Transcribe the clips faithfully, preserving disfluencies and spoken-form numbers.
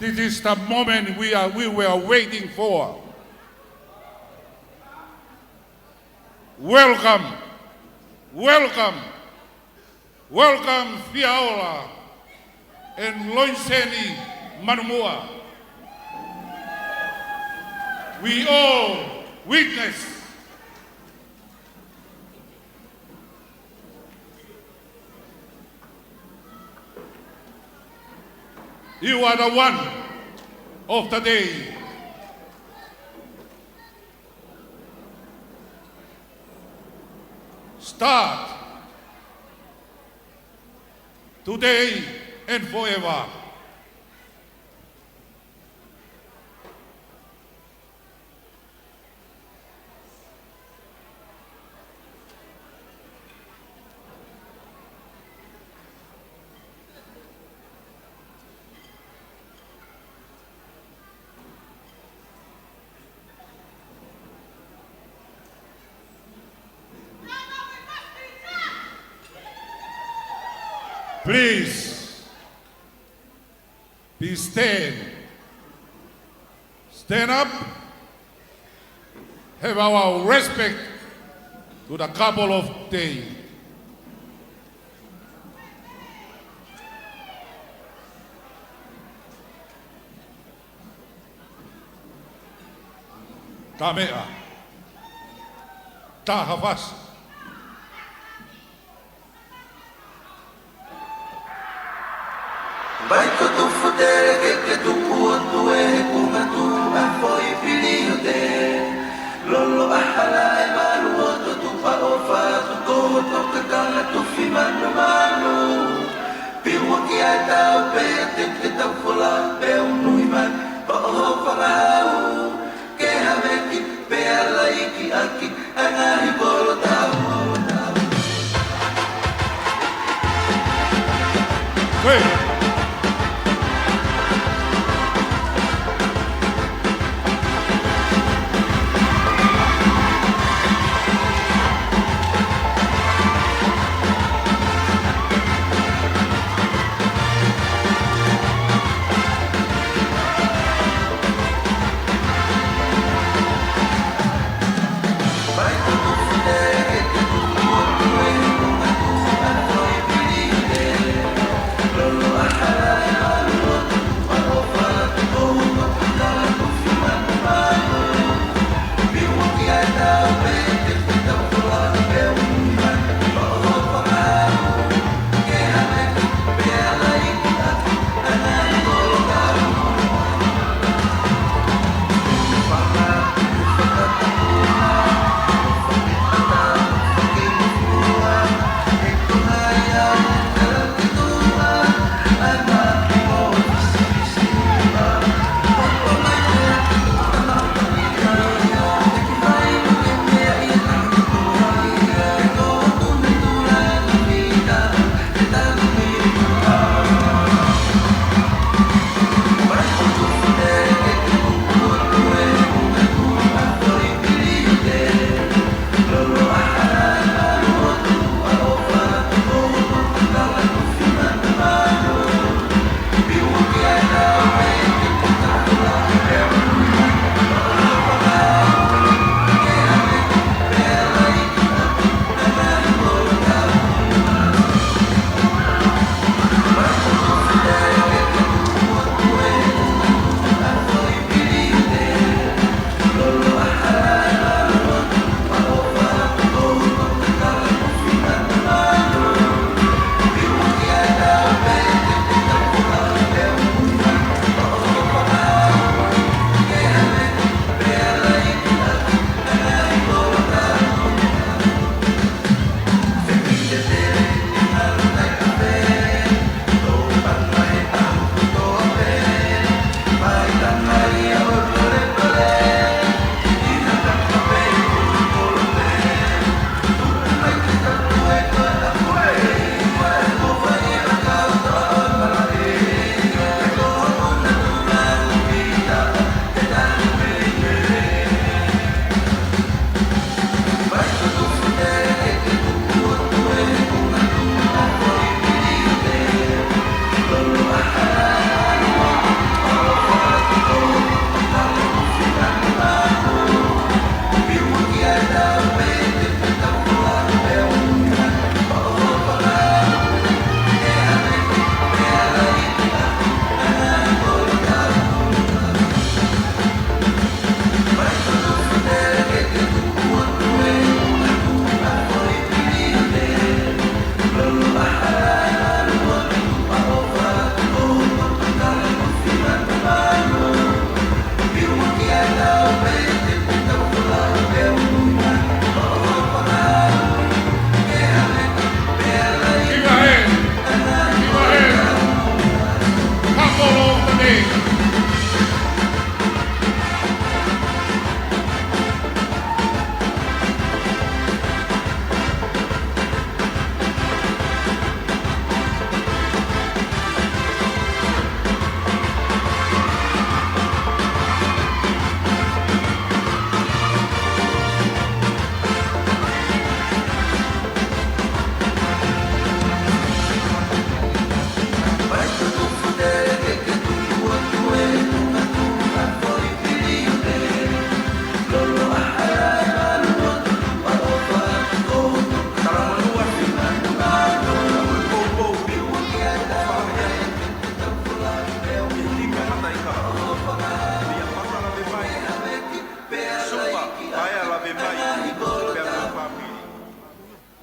It is the moment we are, we were waiting for. Welcome, welcome, welcome, Fiaola and Loiseni Manumuʻa. We all witness. You are the one of the day. Start today and forever. Please. Please stand. Stand up. Have our respect to the couple of day. Tameʻa. Tahafasi. Vai ko tufu tele ke ke tuku atu e he kunga tu a foʻi pili o te. Lolo a hala e malu o to tupa o fa tu ko to ke kanga tu fi manu manu. Piwa ki a tau pe te ke tau fola pe unu i mai pa o ho whakahau. Ke haveki pe ala iki aki.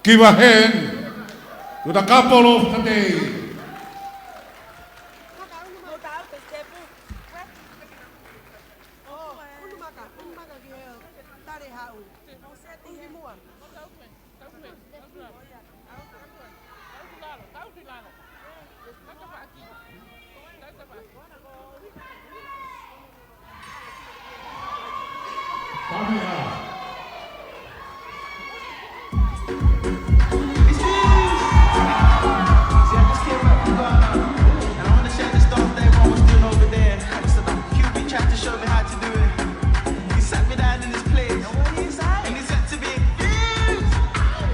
Give a hand to the couple of the day.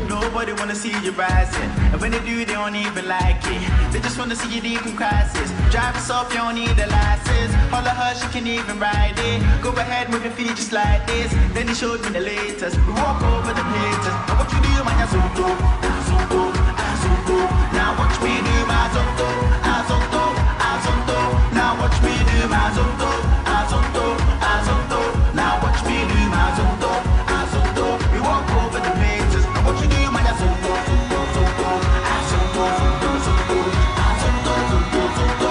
Nobody wanna see you rising. And when they do, they don't even like it. They just wanna see you leave in crisis. Drive us off, you don't need a license. All of her, she can even ride it. Go ahead, move your feet just like this. Then he showed me the latest. We walk over the haters. Now what you do, man, you're so dope, you're so dope, you're so dope. Now watch me do my zonto, I zonto, I zonto. Now watch me do my zonto, I zonto, I zonto. Now watch me do my zonto, I zonto. We walk over the haters. Now what you do, man, you're so dope, so dope, so dope. I zonto, zonto, zonto. I zonto, zonto, zonto.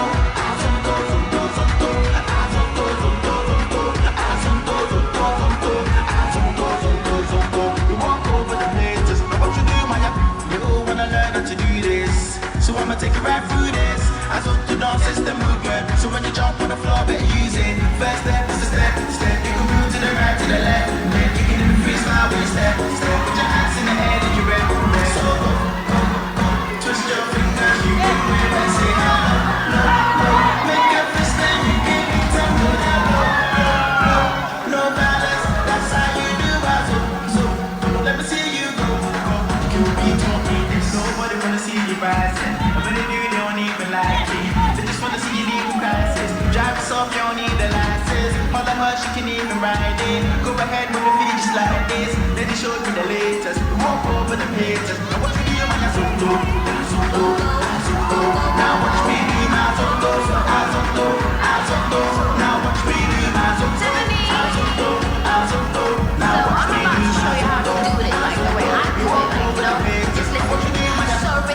You all wanna learn how to do this, so I'ma take you right through this. I zonto dance is the movement, so when you jump on the floor, better use it. First step is a step, step. You can move to the right, to the left, then you can even freestyle with a step, step. Put your hands in the air, then you ready. So go, go, go, twist your fingers, you can wave and say hello, no, no. Make a fist and you can hit them with a low, low, low, no balance. That's how you do it. So, so, let me see you go, go. You be talking this. Nobody wanna see you rising. And when they do, they don't even like it. They just wanna see you leave in crisis. Drive us off, you don't need a license. All the hush, you can even ride it. Go ahead with the feet just like this. Then he showed me the latest. Walk over the haters. Now what you do, man, I zonto, I zonto, I zonto. Now watch me do my zonto, I zonto, I zonto. Now watch me do my zonto, I zonto, I zonto. Now watch me do my zonto, I zonto. You walk over the haters. Now what you do, man, I zonto.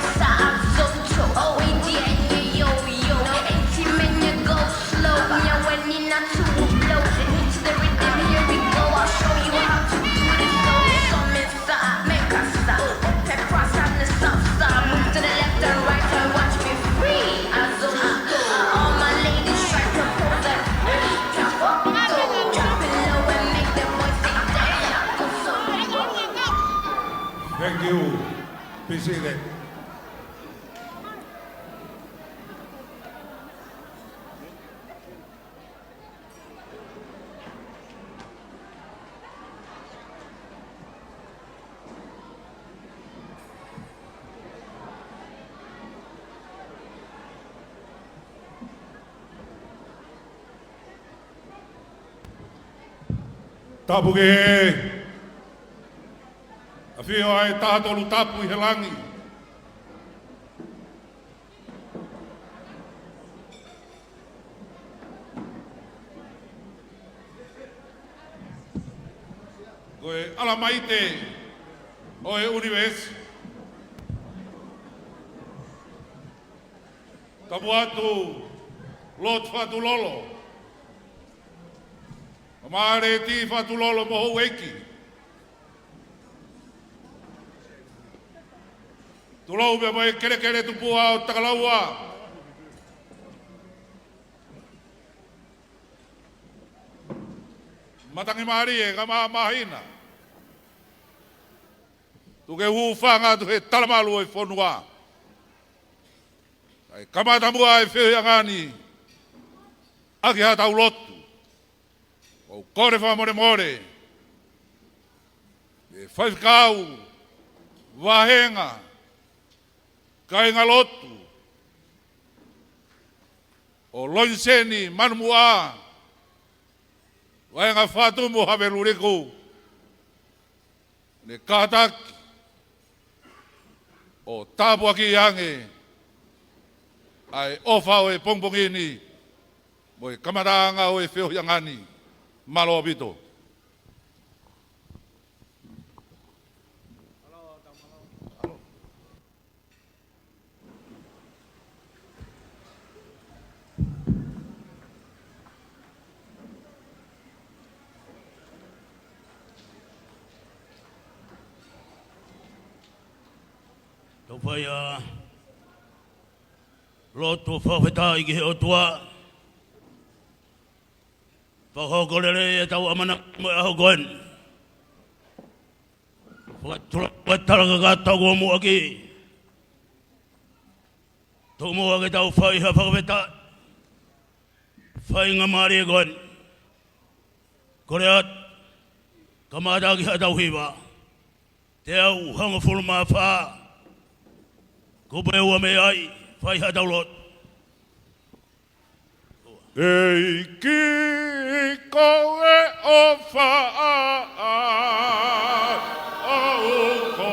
Thank you. Appreciate it. Tapu kehe. ʻAfio ʻa e Taha Tolu Tapu ʻi he langi. Ko e ʻAlamaite ʻo e ʻunivēsi. Tapu atu Lord Fatu Lolo, Maleti Fatu Lolo mo houʻeiki. Tulou pea mo e kelekele tupuʻa ʻo Takalaua. Matangi mālie, kae ʻumaʻā Māhina. Tuku ke u hūfanga atu he talamalu ʻo e fonua. ʻAi kamata muʻa e feohiʻanga ni ʻaki haʻatau lotu. ʻOku ou kole fakamolemole ki he faifekau, vāhenga, kāingalotu ʻo Loniseni Manumuʻa, Vaenga Fatu mo Haveluliku, ne kātaki ʻo tāpuakiʻi ange ʻa e ʻofa ʻo e pongipongi ni mo e kamataʻanga ʻo e feohiʻanga ni. Mālō ʻaupito. Tau fai ʻa e lotu fakafetaʻi ki he ʻOtua. Fakahoko lelei ʻetau ʻamanaki mo e ʻaho ko eni. Fakatulou ʻa e tala kakato kuo muʻaki. Tomuʻa ke tau fai ha fakafetaʻi. Faingamālie ko eni. Kole atu, kamata ki haʻatau hiva. Teau hongofulu mā fā. Kupu ʻe ua mei ai, fai haʻatau lotu. ʻEiki, ko e ʻofa ʻaʻau ko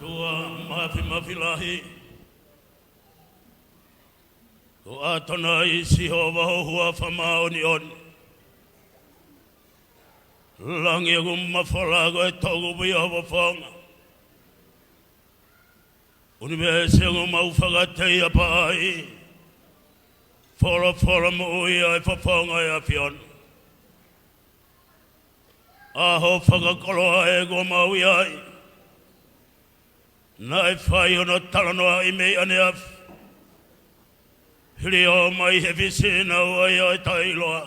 ʻOtua mafimafi lahi, ko ʻAtonai Sihova ho huafa māʻoniʻoni. Langi ʻoku mafola ko e toʻukupu ʻo ho fofonga. ʻUnivēsi ʻoku mau fakateiapaʻi, folofola moʻui ʻa e fofonga ʻo e ʻAfiona. ʻAho fakakoloa ē kuo mau ʻi ai. Naʻe fai hono talanoaʻi mei ʻaneafi. Hili ʻo mai he fisi naua ʻi he taʻeʻiloa.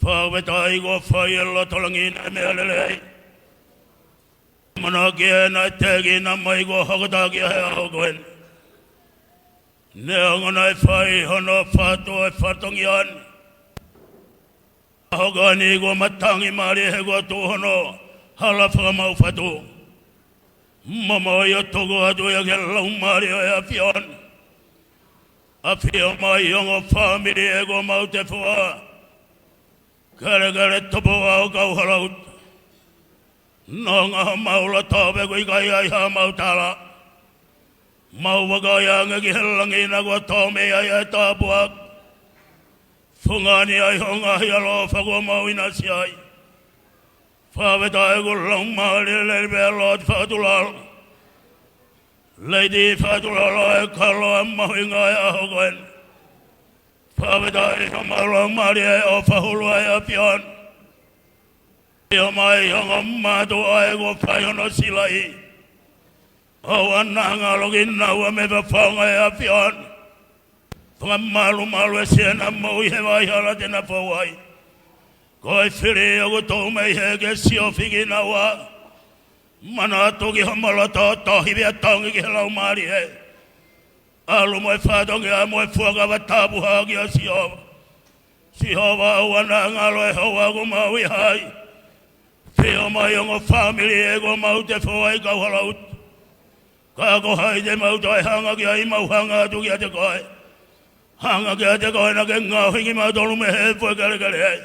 Fakafetaʻi kuo fai ʻe loto langi ʻa e meʻa lelei. ʻAmanaki ē naʻe teʻeki ai mai kuo hoko atu ki he ʻaho ko eni. Neongo naʻe fai hono fatu ʻo e fatongia ni. ʻAho ko eni kuo matangi mālie he kuo tuʻu hono hala fakamaʻu fatu. Mamaʻo ʻo tuku atu ia ki he Laumālie ʻo e ʻAfiona. ʻAfio mai ʻi he ongo fāmili ē kuo mau tefua. Kelekele Topua ʻo Kauhalaut. Nonga homau loto pea ʻoku ʻikai ai haʻamau tala. Mau vakai ange ki he langi naʻa kuo tō mei ai ʻa e tāpuaki. Fungani ai ho ngaahi ʻaloʻofa kuo mau ʻinasi ai. Fakafetaʻi ʻoku Laumālie lelei pē ʻa e lotu fakatulalo. Lady fakatulalo ʻa e kalo ʻa e mahuʻinga ʻo e ʻaho ko eni. Fakafetaʻi homau Laumālie ʻofa hulu ʻa e ʻAfiona. ʻIo mai ongo mātuʻa ē kuo fai hono silaʻi. ʻOua naʻa ngalo kinaua mei he fofonga ʻo e ʻAfiona. Fakamalumalu ʻa siʻena moʻui he vaʻa hala te na fou ai. Ko e fili ʻoku tuʻu mei hē ke siofi kinaua. Manatu ki hoʻo malu tohi pea tongi ki he Laumālie. ʻAlu mo e fatongia mo e fuakava tapu hake ʻa Sihova. Sihova, ʻoua naʻa ngalo e houa kuo mau ʻi ai. Feʻao mai ongo fāmili ʻe kuo mau tefua ʻi kauhala utu. Ka ko hai te mau toe hanga ki ai, mau hanga atu kiate koe. Hanga kiate koe naʻa ke ngaohi kimautolu mei he foʻi kelekele.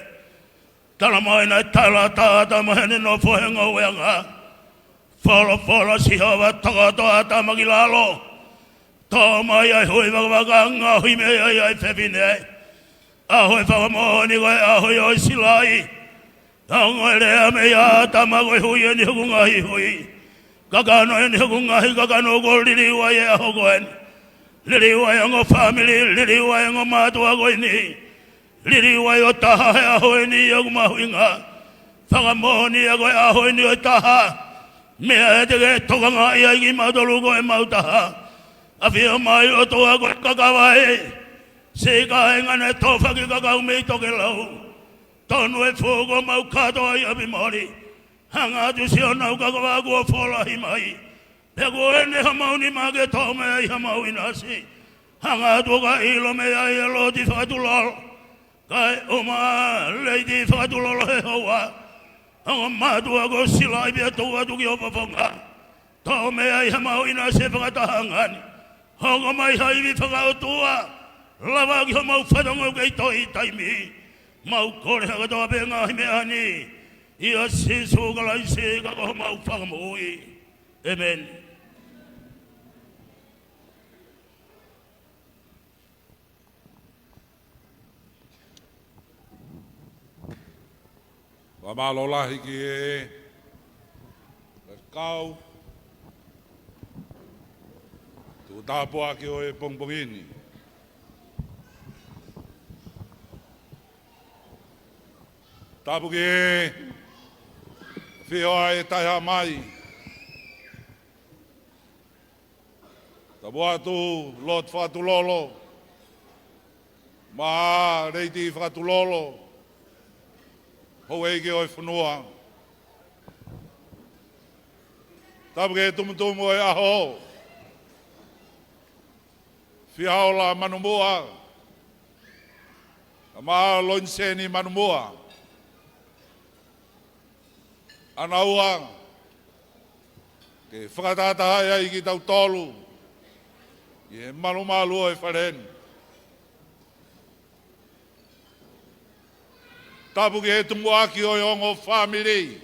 Tala mai naʻe tala ʻa ʻĀtama heʻene nofo he ngoueʻanga. Folofola Sihova, tokoto ʻa ʻĀtama ki lalo. Toʻo mai ʻa e hui vakavaka, ngaohi mei ai ʻa e fefine. ʻAho ʻo e fakamoʻoni ko e ʻaho ʻo e silai. Ongo e lea meia ʻĀtama, ko e hui eni hoku ngaahi hui. Kakano eni hoku ngaahi kakano, kuo liliu ai e ʻaho ko eni. Liliu ai ongo fāmili, liliu ai ongo mātuʻa ko eni. Liliu ai ʻo taha he ʻaho eni ʻoku mahuʻinga. Fakamoʻoni ia ko e ʻaho eni ʻo e taha. Meʻa ʻe te ke tokangaʻi ai kimautolu ko e mau taha. ʻAfio mai ʻOtua ko e kakava ē. Siʻi kāinga naʻe tōfaki kakau mei tokelau. Tonu e fuʻu kuo mau kātoa ʻi ʻapi moli. Hanga atu siʻonau kakava kuo folahi mai. Pea ko eni homau nima ke toʻo mei ai hamau ʻinasi. Hanga atu ʻo ka ʻilo mei ai ʻa Loti Fakatulolo. Kae ʻumaʻā Leiti Fakatulolo he houa. Ongo mātuʻa kuo silai pea tuku atu ki ho fofonga. Toʻo mei ai hamau ʻinasi he fakatahaʻanga ni. Hoko mai ha ivi fakaʻotua. Lava ki homau fatongia ʻoku kei toʻo ʻi taimi. Mau kole ha kotoa pē ngaahi meʻa ni. ʻIa Sīsū Kalaisi ka ko homau Fakamoʻui. ʻĒmeni. Fakamālō lahi ki he kau tuʻu tāpuaki ʻo e pongipongi ni. Tapu ki he ʻafio ʻa e Taihaʻa mai. Tapu atu Loti Fakatulolo, mo Leiti Fakatulolo, houʻeiki ʻo e fonua. Tapu ki he tumutumu ʻo e ʻaho, Fiaola Manumuʻa, mo Loniseni Manumuʻa. ʻAnaua ke fakatahatahaʻi ai kitautolu ʻi he malumalu ʻo e fale ni. Tapu ki he tumuʻaki ʻo e ongo fāmili.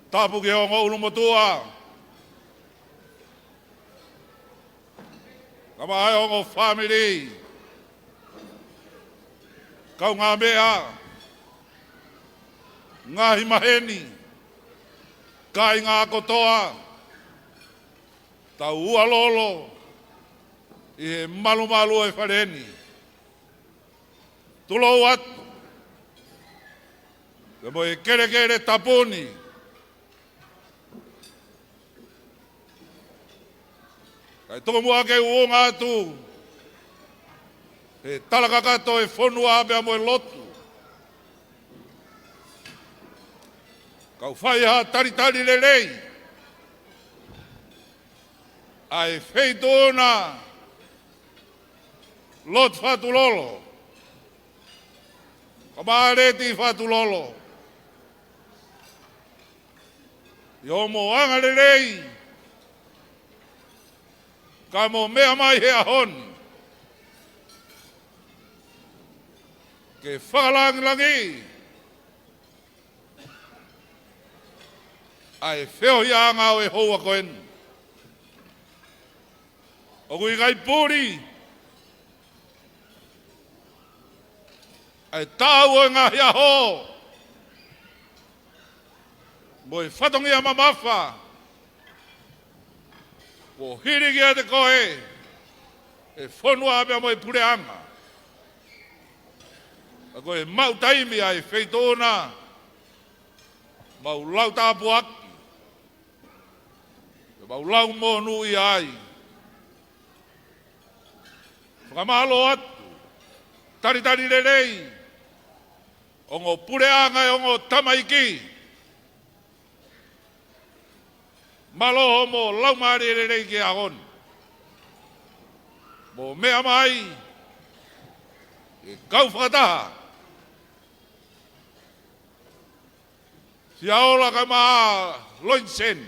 Tapu ki he ongo ʻulumotuʻa. Kae ʻumaʻā e ongo fāmili, kaungāmeʻa, ngaahi maheni, kāinga kotoa, tau ʻualolo ʻi he malumalu ʻo e fale ni. Tulou atu pea mo e kelekele tapu ni. Kae tuku muʻa ke u ʻunga atu he talakakato ʻo e fonua pea mo e lotu. Kau fai ha talitali lelei ʻa e Feituʻuna Loti Fakatulolo, kae ʻumaʻā Leiti Fakatulolo, ʻi hoʻomo angalelei kae mo meʻa mai he ʻaho ni ke fakalangilangiʻi ʻa e feohiʻanga ʻo e houa ko eni. ʻOku ʻikai puli ʻa e taʻau ʻo e ngaahi ʻaho mo e fatongia mamafa kuo hili kiate koe ʻe fonua pea mo e puleʻanga. Ka ko e maʻu taimi ʻa e Feituʻuna, mau lau tāpuaki, pea mau lau monūʻia ai. Fakamālō atu, talitali lelei, ongo puleʻanga ʻo e ongo tamaiki. Mālō hoʻomo laumālie lelei ki he ʻaho ni. Mo meʻa mai ʻa e kau fakataha, Fiaola kae ʻumaʻā Loinisen,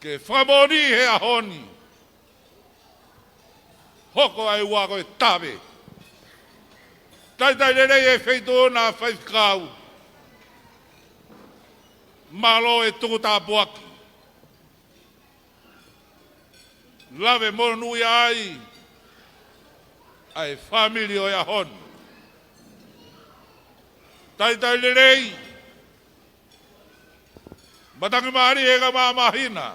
ke fakamoʻoni he ʻaho ni. Hoko ʻa e ua ko e tave. Talitali lelei e feituʻu na, faifekau. Mālō e tuku tāpuaki. Lave monūʻia ai ʻa e fāmili ʻo e ʻaho ni. Talitali lelei matangi mālie kae ʻumaʻā Māhina,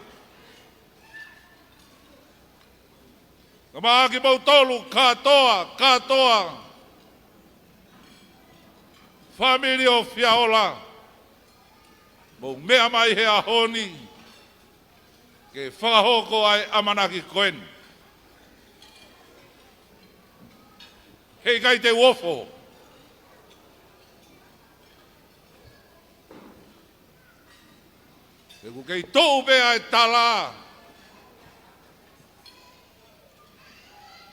kae ʻumaʻā kimoutolu kātoa, kātoa. Fāmili ʻo Fiaola, mou meʻa mai he ʻaho ni ke fakahoko ʻa e ʻamanaki ko eni. Heʻikai te u ofo. He ʻoku kei tuʻu pē ʻa e tala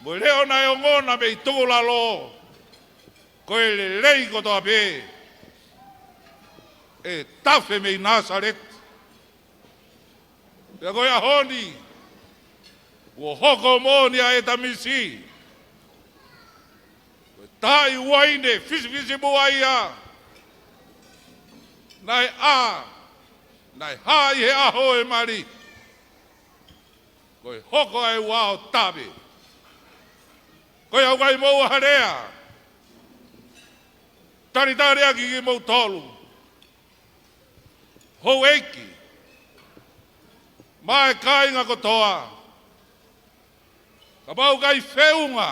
mo e leʻo naʻe ongona mei tukulalo, ko e lelei kotoa pē ʻe tafe mei Nāsaleti. Pea ko e ʻaho ni, kuo hoko moʻoni ʻa e tamisi. Ko e taʻi uaine fisifisimuʻa ia naʻe ʻā, naʻe hā ʻi he ʻaho ʻo e mali. Ko e hoko ʻa e ua ʻo tave. Ko ia ʻoku ʻikai moʻua ha lea. Talitali ʻaki kimoutolu, houʻeiki, mo e kāinga kotoa. Kapau ʻoku ʻikai feʻunga,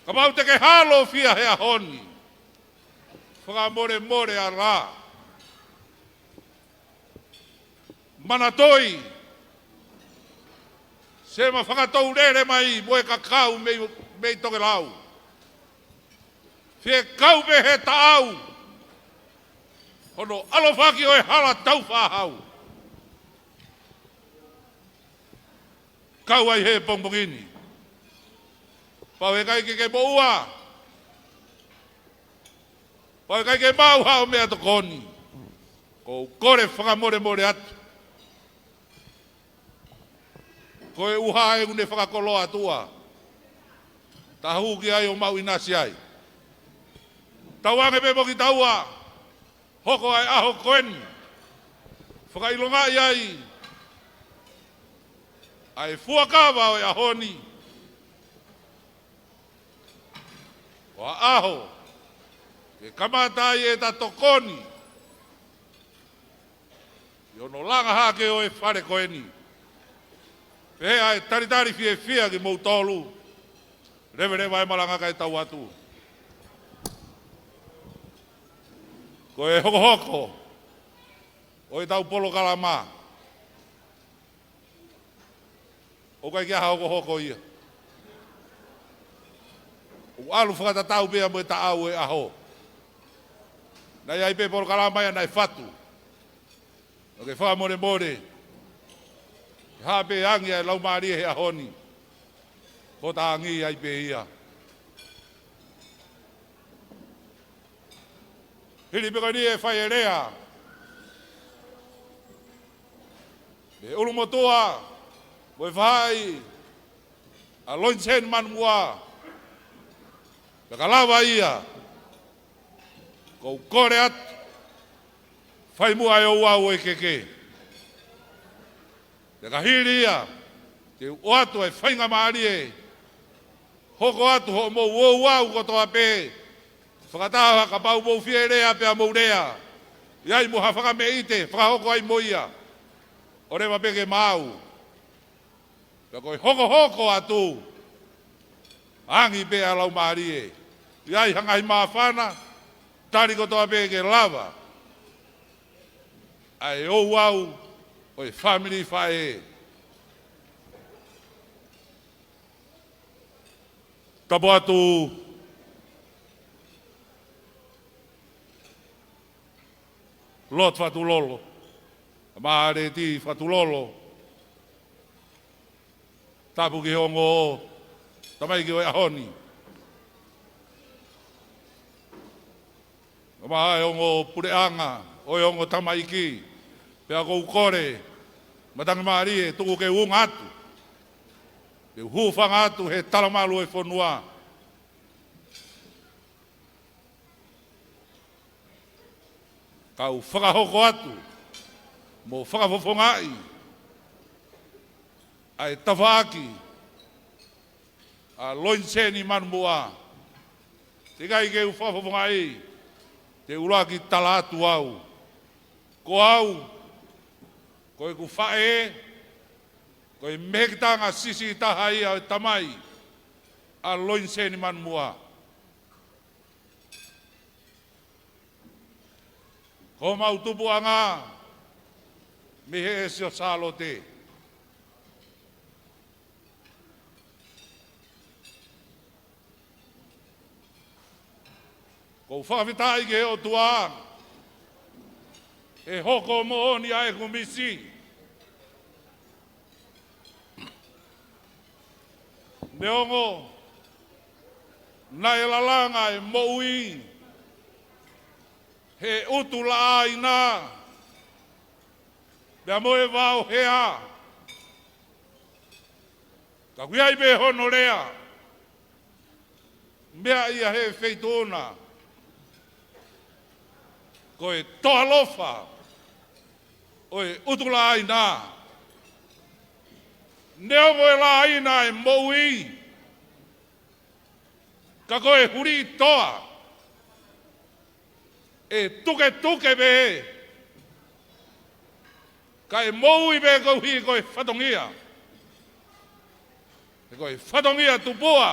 kapau te ke hālofia he ʻaho ni, fakamolemole ala. Manatuʻi, se ma fakatoulele mai mo e kakau mei, mei tokelau. Fekau pē he taʻau hono ʻalofaki ʻo e hala taufaʻāhau. Kau ai he pongipongi ni. Pau ʻe ʻikai ke ke moʻua, pau ʻe ʻikai ke maʻu haʻo meʻatokoni, ʻoku ou kole fakamolemole atu. Ko e ʻuha ʻoku ne fakakoloa atu ʻa e taʻu ki ai ʻo maʻu ʻinasi ai. Tauange pē mo kitaua, hoko ʻa e ʻaho ko eni, fakaʻilongaʻi ai ʻa e fuakava ʻo e ʻaho ni. Ko e ʻaho ke kamata ai ʻeta tokoni ʻi hono langa hake ʻo e fale ko eni. Pea ʻe talitali fiefia kimoutolu. Leveleva e malanga kae tau atu. Ko e hokohoko ʻo ʻetau polokalama, ʻoku ʻikai ke ʻi ai ha hokohoko ia. ʻOku ʻalu fakatatau pē ia mo e taʻau ʻo e ʻaho. Naʻe ʻi ai pē polokalama ia naʻe fatu. ʻOku ou fakamolemole. Ke hā pē angi ʻa e laumālie he ʻaho ni, ko e tangi ai pē ia. Hili pē ko eni ʻe fai e lea mei he ʻulumotuʻa, mo e faʻahi ʻa Loinisen Manumua, pea ka lava ia, ʻoku ou kole atu, fai muʻa e ouau ʻo e keke. Pea ka hili ia, te u ʻoatu e faingamālie, hoko atu hoʻomou ouau kotoa pē. Fakataha kapau mou fie lea pea mou lea, ʻi ai mo ha fakameʻite fakahoko ai mo ia, ʻoleva pē ke maau. Pea ko e hokohoko atu, angi pē ʻa e laumālie. ʻI ai ha ngaahi māfana, tali kotoa pē ke lava ʻa e ouau ʻo e fāmili faʻē. Tapu atu Lord Fatulolo, Tamaʻaleti Fatulolo, tapu ki he ongo tamaiki ʻo e ʻaho ni. Kau mai e ongo puleʻanga ʻo e ongo tamaiki, pea ʻoku ou kole, matangi mālie, tuku ke u unga atu, ke u hūfanga atu he talamalu ʻo e fonua. Kau fakahoko atu mo fakafofongaʻi ʻa e tafaʻaki ʻa Loiniseni Manumuʻa. Teʻeki ai ke u fakafofongaʻi, te u ʻuluaki tala atu au. Ko au, ko ʻeku faʻē, ko e mehekitanga siʻisiʻi taha ia ʻo e tamai ʻa Loiniseni Manumuʻa. Ko homau tupuʻanga mei he ʻEsi ʻo Sālote. ʻOku ou fakafetaʻi ki he ʻOtua he hoko moʻoni ʻa ʻeku misi. Neongo naʻe lalanga e moʻui he ʻutu laʻaina pea mo e vao hea, ka ʻoku ʻi ai pē hono lea, meʻa ia he feituʻu na, ko e toalofa ʻo e ʻutu laʻaina. Neongo e laʻaina e moʻui, ka ko e huliʻi toa ʻe tuketuke pē, kae moʻui pē koeʻuhi ko e fatongia. He ko e fatongia tupuʻa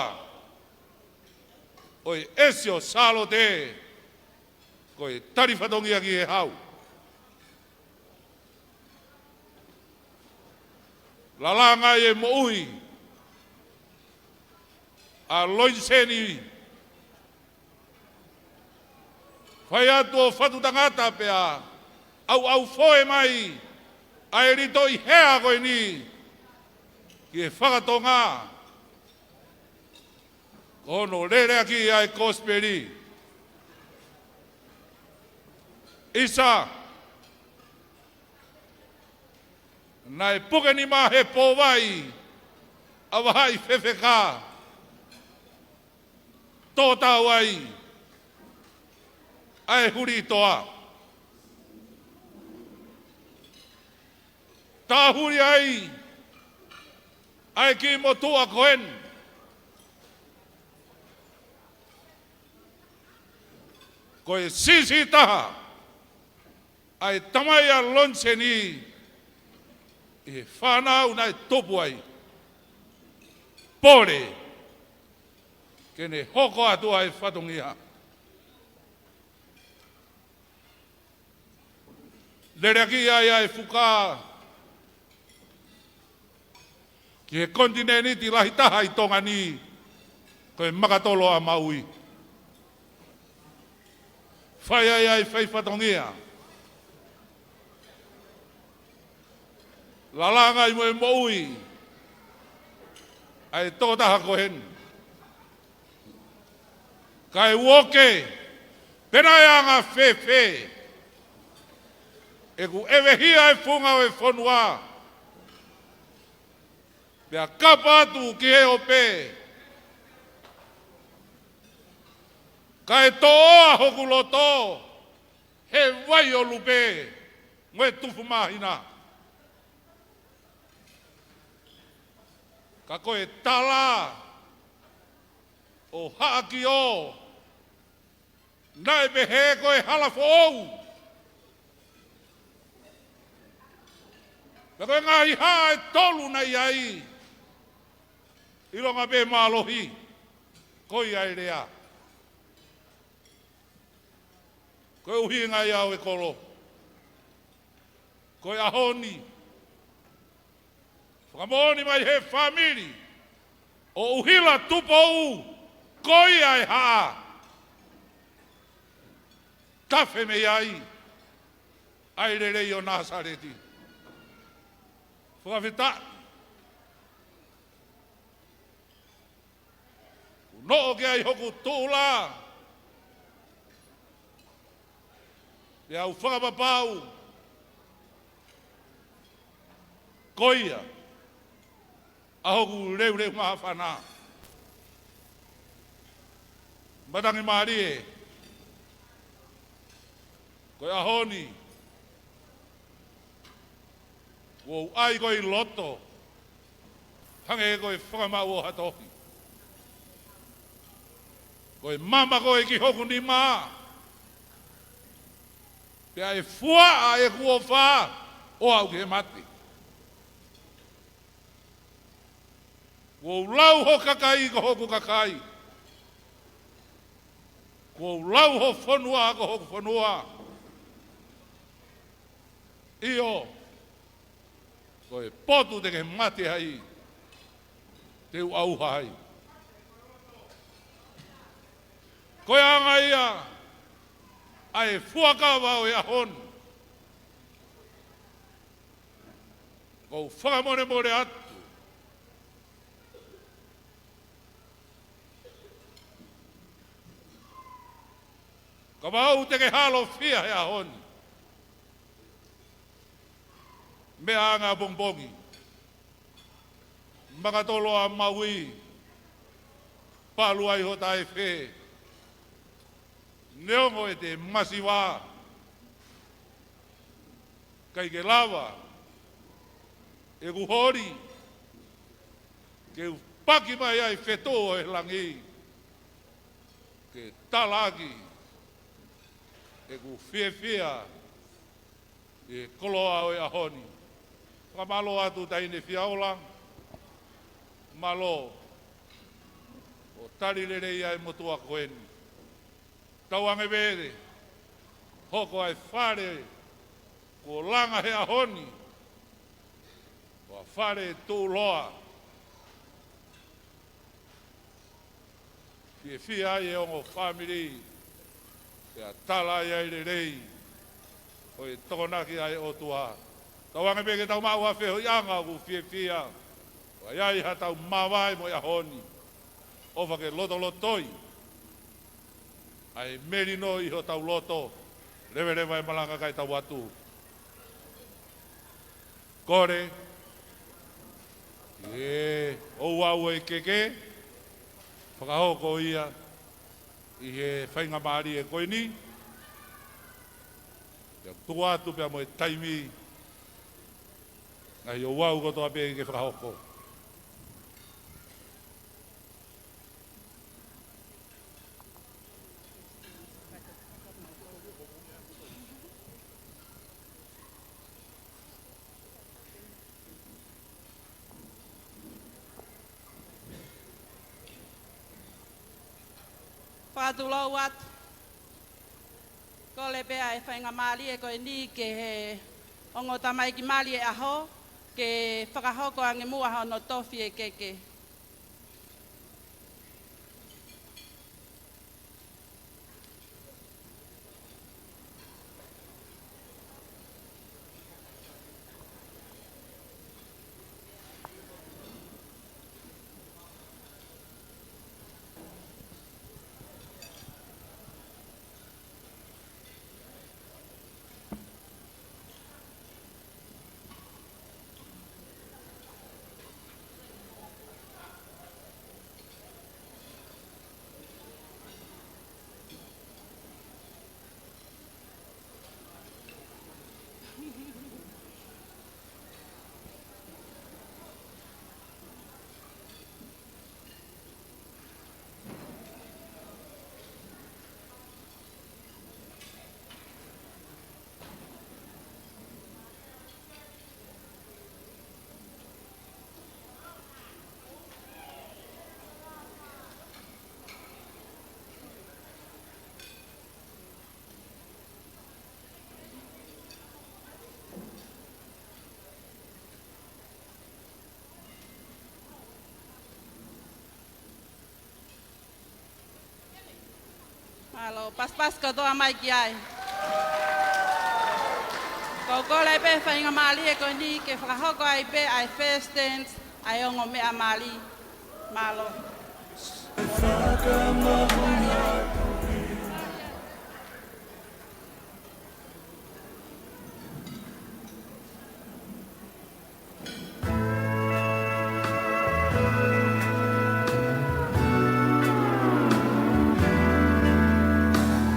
ʻo e ʻEsi ʻo Sālote, ko e tali fatongia ki he hau. Lalanga ai e moʻui ʻa Loiniseni, fai atu ʻo fatu tangata pea ʻauʻaufoe mai ʻa e litoʻi hea ko eni ki he faka-Tonga. Ko hono leleaki ʻa e kosipeli. ʻIsa, naʻe puke nima he pōvai ʻa Vahaʻi Fefeka, tō tau ai ʻa e huliʻi toa. Tāhuli ai ʻa e kiʻi motuʻa ko eni. Ko e siʻisiʻi taha ʻa e tamai ʻa Loiniseni ʻi he fānau naʻe tupu ai. Pole ke ne hoko atu ʻa e fatongia. Leleaki ai ʻa e fuka ki he konitinēniti lahi taha ʻi Tonga ni, ko e Makatolo ʻa Maui. Fai ai ʻa e fai fatongia. Lalanga ai mo e moʻui ʻa e tokotaha ko eni. Kae uoke, pe naʻe anga fēfē ʻeku ʻevehia e funga ʻo e fonua, pea kapa atu ki he ope, kae toʻoa hoku loto he vai ʻo lupe mo e tufu māhina. Ka ko e tala ʻo Haʻakio, naʻe pehē ko e hala foʻou. Pea ko e ngaahi hā ʻe tolu naʻe ʻi ai, ʻilonga pē mālohi, ko ia e lea. Ko e ʻuhinga ia ʻo e kolo. Ko e ʻaho ni, fakamoʻoni mai he fāmili ʻo ʻUhila Tupou, ko ia e haʻa. Tafe mei ai. ʻa e lelei ʻo Nāsaleti. Fakafetaʻi. Kuo noʻo ki ai hoku tuʻulā. Pea u fakapapau ko ia ʻa hoku leuleu māfana. Matangi mālie, ko e ʻaho ni, kuo u ʻai ko ē ʻi loto, hangē ko e fakamaʻu ʻo ha tohi. Ko e mama ko ē ki hoku nima, pea ʻe fuaʻa ʻeku ʻofa ʻo aʻu ki he mate. Kuo u lau ho kakai ko hoku kakai. Kuo u lau ho fonua ko hoku fonua. ʻIo, ko e potu te ke mate ai, te u ʻauha ai. Ko e anga ia ʻa e fuakava ʻo e ʻaho ni. ʻOku ou fakamolemole atu kapau te ke halofia he ʻaho ni, meʻa ange ʻapongipongi, makatolo ʻa maui, palu ai ho taʻefe, neongo ʻete masiva, ʻikai ke lava ʻeku holi ke u paki mai ai fetuʻu ʻo e langi ke talaʻaki ʻeku fiefia ʻi he koloa ʻo e ʻaho ni. Fakamālō atu Taʻahine Fiaola, mālō ʻo tali lelei ʻa e motuʻa ko eni. Tauange pē ke hoko ʻa e fale kuo langa he ʻaho ni ko ha fale tuʻuloa. Fiefia ai e ongo fāmili, pea tala ai ʻa e lelei ʻo e tokonaki ʻa e ʻOtua. Tauange pē ke tau maʻu ha feohiʻanga ʻoku fiefia, ʻo ʻi ai haʻatau māvae mo e ʻaho ni. ʻOfa ke lotolotoi ʻa e melino ʻi hotau loto, leveleva e malanga kae tau atu. Kole ʻe ouau ʻo e keke, fakahoko ia ʻi he faingamālie ko eni. Pea tuku atu pea mo e taimi, ngaahi ouau kotoa pē ke fakahoko. Fakatulou atu. Kole pē ʻa e faingamālie ko eni ki he ongo tamaiki mali ʻo e ʻaho, ke fakahoko ange muʻa hono tofi e keke. Mālō, pasipasi kotoa mai ki ai. Ko e kole pē faingamālie ko eni ke fakahoko ai pē ʻa e first dance ʻa e ongo meʻa mali. Mālō.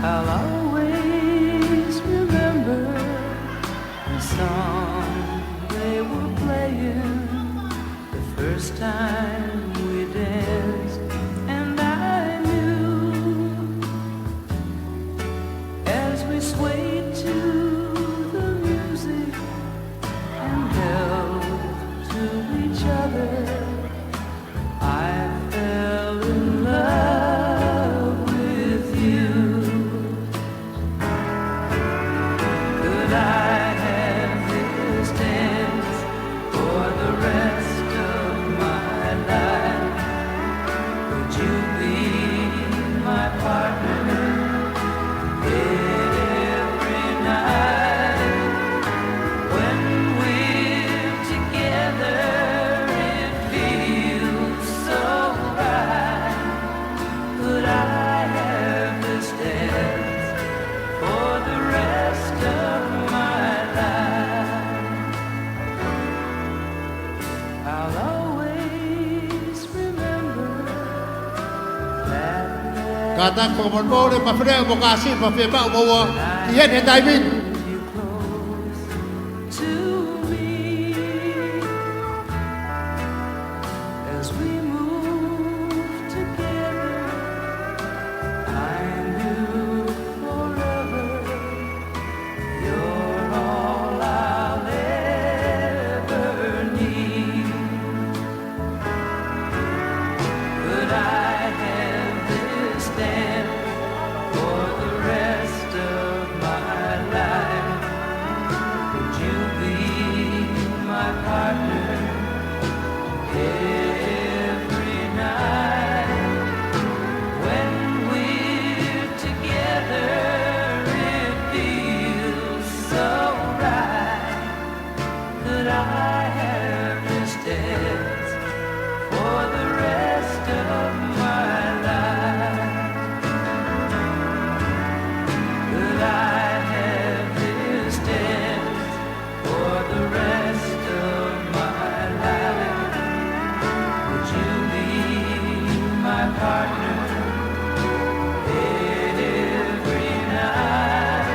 I'll always remember the song they were playing the first time we danced, and I knew as we swayed to the music and held to each other, I fell in love with you. Could I have this dance for the rest of my life? Would you be my partner every night? When we're together, it feels so right. Could I have this dance for the rest of my life? I'll always remember that magic moment. Kātaki fakamolemole, Mafeleʻo mo Kasi, mafie maʻu mo ua, ʻi heni he taimi ni. To me, as we move together, I knew forever you're all I'll ever need. Could I have this dance for the rest of my life? Would you be my partner every night? When we're together, it feels so right. Could I have this dance for the rest of my life? Could I have this dance for the rest of my life? Would you be my partner every night?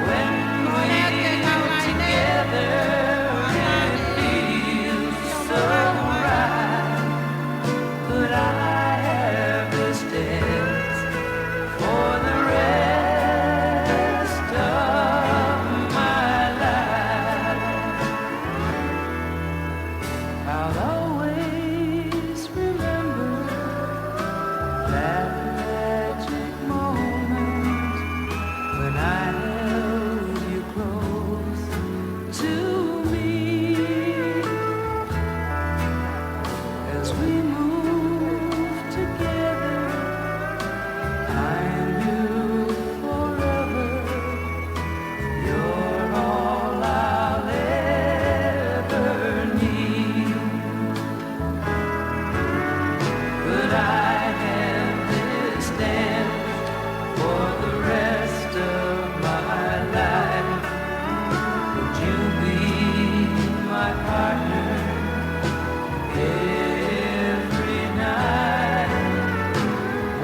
When we're together, it feels so right. Could I have this dance for the rest of my life? I'll always remember that magic moment when I held you close to me. As we move together, I knew forever you're all I'll ever need. Could I have this dance for the rest of my life? Would you be my partner every night?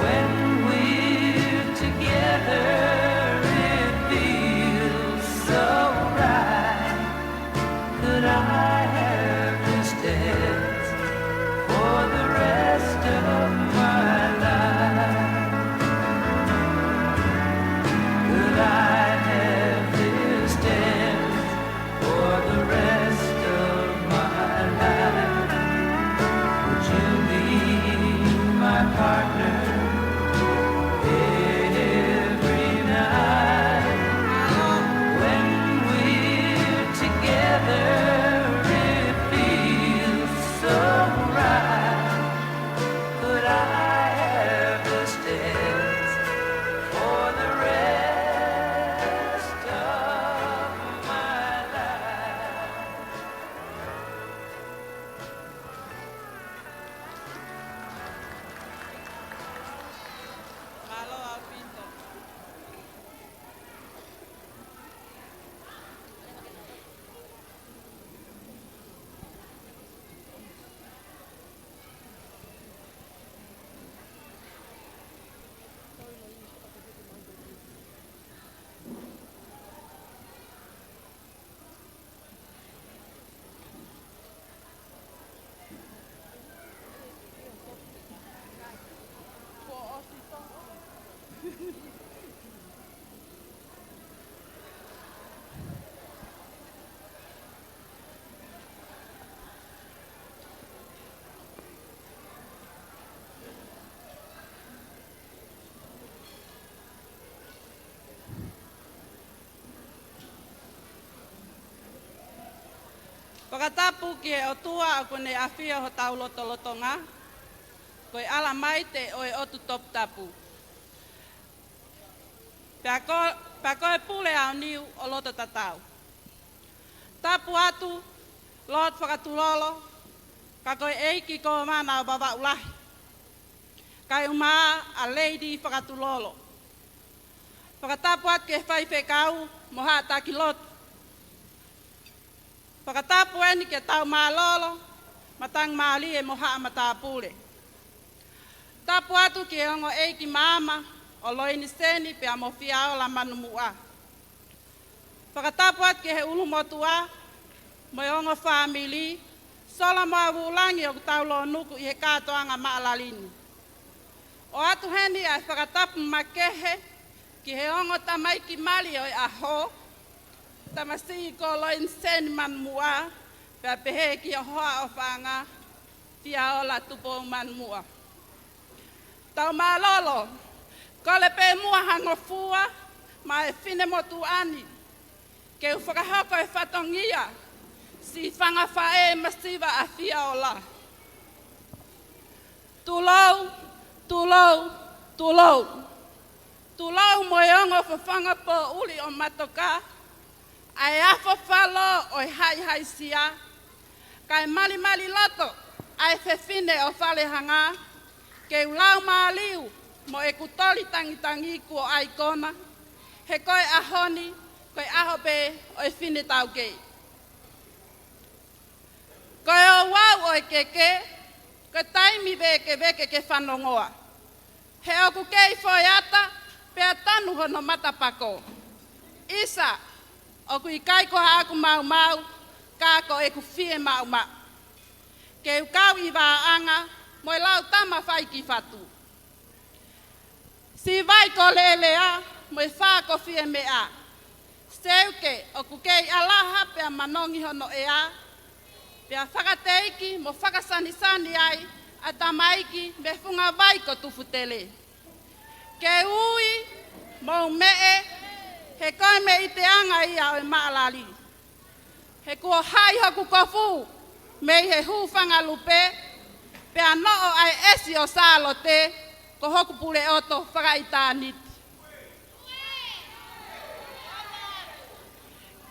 When we're together, it feels so right. Could I have this dance for the rest of my life? Could I have this dance for the rest of my life? Would you be my partner every night? When we're together, it feels so right. Could I have this dance for the rest of Fakatapu ki he ʻOtua ʻoku ne ʻafio ʻi hotau lotolotonga, ko e ʻAlamaite ʻo e ʻOtu Toputapu. Pea ko, pea ko e pule aoniu ʻo loto tatau. Tapu atu, Lord Fakatulolo, ka ko e ʻEiki Kōvana ʻo Vavaʻu Lahi. Kae ʻumaʻā ʻa Lady Fakatulolo. Fakatapu atu ki he faifekau mo haʻa taki lotu. Fakatapu eni ki he Tau Mālōlō, Matangi Mālie mo haʻa matāpule. Tapu atu ki he ongo ʻeiki maama ʻo Loini Seni pea mo Fiaola Manumuʻa. Fakatapu atu ki he ʻulumotuʻa mo e ongo fāmili, Sola mo Avulangi ʻoku tau lōnuku ʻi he kātoanga maʻalali ni. ʻOatu heni ʻa e fakatapu makehe ki he ongo tamaiki mali ʻo e ʻaho, tamasiʻi ko Loini Seni Manumuʻa, pea pehē ki ho hoa ʻofaʻanga, Fiaola Tupou Manumuʻa. Tau Mālōlō, kole pē muʻa ha ngofua maʻa e finemotuʻa ni, ke u fakahoko e fatongia, siʻi fanga faʻē masiva ʻa Fiaola. Tulou, tulou, tulou. Tulou mo e ongo fafanga pōʻuli ʻo Matoka, ʻa e afo falo ʻo e haʻihaʻisia, kae malimali loto ʻa e fefine ʻo Falehanga, ke u lau māliu mo ʻeku toli tangitangi kuo ʻaikona, he ko e ʻaho ni, ko e ʻaho pē ʻo e fine taukei. Ko e ouau ʻo e keke, ko e taimi vēkeveke ke fanongoa. He ʻoku kei foʻi ata, pea tanu hono matapako. ʻIsa, ʻoku ʻikai ko haʻaku maumau, ka ko ʻeku fiemaʻumaʻu. Ke u kau ʻi vāʻanga, mo e lau tama fai ki fatu. Siʻi vai ko Lelea, mo e fā ko Fiemeʻa. Seuke, ʻoku kei ʻalaha pea manongi hono ʻea, pea fakateiki mo fakasanisani ai ʻa tamaiki mei he funga vai ko Tufutele. Ke ui, mou meʻe, he ko e meʻiteʻanga ia ʻo e maʻalali. He kuo haʻi hoku kofu mei he hūfanga lupe, pea noʻo ʻa e ʻesi ʻo Sālote, ko hoku puleʻoto fakaʻitāniti.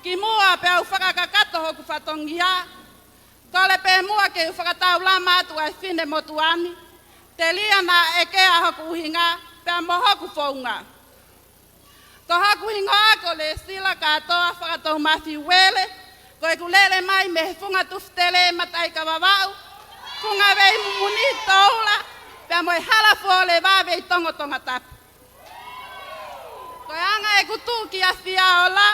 Kimuʻa pea u fakakakato hoku fatongia, kole pē muʻa ke u fakataulama atu ʻa e finemotuʻa ni, telia naʻa ʻekea hoku ʻuhinga, pea mo hoku founga. Ko hoku hingoa ko Lesila Katoa Fakatoumafi Uele, ko ʻeku lele mai mei he funga Tufutele Mataika Vavaʻu, funga Veimumuni Toula, pea mo e hala Fuoleva Veitongo Tongatapu. Ko e anga ʻeku tuʻu kia Fiaola,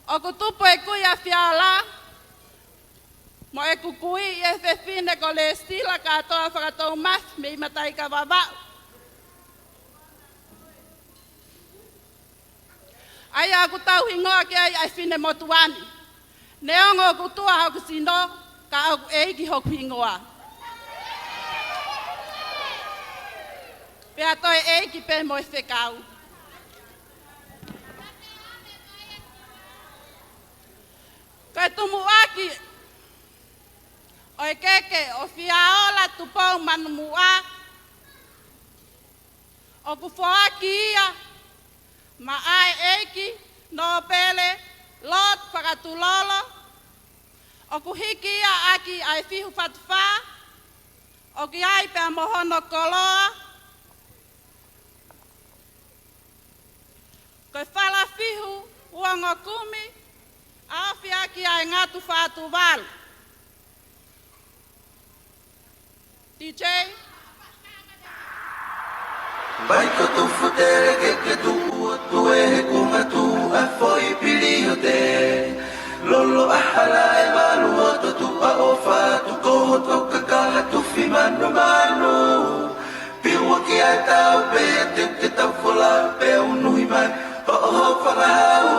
ʻoku tupu e kui ʻa Fiaola, mo ʻeku kui ʻi he fefine ko Lesila Katoa Fakatoumafi mei Mataika Vavaʻu. ʻA ia ʻoku tau hingoa ki ai ʻa e finemotuʻa ni. Neongo ʻoku tuʻa hoku sino, ka ʻoku ʻeiki hoku hingoa. Pea toe ʻeiki pē mo e fekau. Ko e tumuʻaki ʻo e keke ʻo Fiaola Tupou Manumuʻa, ʻoku foaki ia maʻa e ʻEiki Nōpele Lord Fakatulolo, ʻoku hiki ia ʻaki ʻa e Fihu Fatufā, ʻoku ʻi ai pea mo hono koloa, ko e Falafihu Uongokumi, ʻa e Fiaki ʻa e Ngatu Fā Tuvalu. D J. Vai ko Tufutele ke ke tuʻu atu ʻi he kunga tuʻu ʻa e foʻi piliote. Lolo ʻahala e valu ʻo to tuʻa ʻo fatu ko ho toka kala tufi manumanu. Piua ki ai tau pē te ke tau folau pē unuhi mai. Ho ʻoho fakahau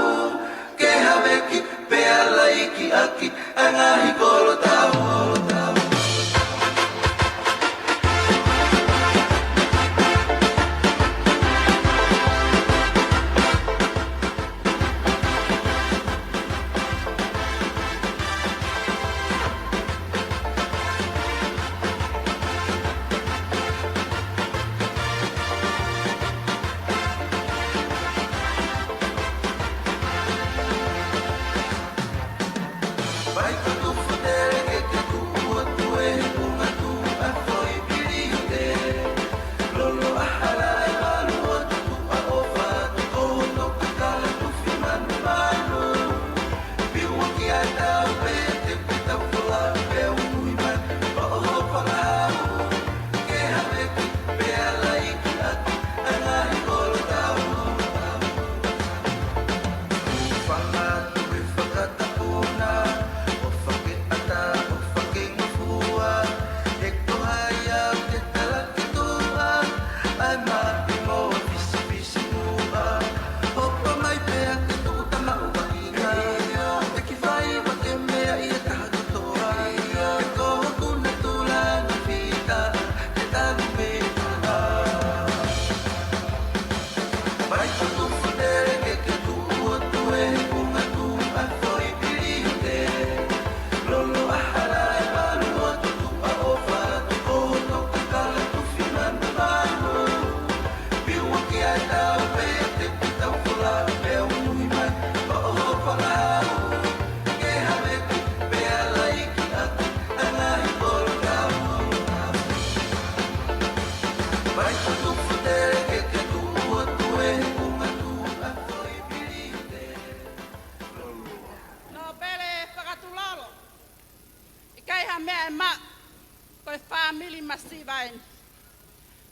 ke haveki pea laiki ʻaki ʻa e ngaahi kolo tau.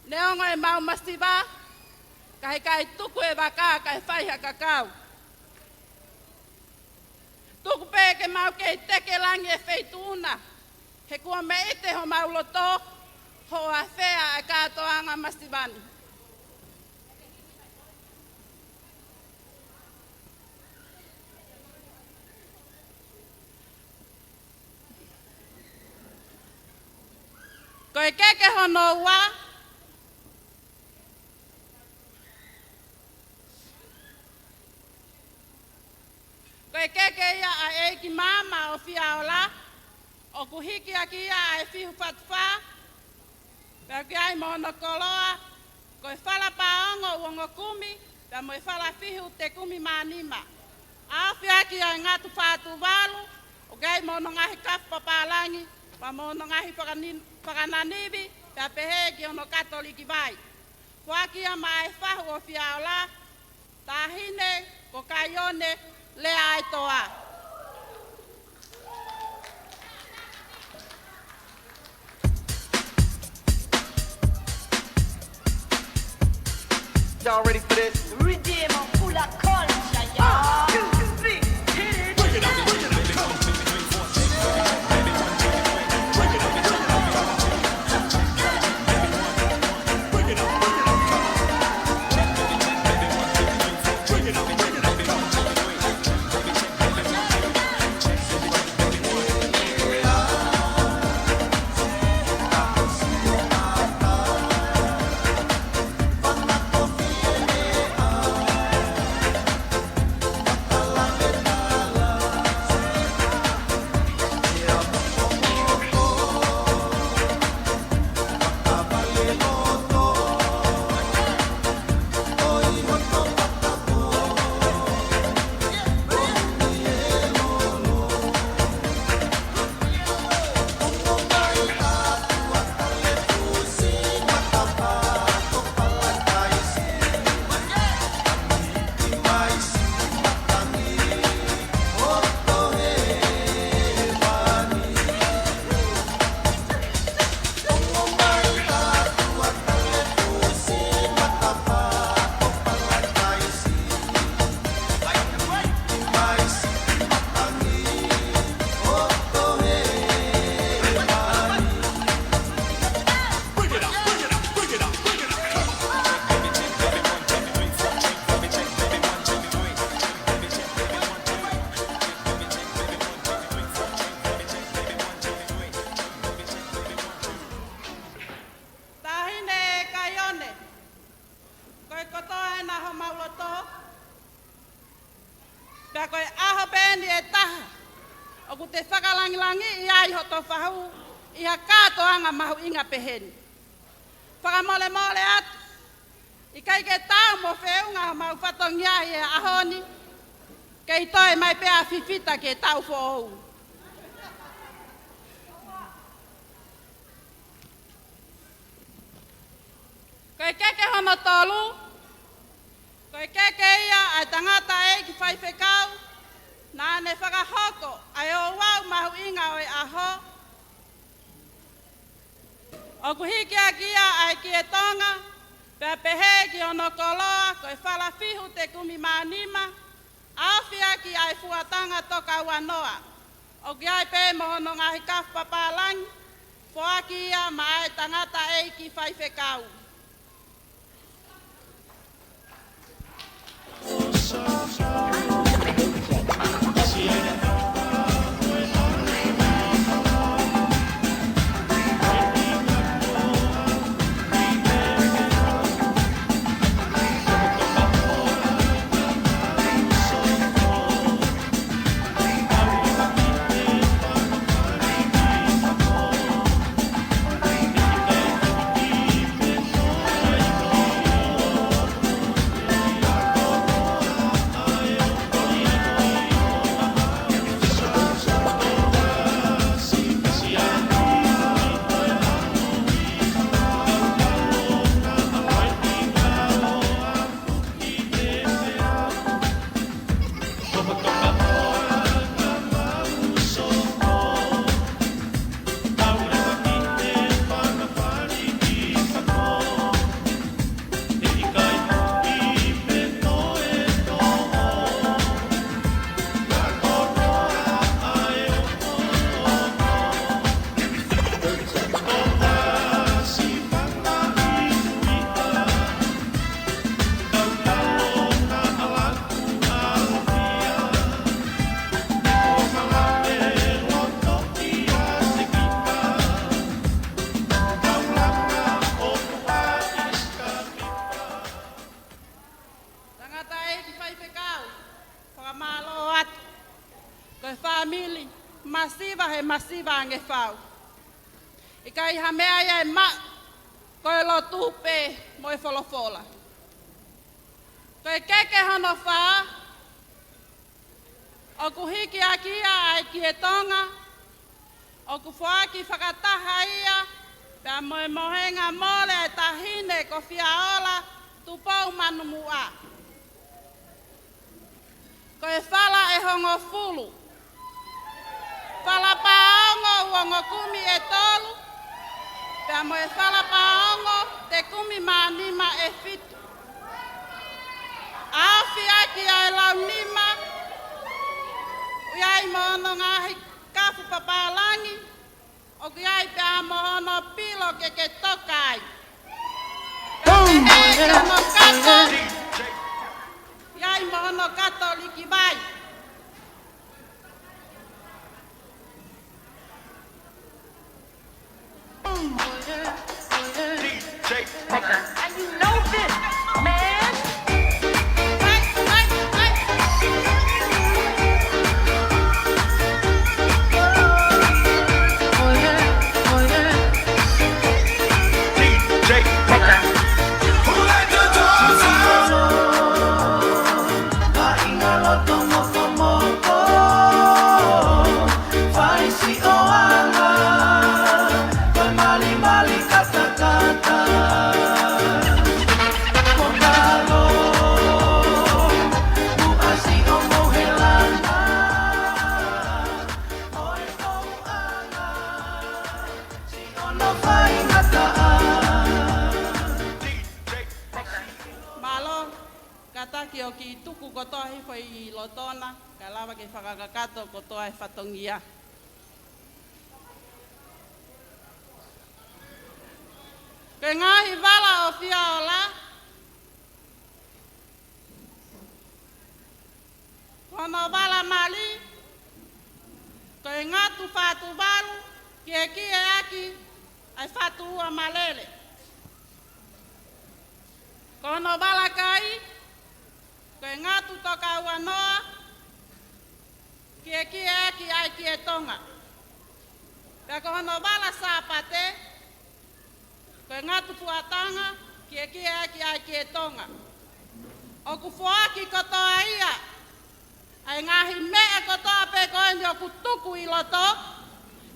Neongo ʻemau masiva, ka he ʻikai tuku e vaka kae fai ha kakau. Tuku pē ke mau kei teke langi e feituʻu na, he kuo meʻite homau loto, hoʻo afea e kātoanga masiva ni. Ko e keke hono ua, ko e keke ia ʻa e ʻeiki maama ʻo Fiaola, ʻoku hiki ʻaki ia ʻa e fihu fatu fā, pea ʻoku ʻi ai mo hono koloa, ko e fala paongo ʻe ongo kumi, pea mo e fala fihu tekumi mā nima. ʻAofia ki ai ngatu fā Tuvalu, ʻoku ʻi ai mo hono ngaahi kafu papālangi, pea mo hono ngaahi fakani-, fakananivi, pea pehē ki hono Katoliki vai. Foaki ia maʻa e fahu ʻo Fiaola, Taʻahine ko Kaione Leaʻaetoa. Y'all ready for this? Riddim pour la culture, y'all. One, two, three, hit it. Taʻahine Kaione, ko e kotoa ena homau loto, pea ko e ʻaho pē eni ʻe taha ʻoku te fakalangilangiʻi ai hoto fahu ʻi ha kātoanga mahuʻinga pehē ni. Fakamolemole atu, ʻikai ke tau mo feʻunga homau fatongia ʻi he ʻaho ni, kei toe mai pē ʻa Fifita ke tau foʻou. Ko e keke hono tolu, ko e keke ia ʻa e tangataʻeiki faifekau, naʻa ne fakahoko ʻa e ouau mahuʻinga ʻo e ʻaho. ʻOku hiki ʻaki ia ʻa e Kie Tonga, pea pehē ki hono koloa, ko e fala fihu tekumi mā nima, ʻaofia ki ai fuatanga toka ua noa. ʻOku ʻi ai pē mo hono ngaahi kafu papālangi, foaki ia maʻa e tangataʻeiki faifekau. Siva Angefau. ʻIkai ha meʻa ia ʻe maʻu, ko e lotu pē mo e folofola. Ko e keke hono fā, ʻoku hiki ʻaki ia ʻa e Kie Tonga, ʻoku foaki fakataha ia pea mo e mohenga mole ʻa e Taʻahine ko Fiaola Tupou Manumuʻa. Ko e fala ʻe hongofulu. Fala paongo ʻe ongo kumi ʻe tolu, pea mo e fala paongo te kumi mā nima ʻe fitu. ʻOku foaki ʻa e lau nima, ʻoku ʻi ai mo hono ngaahi kafu papālangi, ʻoku ʻi ai pea mo hono pilo ke ke toka ai. Pea mo hono kato, ʻi ai mo hono kato likivai. And you know this, man. Mālō, kātaki ʻo kiʻi tuku kotoa hifo ʻi loto na, kae lava ke fakakakato kotoa e fatongia. Ko e ngaahi vala ʻo Fiaola, ko hono vala mali, ko e ngatu fā tuvalu, kiekie ʻaki ʻa e fā tuʻa malele. Ko hono vala kai, ko e ngatu toka ua noa, kiekie ʻaki ʻa e Kie Tonga. Pea ko hono vala Sāpate, ko e ngatu fuatanga, kiekie ʻaki ʻa e Kie Tonga. ʻOku foaki kotoa ia, ʻa e ngaahi meʻa kotoa pē ko eni ʻoku tuku ʻi loto,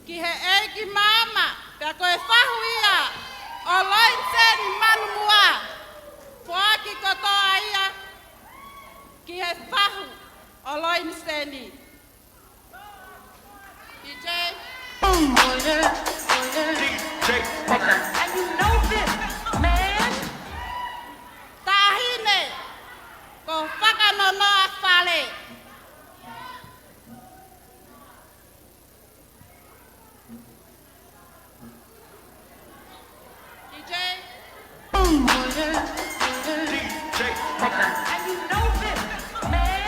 ki he ʻeiki maama, pea ko e fahu ia ʻo Loiniseni Manumuʻa. Foaki kotoa ia ki he fahu ʻo Loiniseni. D J. And you know this, man. Taʻahine ko Fakanonoa Fale. D J. And you know this, man.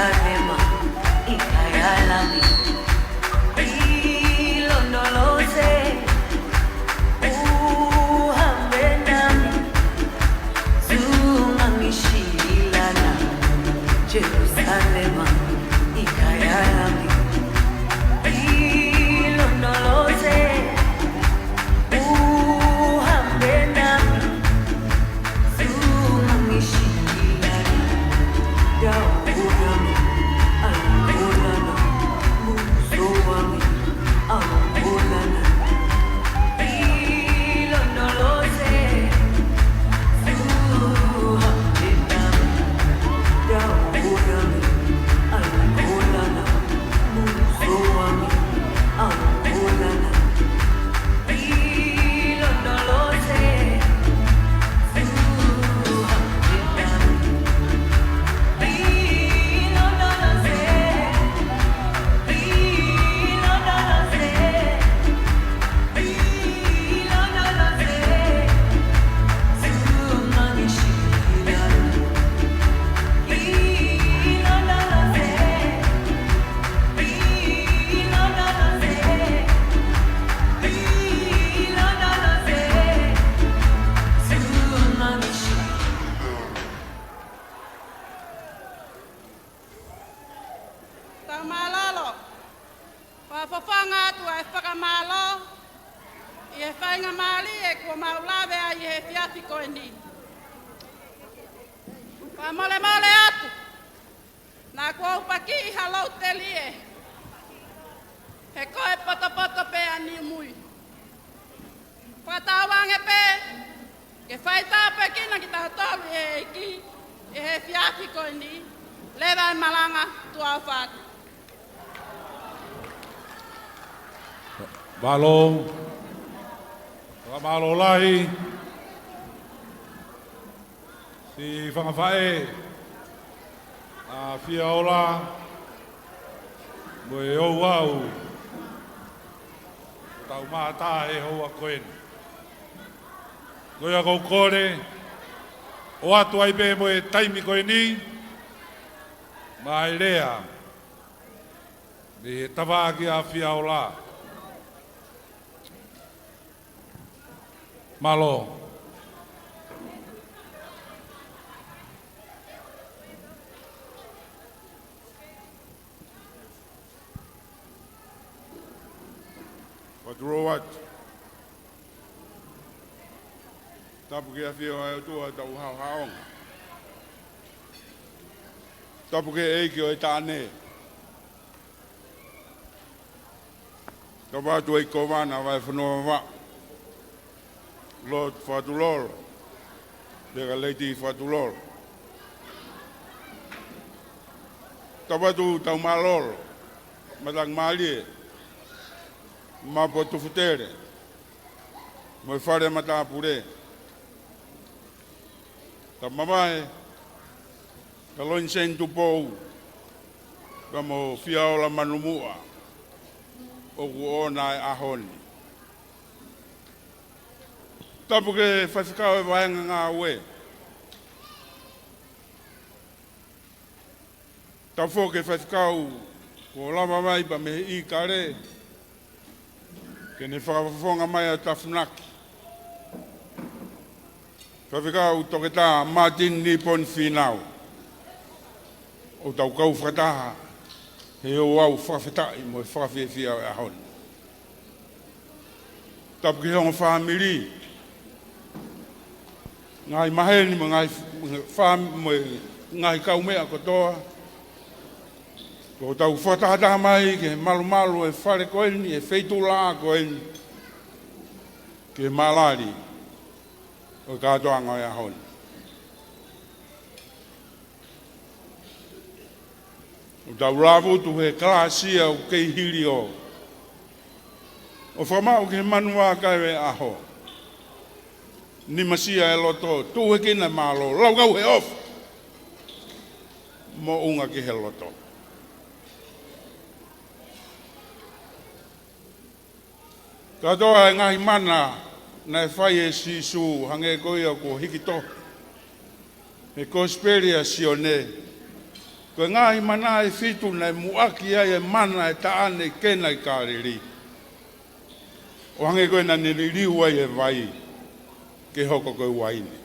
Jerusalema, ikayalami, ilondoloze, uhambe nami, zungamishi ilana. Jerusalema, ikayalami, ilondoloze, uhambe nami, Tau mālō. Fakafofonga atu ʻa e fakamālō ʻi he faingamālie kuo mau lave ai ʻi he efiafi ko eni. Fakamolemole atu, naʻa ku ʻaupaki ʻi ha lou telie, he ko e potopoto pē ʻa Niumui. Fakatauange pē ke fai tāpuekina kitautolu ʻe he ʻEiki ʻi he efiafi ko eni, leva e malanga. Tuʻa ʻofa atu. Mālō. Fakamālō lahi. Siʻi fanga faʻē, ʻa Fiaola mo e ouau ʻoku tau mātā he houa ko eni. Ko ia ʻoku ou kole, ʻoatu ai pē mo e taimi ko eni, mai lea mei he tafaʻaki ʻa Fiaola. Mālō. Fakatulou atu. Tapu ki he ʻafio ʻa e ʻOtua ʻi hotau haʻohaʻonga. Tapu ki he ʻEiki ʻo e Taʻane. Tapu atu ʻEiki Kōvana Vahefonua Vavaʻu, Lord Fakatulolo, pea ki he Lady Fakatulolo. Tapu atu Taumalolo, Matangi Mālie, Mapu ʻo Tufutele, mo e fale matāpule. Tapu mamae kia Loiniseni Tupou, pea mo Fiaola Manumuʻa, ʻoku ʻoʻona e ʻaho ni. Tapu ki he faifekau ʻo e vaʻinga ngāue. Tapu foki ki he faifekau kuo lava mai pea mei he ʻIkale ke ne fakafofonga mai ʻa e tafunaki. Faifekau Toketā Martin Nipon Fīnau, ʻoku tau kau fakataha he ouau fakafetaʻi mo e fakafiefia ʻo e ʻaho ni. Tapu ki he ongo fāmili, ngaahi maheni mo e ngaahi fā-, mo e ngaahi kaumeʻa kotoa. Kuo tau fakatahataha mai ki he malumalu ʻo e fale ko eni, ʻi he feituʻulaʻā ko eni, ki he malali ʻo e kātoanga ʻo e ʻaho ni. ʻOku tau lāvutu he kalāsia ʻoku kei hili ʻo, ʻo fakamaʻu ki he manu vakai ʻo e ʻaho. Nimasia e loto, tuʻu hekina e mālō, laukau he ʻofa, moʻunga ki he loto. Kātoa e ngaahi mana naʻe fai ʻe Sīsū, hangē ko ia kuo hiki tohi he Kosipeli ʻa Sione, Ko e ngaahi mana ʻe fitu naʻe muʻaki ai e mana ʻe taʻane ʻi Kena ʻi Kāleli, ʻo hangē ko ē naʻa ne liliu ai e vai ke hoko ko e uaine.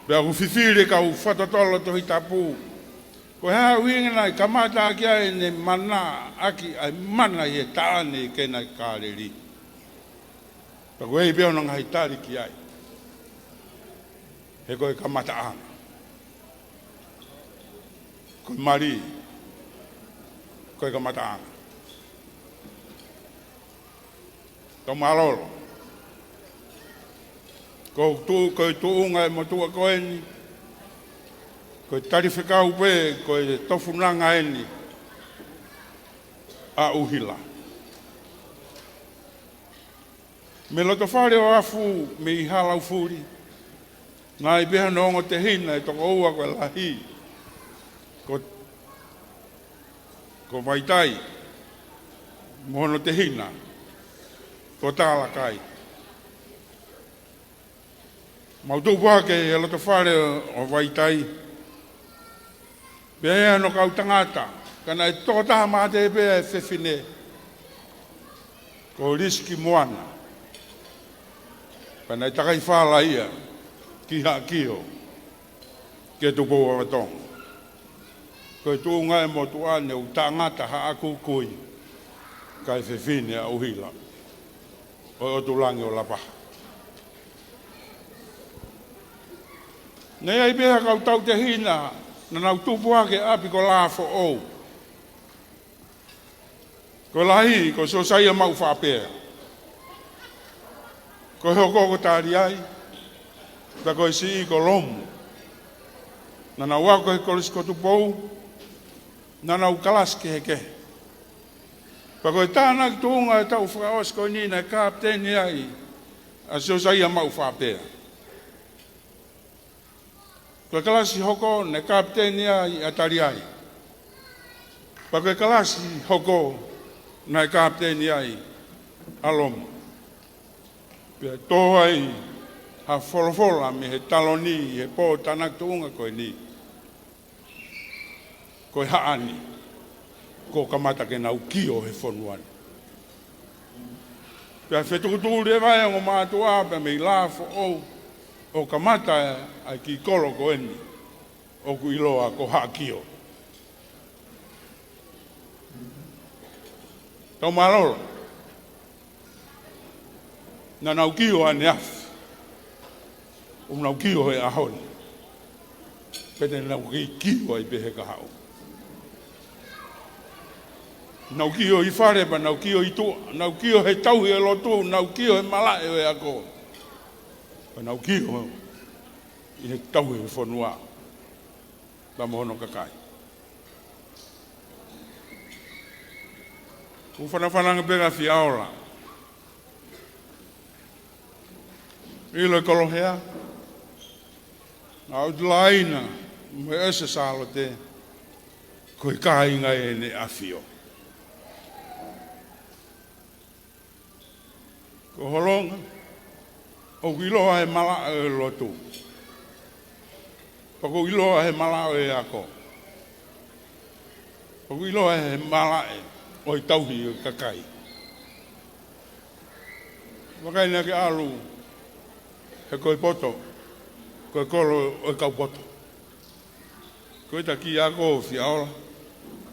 Pea ʻoku fifili e kau fakatotolo Tohi Tapu, ko e hā e ʻuhinga naʻe kamata ʻaki ai ʻene mana ʻaki ʻa e mana ʻi he taʻane ʻi Kena ʻi Kāleli. Pea ʻoku ʻi ai pē hono ngaahi tali ki ai. He ko e kamataʻanga. Ko e mali, ko e kamataʻanga. Tau mālōlō. Ko tu-, ko e tuʻunga e motuʻa ko eni, ko e talifekau pē, ko e tofunanga eni ʻa ʻUhila. Mei loto fale ʻo Afu, mei Halaufuli, naʻe ʻi ai pē hano ongo tehina ʻe toko ua, ko e lahi ko, ko Vaitai, mo hono tehina ko Talakai. Mau tupu hake ʻi loto fale ʻo Vaitai. Pea ʻi ai hano kau tangata, ka naʻe tokotaha mate pē e fefine, ko Lisiki Moana. Pea naʻe takai fala ia ki Haʻakio, ki he Tupou ʻa Tonga. Ko e tuʻunga e motuʻa ne u tangata Haʻa Kukui, kae fefine ʻa ʻUhila ʻo e ʻOtulangi ʻo Lapaha. Naʻe ʻi ai pē ha kau tautehina naʻa nau tupu hake ʻapi ko Lafoʻou. Ko e lahi ko Siosaia Maʻufaʻapea. Ko e hoko ko Taliai, pea ko e siʻi ko Lomu. Naʻa nau ako he Kolisi ko Tupou, naʻa nau kalasi kehekehe. Pea ko e tānaki tuʻunga e taʻu fakaʻosi ko eni naʻe kapiteni ai ʻa Siosaia Maʻufaʻapea. Ko e kalasi hoko naʻe kapiteni ai ʻa Taliai. Pea ko e kalasi hoko naʻe kapiteni ai ʻa Lomu. Pea tō ai ha folofola mei he taloni he pō tānaki tuʻunga ko eni. Ko e haʻa ni, kuo kamata ke nau kio he fonua ni. Pea fetukutuku leva e ongo mātuʻa pea mei Lafoʻou ʻo kamata ʻa e kiʻi kolo ko eni ʻoku ʻiloa ko Haʻakio. Tau mālōlō. Naʻa nau kio ʻaneafi, ʻo nau kio he ʻaho ni. Pea te nau kei kio ai pē he kahaʻu. Nau kio ʻi fale pea nau kio ʻi tuʻa, nau kio he tauhi e lotu, nau kio he malaʻe ʻo e ako. Pea nau kio ʻi he tauhi e fonua pea mo hono kakai. Ko e fanafananga pē ka Fiaola. ʻIlo e kolo hea, naʻa ʻOtulaina mo e ʻEse Sālote, ko e kāinga ʻEne ʻAfio. Ko Holonga, ʻoku ʻiloa he malaʻe ʻo e lotu. Pea ʻoku ʻiloa he malaʻe ʻo e ako. ʻOku ʻiloa he malaʻe ʻo e tauhi ʻo e kakai. Vakai naʻa ke ʻalu he ko e poto, ko e kolo ʻo e kau poto. Ko e taki ako Fiaola,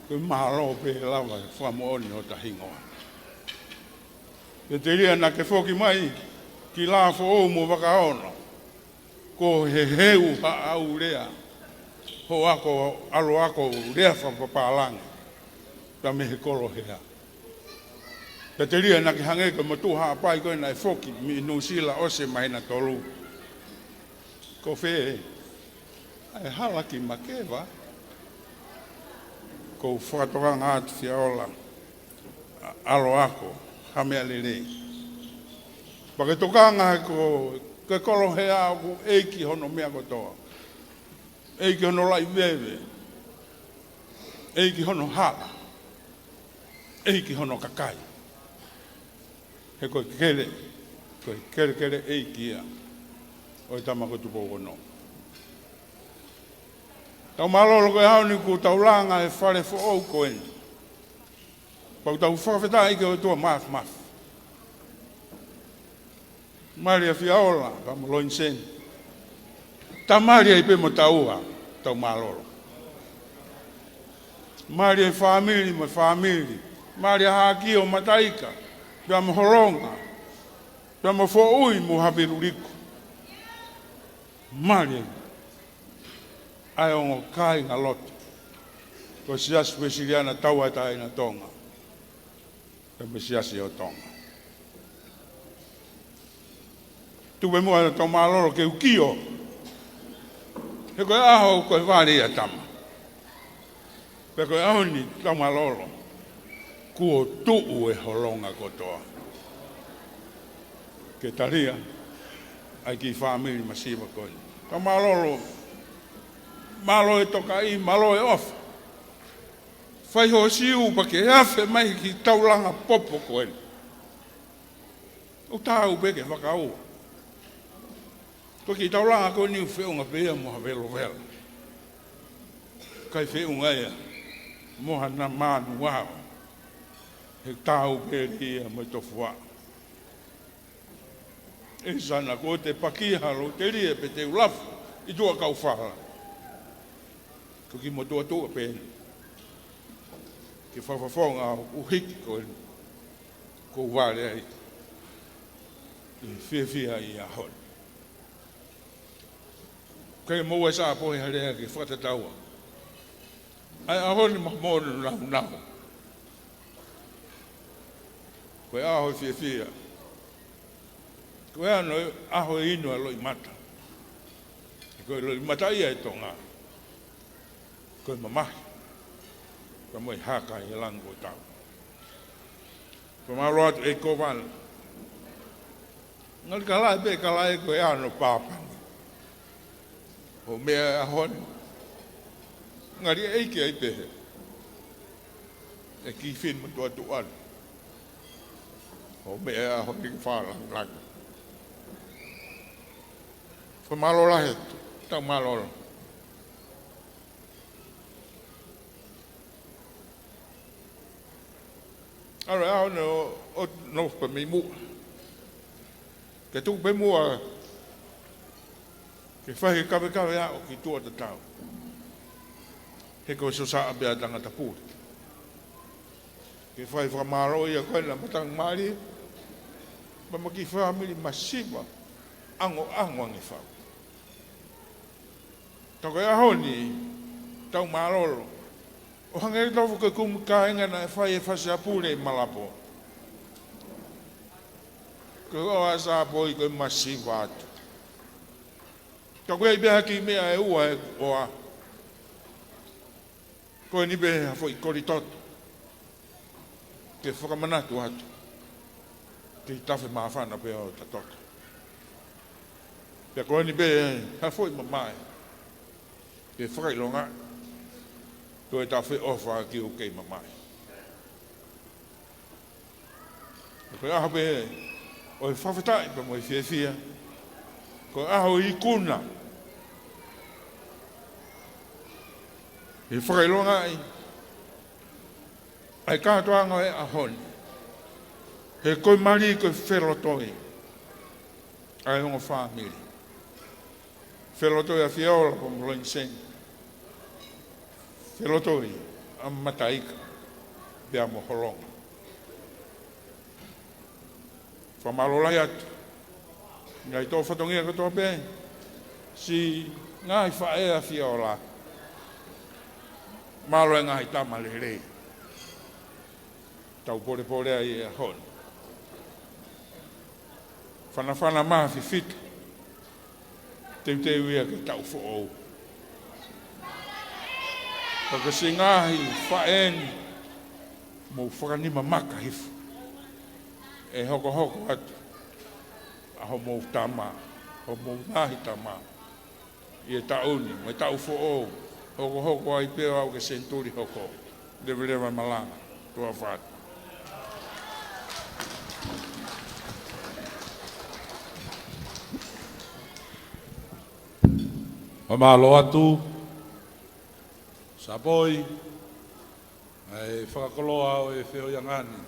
ko e mālō pē lava e fakamoʻoni hota hingoa. Pea telia naʻa ke foki mai ki Lafoʻou mo Vakaono, ko e heheu haʻau lea, hoʻo ako, ʻalu ako lea fakapapālangi, pea mei he kolo hea. Pea telia naʻa ke hangē ko e motuʻa Haʻapai ko ē naʻe foki mei Nuʻusila ʻosi e māhina tolu. Ko fē ʻa e hala ki Makeva? Ko u fakatokanga atu Fiaola, ʻa, ʻalu ako ha meʻa lelei. Pea ke tokanga ko, ko e kolo hea ʻoku ʻeiki hono meʻa kotoa. ʻEiki hono laʻi veve. ʻEiki hono hala. ʻEiki hono kakai. He ko e kele, ko e kelekele ʻeiki ia ʻo e tama ko Tupou Ono. Tau mālōlō ko e ʻaho ni kuo tau langa e fale foʻou ko eni. Pea tau fakafetaʻi ki he ʻOtua Māfimafi. Mali ʻa Fiaola, pea mo Loiniseni. Tau mali ai pē mo taua, tau mālōlō. Mali e fāmili mo e fāmili. Mali ʻa Haʻakio Mataika, pea mo Holonga, pea mo Foʻui mo Haviluliku. Mali ʻa e ongo kāingalotu. Ko e Siasi Uēsiliana Tauʻatāina Tonga. Ko e Siasi ʻo Tonga. Tuku pē muʻa tau mālōlō ke u kio. He ko e ʻaho ko e vale ia tama. Pea ko e ʻaho ni tau mālōlō. Kuo tuʻu e Holonga kotoa. Ke talia ʻa e kiʻi fāmili masiva ko eni. Tau mālōlō, mālō e tokaʻi, mālō e ʻofa. Fai ho siu pea ke afe mai ki he taulanga popo ko eni. ʻOku taau pē ke fakaua. Ko e kiʻi taulanga ko eni ʻoku feʻunga pē ia mo ha velovela. ʻIkai feʻunga ia mo ha na manu ao. He taau pē ia mo e tofuaʻa. ʻE sana ko te pakia ha lou telie pe te u lafu ʻi tuʻa kau fala. Ko e kiʻi motuʻa tuʻa pē eni. Ke fakafofonga ʻo hiki ko eni. Ko vale ai. ʻI he fiefia ʻi he ʻaho ni. Ke mo ua sa po he lea ke fakatataua. ʻA e ʻaho ni mo mo naunau. Ko e ʻaho fiefia. Ko e ʻaho ʻe inu ʻa e loʻimata. Ko e loʻimata ia ʻe Tonga. Ko e mamahi. Ka mo e haka ʻi he langi ko tau. Ko mālō atu ʻe Kovana. Ngali kalaʻi pē, kalaʻi ko e ano pāpani. ʻO meʻa e ʻaho ni. Ngali ʻeiki ai pē he. ʻE kiʻi fini mo tuʻa tuʻa ni. ʻO meʻa e ʻaho ni ke fālangilangi. Ko mālō lahi atu, tau mālōlō. ʻAlu e ʻaho ni ʻo, ʻo nofo pē mei muʻa. Ke tuku pē muʻa, ke fai kavekave ʻo ki tuʻa tatau. He ko e sosa ʻa pea tangata puli. Ke fai fakamālō ia ko ena matanga mali, pea mo e kiʻi fāmili masiva, ʻango, ʻango ange fau. Ka ko e ʻaho ni, tau mālōlō. ʻO hangē tofu ko e kumi kāinga naʻe fai e fasi ʻa pule ʻi Malapo. Ko e ʻoa sa poi ko e masiva atu. Ka ko e ʻi pē ha kiʻi meʻa ʻe ua ʻe ʻoa. Ko eni pē ha foʻi koli toto. Ke fakamanatu atu. Ke tafe māfana pē ʻo ta toto. Pea ko eni pē ha foʻi mamae. Ke fakaʻilonga. Ko e tafe ʻofa ki ʻo kei mamae. Ko e ʻaho pē ʻo e fakafetaʻi pea mo e fiefia. Ko e ʻaho ikuna. He fakaʻilongaʻi. ʻA e kātoanga ʻo e ʻaho ni. He ko e mali ko e felotoi. ʻA e ongo fāmili. Felotoi ʻa Fiaola pea mo Loiniseni. Felotoi ʻa Mataika. Pea mo Holonga. Fakamālō lahi atu. Ngaahi tō fatongia kotoa pē. Siʻi ngaahi faʻē ʻa Fiaola. Mālō e ngaahi tama lelei. Tau polepole ai e ʻaho ni. Fanafana mā fifita. Teuteu ia ke tau foʻou. Ka ko siʻi ngaahi faʻē ni mou fakanima maka hifo. ʻE hokohoko atu. ʻA homou tama. Homou ngaahi tama. ʻI he taʻu ni, mo e taʻu foʻou, hokohoko ai pē ʻo aʻu ki he senituli hoko. Leveleva malanga, tuʻa fatu. Fakamālō atu, Tapoi, ʻa e fakakoloa ʻo e feohiʻanga ni.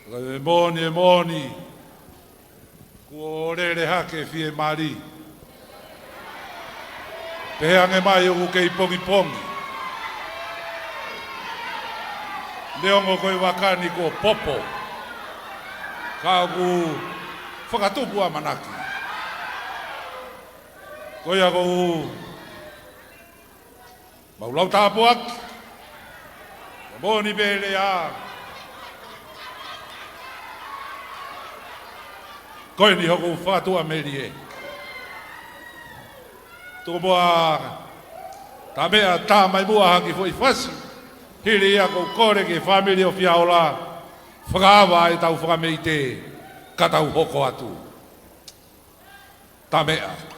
Ka ʻe moʻoni, ʻe moʻoni, kuo lele hake fiemālie. Pehē ange mai ʻoku kei pongipongi. Neongo ko e vaka ni kuo popo, ka ʻoku fakatupu ʻamanaki. Ko ia ʻoku mau lau tāpuaki. Moʻoni pē lea. Ko eni hoku fakatuʻamelie. Tuku muʻa Tameʻa, tā mai muʻa ha kiʻi foʻi fasi. Hili ia ʻoku ou kole ki he fāmili ʻo Fiaola, fakaava ʻetau fakameʻite, ka tau hoko atu. Tameʻa.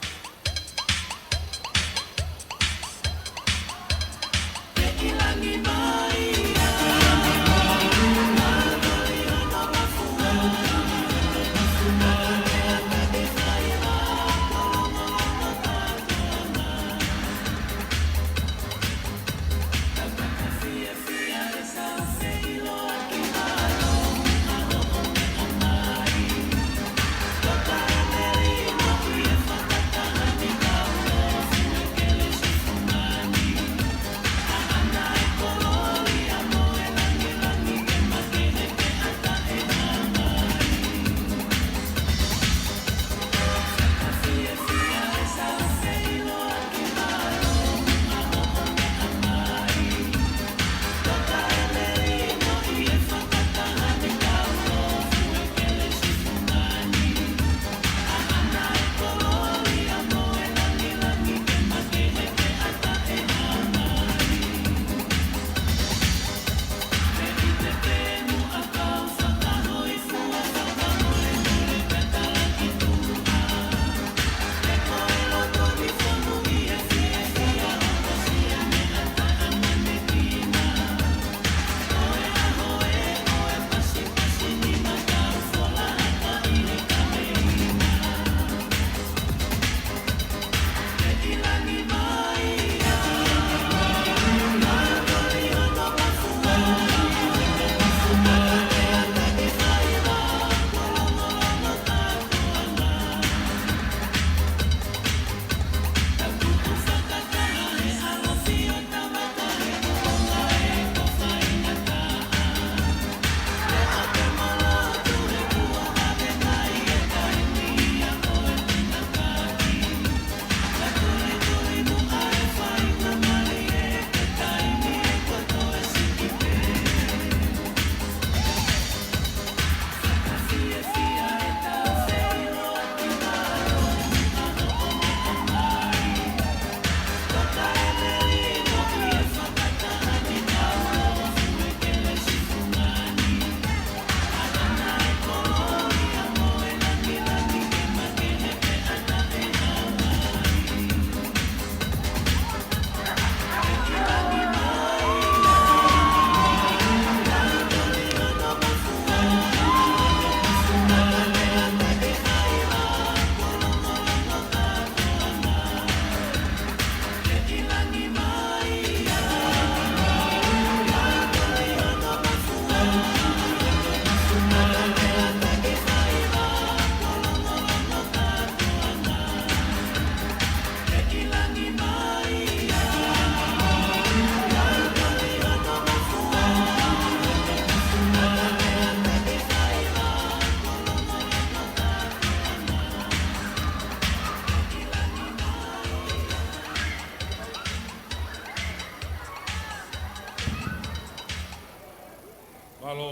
Mālō.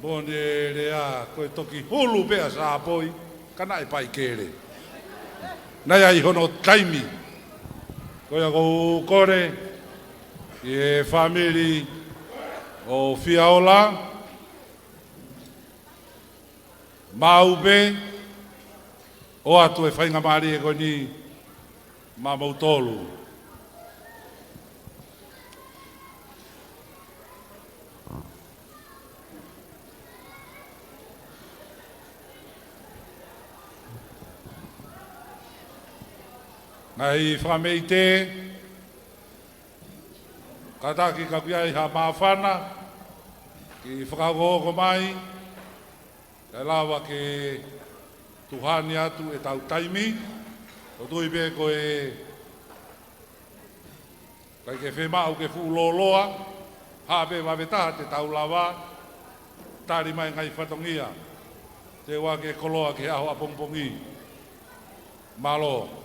Moʻoni e lea, ko e toki hulu pē ʻa Sāpoi, ka naʻe paikele. Naʻe ʻi ai hono taimi. Ko ia ʻoku ou kole ki he fāmili ʻo Fiaola, maʻu pē, ʻoatu e faingamālie ko eni maʻamoutolu. ʻAi fakameʻite, kātaki ka ʻoku ʻi ai ha māfana, ke fakaokohoko mai, kae lava ke tuʻu heni atu ʻetau taimi, ʻo tui pē ko e ʻikai ke fiemaʻu ke fuʻu lōloa, hā pē vave taha te tau lava, tali mai ngaahi fatongia, teu ʻa e koloa ki he ʻaho ʻapongipongi. Mālō.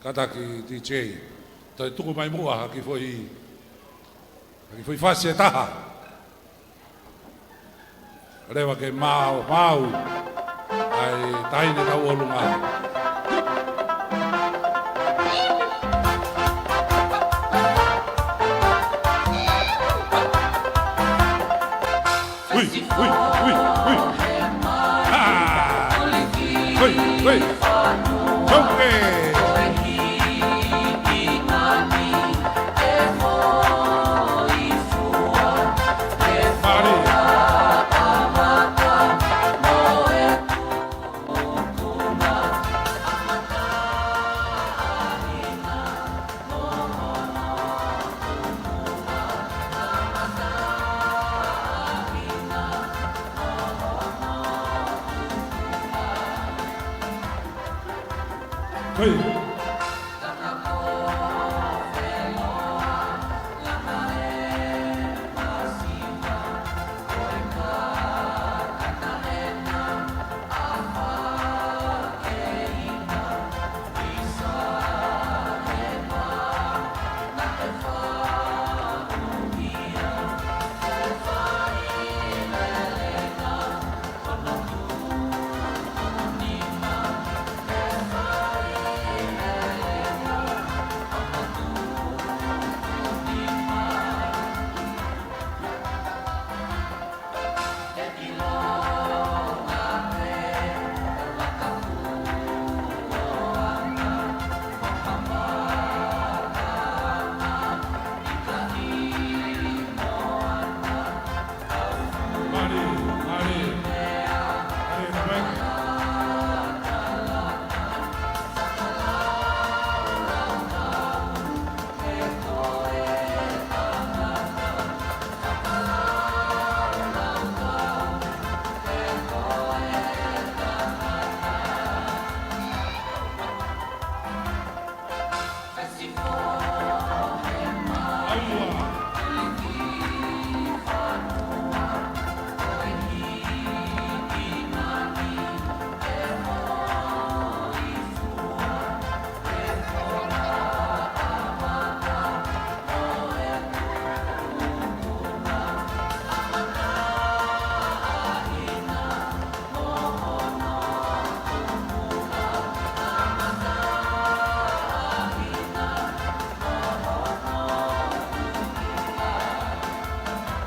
Kātaki D J, toe tuku mai muʻa ha kiʻi foʻi, ha kiʻi foʻi fasi ʻe taha. Leva ke maumau ʻa e taʻahine tauʻolunga. Ui, ui, ui, ui. Ah. Ui, ui. Toke. Mālie. Hei.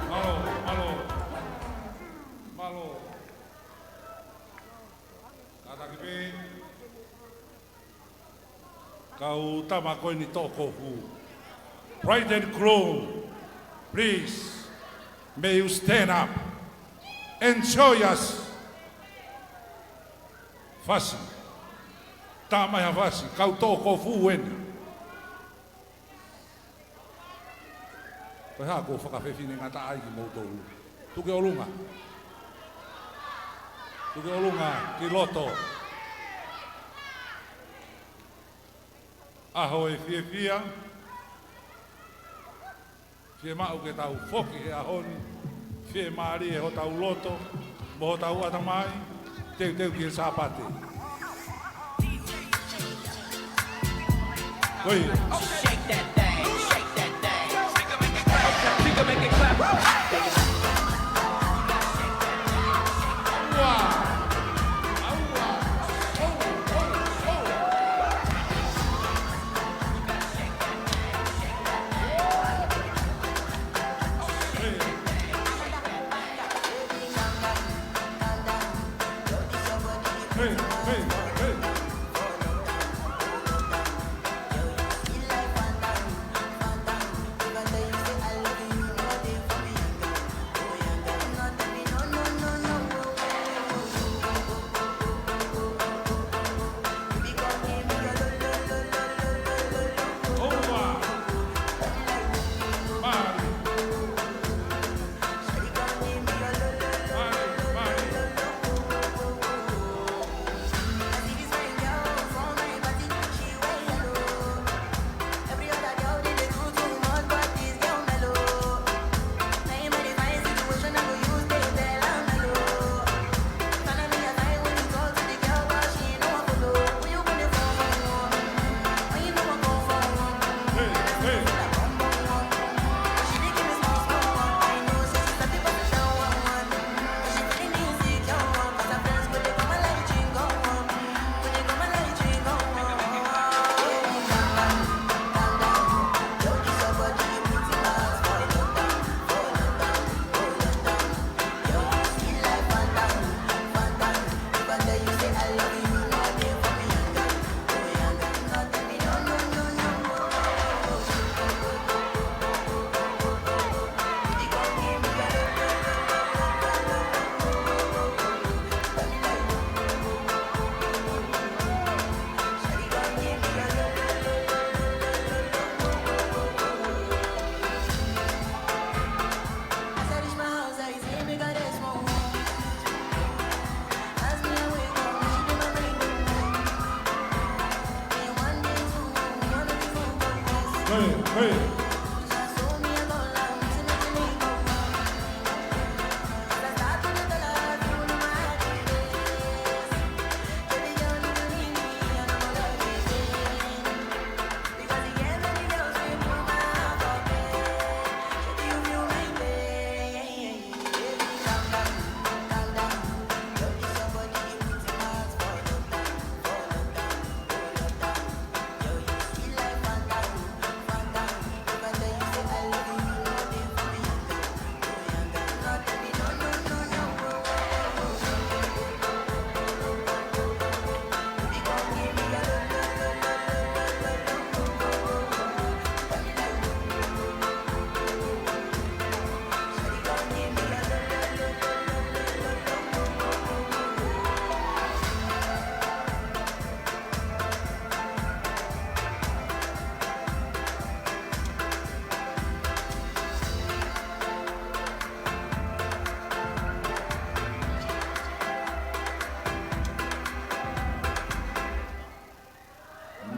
Mālō, mālō. Mālō. Kātaki pē. Kau tama ko eni tō kofu. Bride and groom, please, may you stand up. Enjoy us. Fasi. Tā mai ha fasi, kau tō kofu eni. Ko e hā ʻoku fakafineʻi ngata ai kimoutolu? Tuku ʻolunga. Tuku ʻolunga ki loto. ʻAho ʻo e fiefia. Fiemaʻu ke tau foki he ʻaho ni, fiemālie hotau loto, mo hotau ʻatamai, teuteu ki he Sāpate. Ko ia. Shake that thing, shake that thing. We can make it clap. We can make it clap.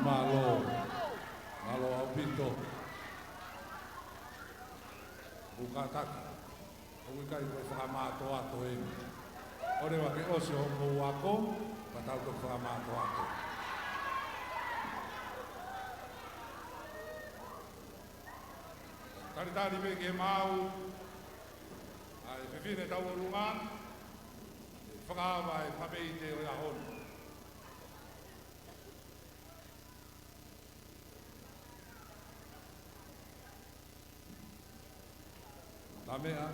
Mālō, mālō ʻaupito. Pukataki, ʻoku ʻikai ko e fakamātoato eni. ʻOua leva ke ʻosi hoʻomou ako, pea tau toki fakamātoato. Talitali pē ke maʻu ʻa e fefine tauʻolunga, ʻe fakaava e papeite ʻo e ʻaho ni. Tameʻa,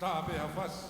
tā pē ha fasi.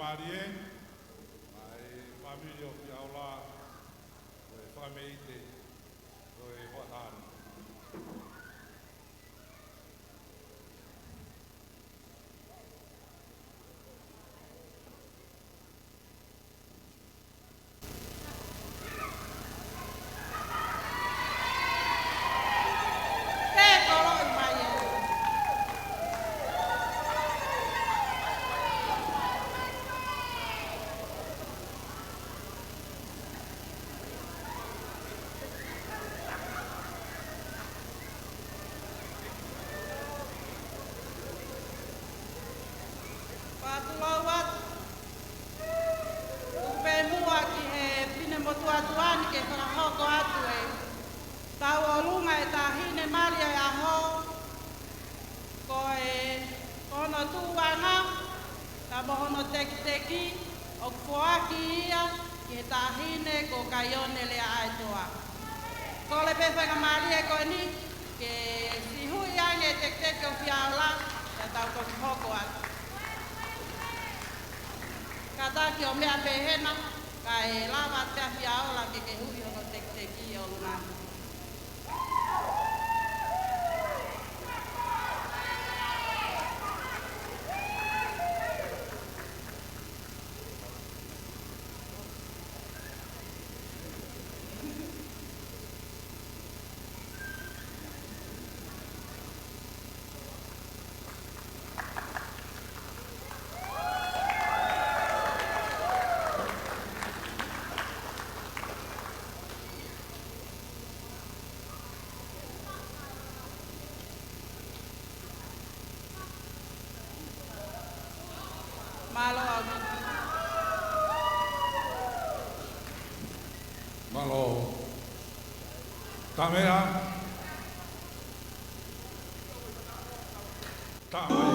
Mālie, ʻa e fāmili ʻo Fiaola, ko e fakameʻite, ko e hoʻatā ni. Fakatulou atu. Tuku pē muʻa ki he finemotuʻa atu eni ke fakahoko atu ʻetau ʻolunga ʻa e Taʻahine Mali ʻo e ʻAho. Ko e, ko hono tuʻuʻanga, ka mo hono tekiteki, ʻoku foaki ia ki he taʻahine ko Kaione Leaʻaetoa. Kole pē faingamālie ko eni, ke siʻi huʻi ange e tekiteki ʻo Fiaola, pea tau toki hoko atu. Kātaki ʻo meʻa pē hena, kae lava atu ʻa Fiaola ke ke huʻi hono tekiteki ʻi ʻolunga. Mālō ʻaupito. Mālō. Tamea. Tamea.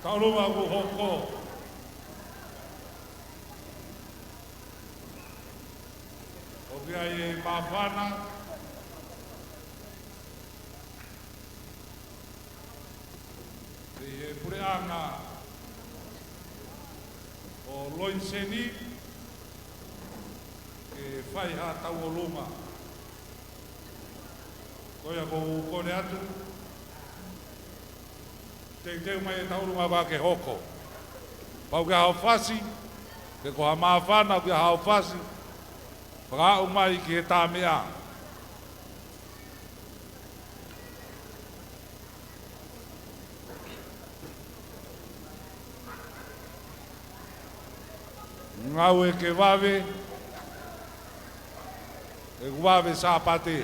ʻAlunga kuo hoko. ʻOku ʻi ai e māfana ʻi he puleʻanga ʻo Loiniseni ke fai ha tauʻolunga. Ko ia ʻoku ou kole atu, teuteu mai e tauʻolunga ka ke hoko. Pau ke hao fasi, pe ko ha māfana ʻoku ʻi ai hao fasi, fakaaʻu mai ki he tā meʻa. Ngāue ke vave, ʻe vave Sāpate.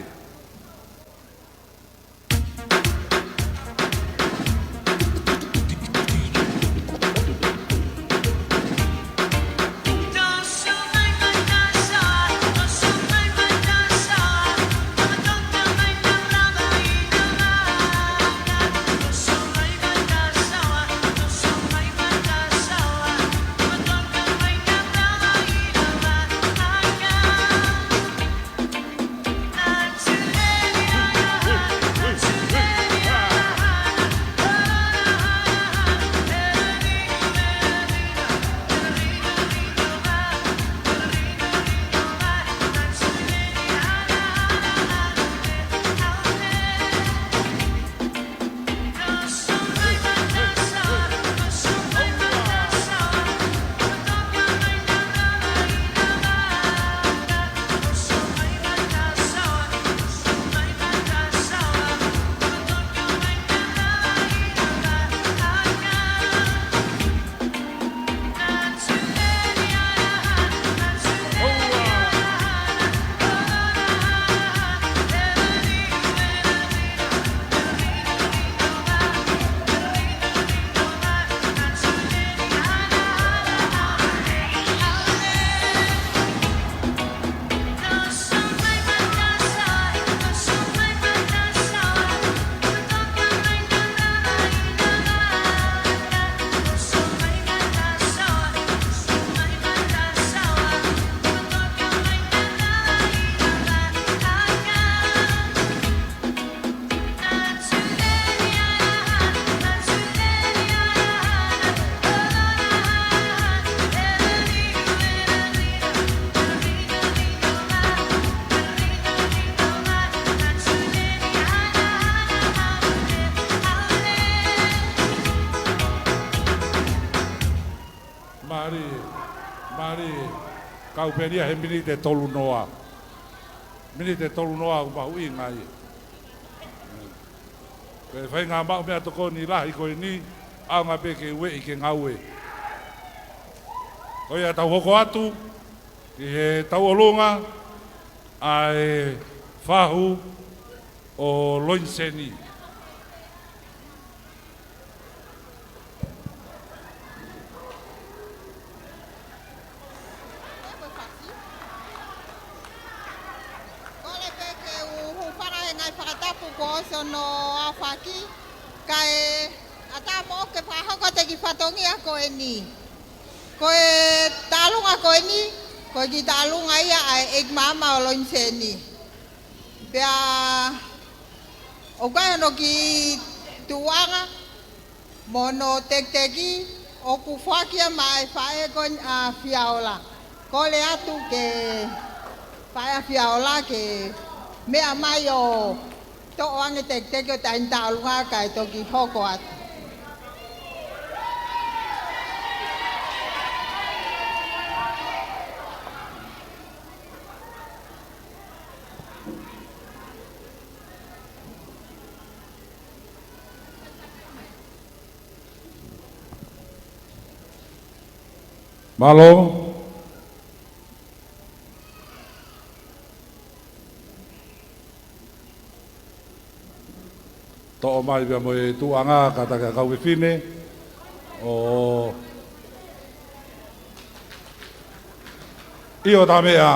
Mālie, mālie, kau pē ia he miniti ʻe tolu noa. Miniti ʻe tolu noa ʻoku mahuʻinga ia. Ko e faʻahinga maʻu meʻatokoni lahi ko eni, ʻaonga pē ke ueʻi ke ngāue. Ko ia tau hoko atu ki he tauʻolunga ʻa e fahu ʻo Loiniseni. Kole pē ke u hūfanga he ngaahi fakatapu kuo ʻosi hono aofaki, kae ʻatā moʻoku ke fakahoko atu e kiʻi fatongia ko eni. Ko e tauʻolunga ko eni, ko e kiʻi tauʻolunga ia ʻa e ʻeiki maama ʻo Loiniseni. Pea ʻoku ʻi ai hono kiʻi tuʻuʻanga mo hono tekiteki ʻoku foaki ia maʻa e faʻē ko eni ʻa Fiaola. Kole atu ki he faʻē ʻa Fiaola ke meʻa mai ʻo toʻo ange e tekiteki ʻo e taimi tauʻolunga kae toki hoko atu. Mālō. Toʻo mai pea mo e tuʻuʻanga kātaki ʻa e kau fefine ʻo ʻIo Tamea.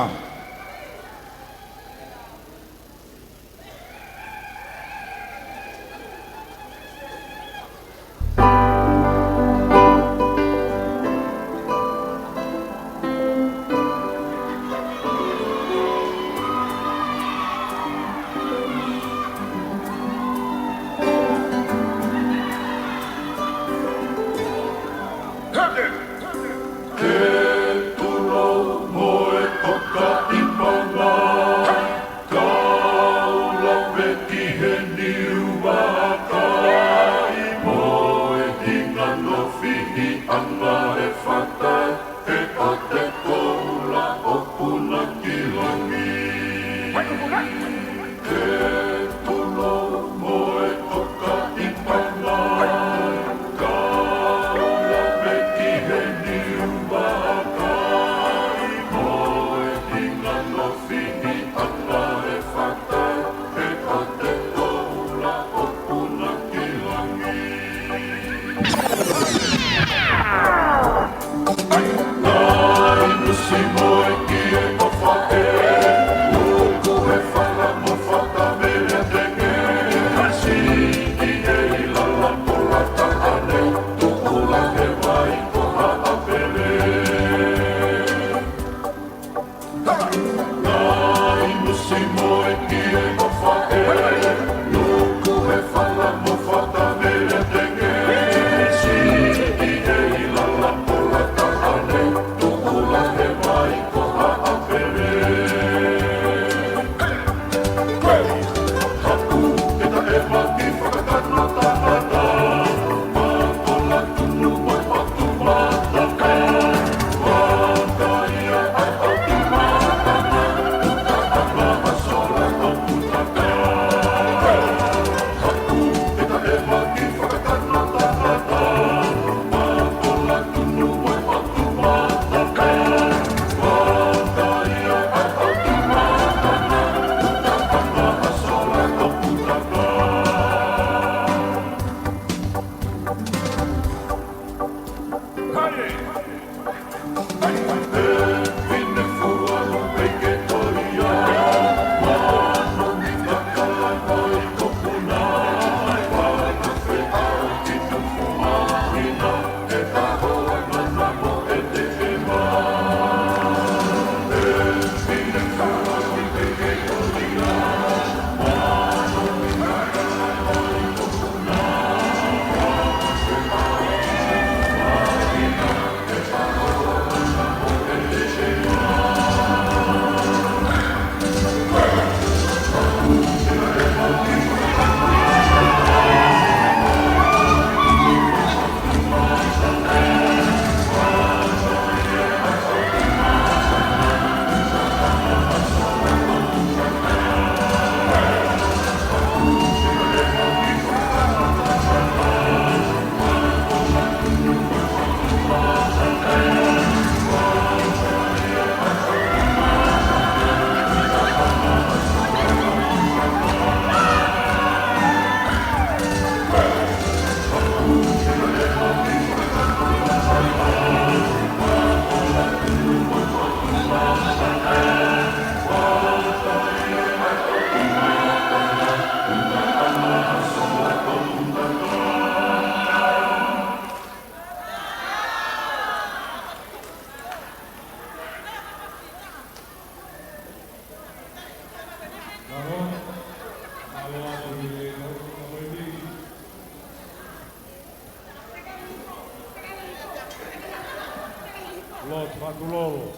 Lord Fatulolo,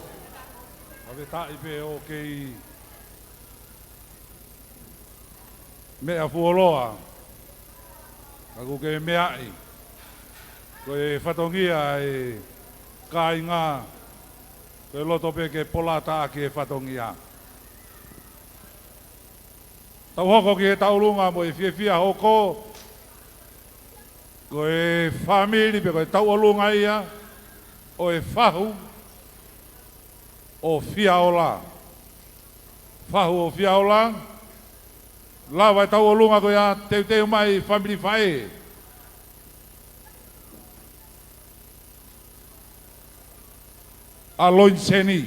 fakafetaʻi pē ʻoku kei meʻa fuoloa, ka ʻoku ke meaʻi, ko e fatongia e kāinga, ko e loto pē ke polataʻaki e fatongia. Tau hoko ki he tauʻolunga mo e fiefia hoko, ko e fāmili pe ko e tauʻolunga ia ʻo e fahu ʻo Fiaola. Fahu ʻo Fiaola, lava e tauʻolunga ko ia, teuteu mai fāmili faʻē ʻa Loiniseni.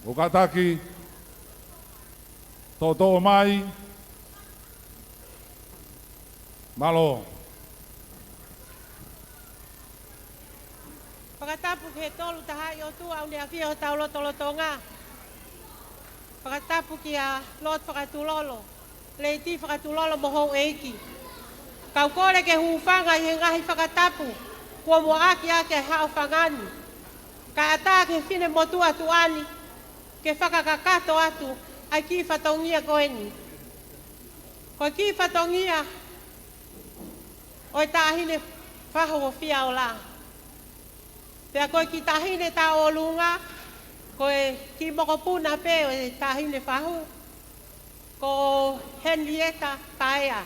ʻO kātaki, toʻotoʻo mai. Mālō. Fakatapu ki he Tolu Tahaʻi ʻOtua ʻoku ne ʻafio ʻi hotau lotolotonga. Fakatapu kia Lord Fakatulolo, Lady Fakatulolo mo houʻeiki. Kau kole ke hūfanga ʻi he ngaahi fakatapu kuo muʻaki ʻaki e haʻofanga ni. Kae ʻatā ki he finemotuʻa tuʻa ni ke fakakakato atu ʻa e kiʻi fatongia ko eni. Ko e kiʻi fatongia ʻo e taʻahine fahu ʻo Fiaola. Pea ko e kiʻi taʻahine tauʻolunga, ko e kiʻi mokopuna pē ʻo e taʻahine fahu, ko Henrietta Paea.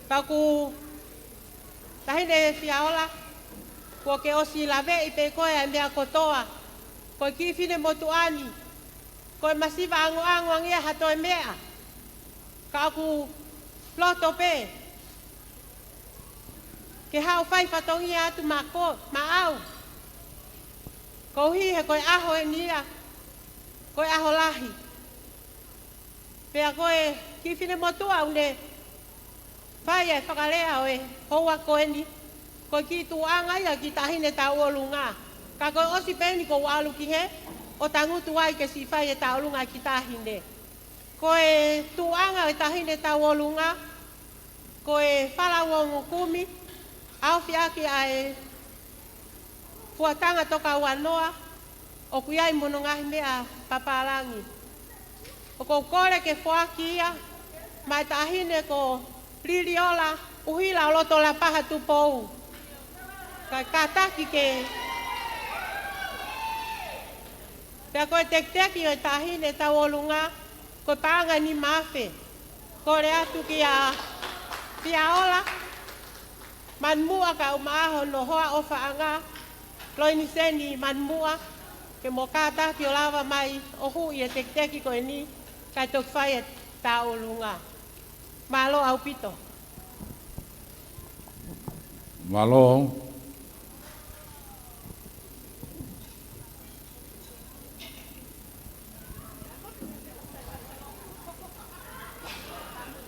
Pea ko e taʻahine Fiaola, kuo ke ʻosi laveʻi pē koe ʻa e meʻa kotoa. Ko e kiʻi finemotuʻa ni, ko e masiva ʻangoʻango ange ia ha toe meʻa. Ka ʻoku loto pē ke haʻu fai fatongia atu maʻa ko, maʻau. Koeʻuhi he ko e ʻaho eni ia, ko e ʻaho lahi. Pea ko e kiʻi finemotuʻa ʻoku ne fai e fakalea ʻo e houa ko eni, ko e kiʻi tuʻuʻanga ia ki he taʻahine Tauʻolunga. Ka ko e ʻosi pē eni kuo u ʻalu ki hē ʻo tangutu ai ke siʻi fai e tauʻolunga ki he taʻahine. Ko e tuʻuʻanga ʻo e taʻahine Tauʻolunga, ko e fala uongo kumi, ʻaofi ʻaki ʻa e fuatanga tokauanoa, ʻoku ʻi ai mo hono ngaahi meʻa papālangi. ʻOku ou kole ke foaki ia maʻa e taʻahine ko Liliola ʻUhila ʻo loto Lapaha Tupou. Kae kātaki ke, pea ko e tekiteki ʻo e taʻahine Tauʻolunga, ko e paʻanga ʻe nima afe. Kole atu kia Fiaola Manumaʻa kae ʻumaʻā hono hoa ʻofaʻanga, Loiniseni Manumaʻa, ke mo kātaki ʻo lava mai ʻo huʻi e tekiteki ko eni, kae toki fai e tauʻolunga. Mālō ʻaupito. Mālō.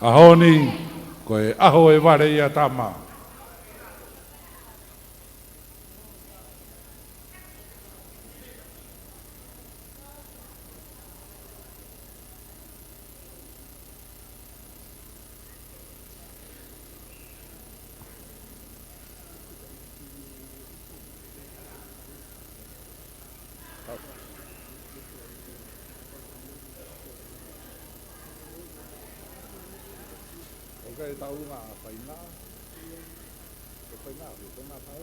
ʻAho ni, ko e ʻaho ʻo e vale ia tama. ʻOku ʻi ai e tauʻolunga ʻa Faina. Ko Faina, ko Faina tau.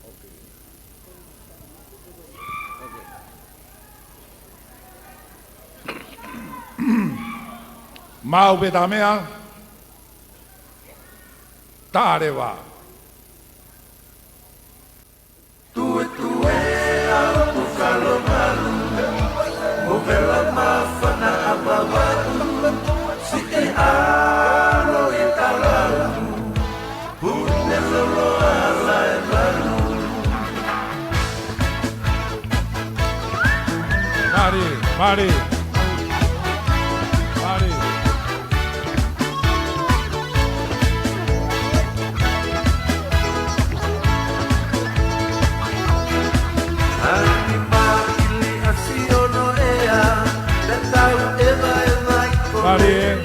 ʻOkei. ʻOkei. Maʻu pē ʻeta meʻa. Taʻaleva. Tuetue au Kalomalu, mo Vela Mafana ʻa Vavaʻu, siʻi ʻalo ʻi Talau, Pune Lolo ʻa Laevalu. Mālie, mālie. Mālie. Mālie.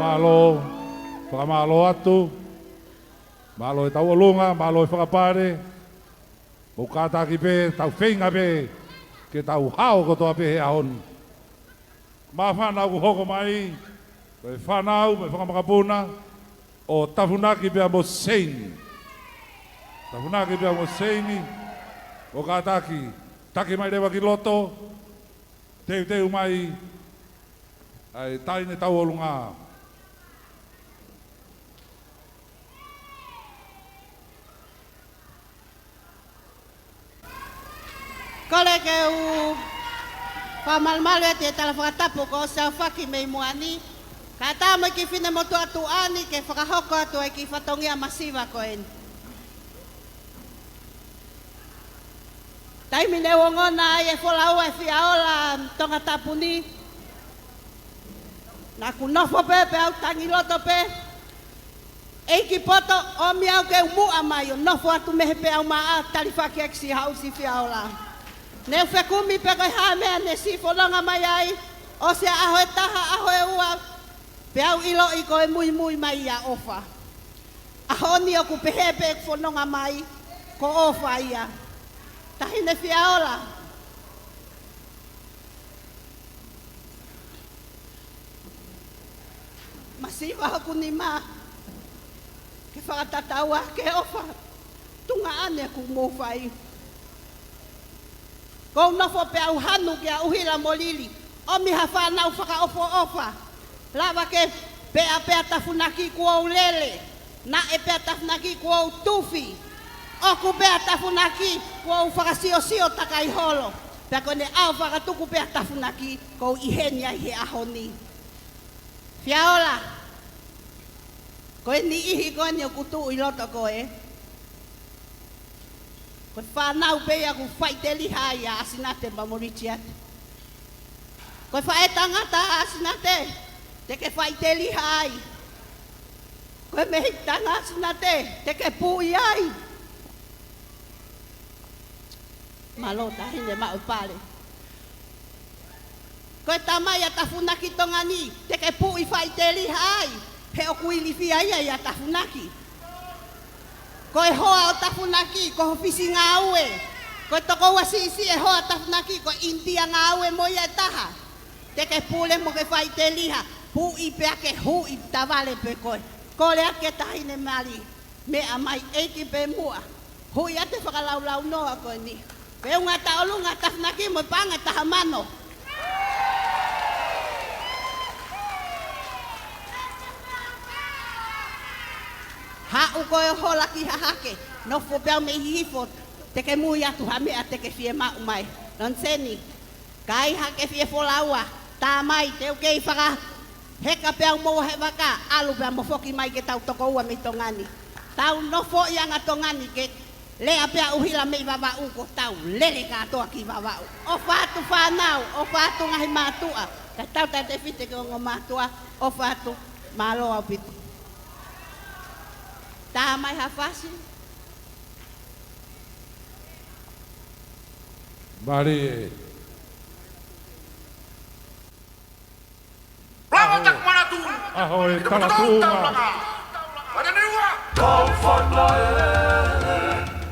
Mālō, fakamālō atu. Mālō e tauʻolunga, mālō e fakapale. ʻOku kātaki pē, tau feinga pē ke tau hao kotoa pē he ʻaho ni. Māfana ʻoku hoko mai, ko e fānau mo e fanga makapuna ʻo Tafunaki pea mo Seini. Tafunaki pea mo Seini, ʻo kātaki, taki mai leva ki loto, teuteu mai ʻa e taʻahine tauʻolunga. Kole ke u fakamalumalu atu e tala fakatapu kuo ʻosi aofaki mei muʻa ni, kae ʻatā mo e kiʻi finemotuʻa tuʻa ni ke fakahoko atu e kiʻi fatongia masiva ko eni. Taimi ne u ongona ai e folau ʻa e Fiaola Tongatapu ni, naʻá ku nofo pē, pea u tangi loto pē. ʻEiki poto, ʻomi au ke u muʻa mai ʻo nofo atu mei he peau maʻa, tali fakiekisi haʻu si Fiaola. Ne u fekumi pē ko e hā e meʻa ne siʻi fononga mai ai, ʻosi e ʻaho ʻe taha, ʻaho ʻe ua, peau ʻiloʻi ko e muimui mai ia ʻOfa. ʻAho ni ʻoku pehē pē ʻeku fononga mai, ko ʻOfa ia. Taʻahine Fiaola. Masiva hoku nima ke fakatatau ʻa e ʻOfa, tuʻunga ʻeni ʻoku mou fai. Ko u nofo pea u hanu kia ʻUhila mo Lili, ʻomi ha fānau fakaʻofoʻofa. Lava ke pea pea Tafunaki kuo u lele, naʻe pea Tafunaki kuo u tufi, ʻoku pea Tafunaki kuo u fakasiosio takai holo. Pea ko ʻene ʻao fakatuku pea Tafunaki, ko u ʻi heni ai he ʻaho ni. Fiaola, ko e niʻihi ko eni ʻoku tuʻu ʻi loto ko ē, ko e fānau pē ia ʻoku faʻiteliha ai ʻa ʻAsinate pea mo Litia. Ko e faʻētangata ʻa ʻAsinate te ke faʻiteliha ai. Ko e mehikitanga ʻa ʻAsinate te ke puʻi ai. Mālō Taʻahine Maʻupale. Ko e tamai ʻa Tafunaki Tonga ni te ke puʻi faʻiteliha ai, he ʻoku ilifia ia ʻia Tafunaki. Ko e hoa ʻo Tafunaki ko ho fisi ngāue. Ko e tokoua siʻisiʻi e hoa ʻo Tafunaki, ko e ʻInitia ngāue mo ia ʻe taha. Te ke pule mo ke faʻiteliha, puʻi pea ke huʻi tavale pē koe. Kole ake Taʻahine Mali, meʻa mai ʻEiki pē muʻa. Huʻi atu e fakalaulaunoa ko eni. Feʻunga tauʻolunga Tafunaki mo e paʻanga ʻe taha mano. Haʻu koe ʻo hola ki Hahake, nofo pē au mei Hihifo, te ke mui atu ha meʻa te ke fiemaʻu mai. Nonseni. Ka ai ha ke fie folaua, tā mai, te u kei fakaheka pē au mo e vaka, ʻalu pē mo foki mai ke tau tokoua mei Tonga ni. Tau nofo ʻi anga Tonga ni ke lea pē ʻa ʻUhila mei Vavaʻu, ko tau lele kātoa ki Vavaʻu. ʻOfa atu fānau, ʻofa atu ngaahi mātuʻa, ka tau tatefite ki he ongo mātuʻa, ʻofa atu, mālō ʻaupito. Tā mai ha fasi. Mālie. Lava taku manatu. ʻAho e talatuʻunga. Pada ni ua. Kau fana e,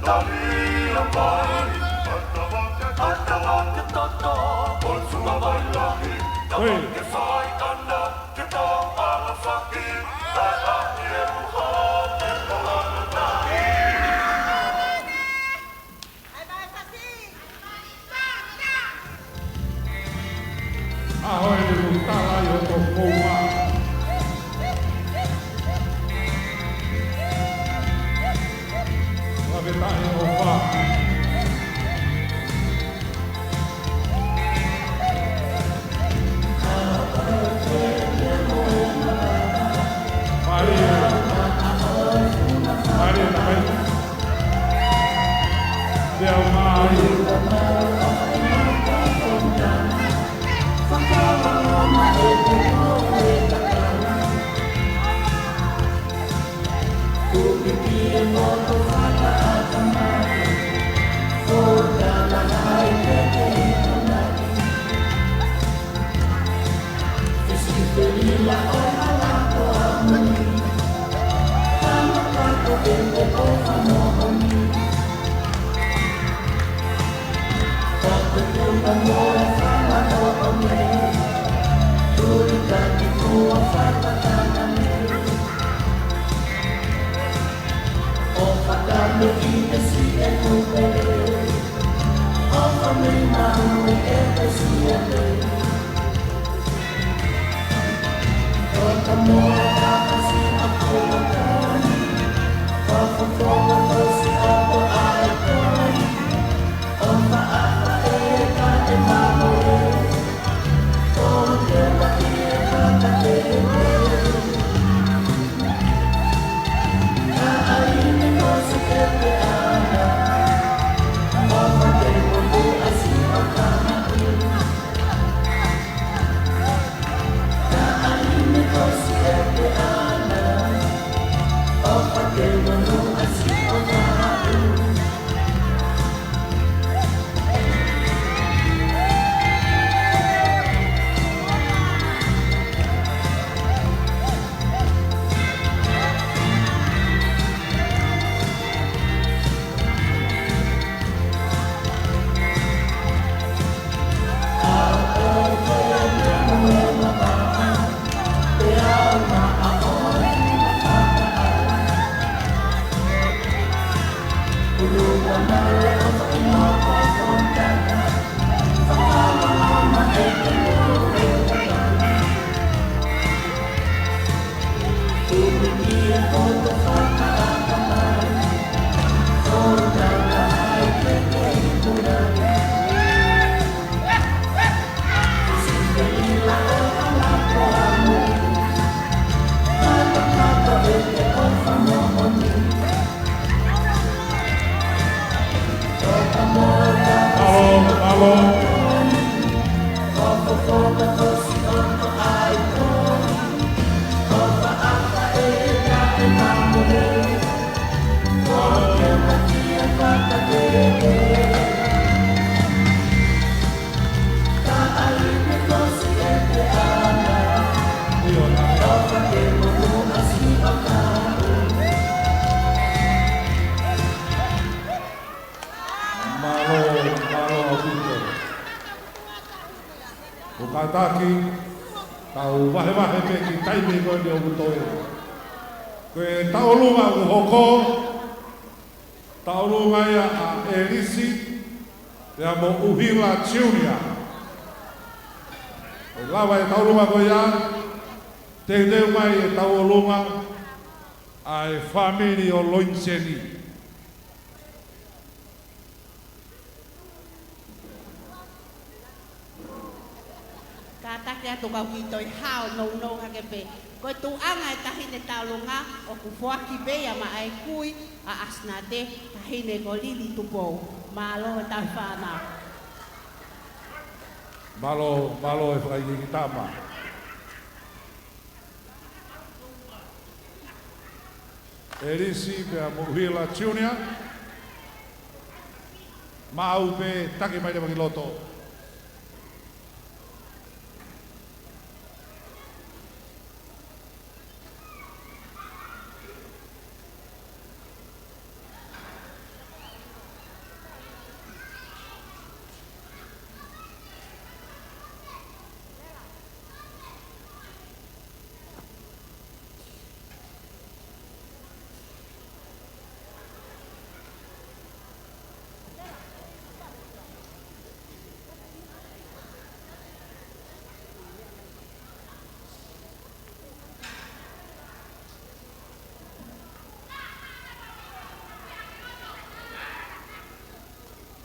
tali a mai. Ata vake toto, o sua mai lahi. Oi. Ke sai ana, ke tau ala faki. Ai, ai, e uha, e uha, e uha. ʻAho e lulu tala ʻi hoto koua. Lave taʻe ʻOfa. Mālō, mālō. Mālō, mālō ʻaupito. ʻOku kātaki, tau vahevahe pē ki he taimi ko eni ʻoku toe. Ko e tauʻolunga ʻoku hoko, tauʻolunga ia ʻa ʻElisi, pea mo ʻUhila Junior. ʻE lava e tauʻolunga ko ia, teuteu mai e tauʻolunga ʻa e fāmili ʻo Loiniseni. Kātaki atu kau kiʻi toe hao nounou hake pē. Ko e tuʻunga e taʻahine tauʻolunga ʻoku foaki pē ia maʻa e kui ʻa ʻAsinate, taʻahine ko Lili Tupou. Mālō e tauhi fānau. Mālō, mālō e fakaikiiki tama. ʻElisi pea mo ʻUhila Junior. Maʻu pē, taki mai leva ki loto.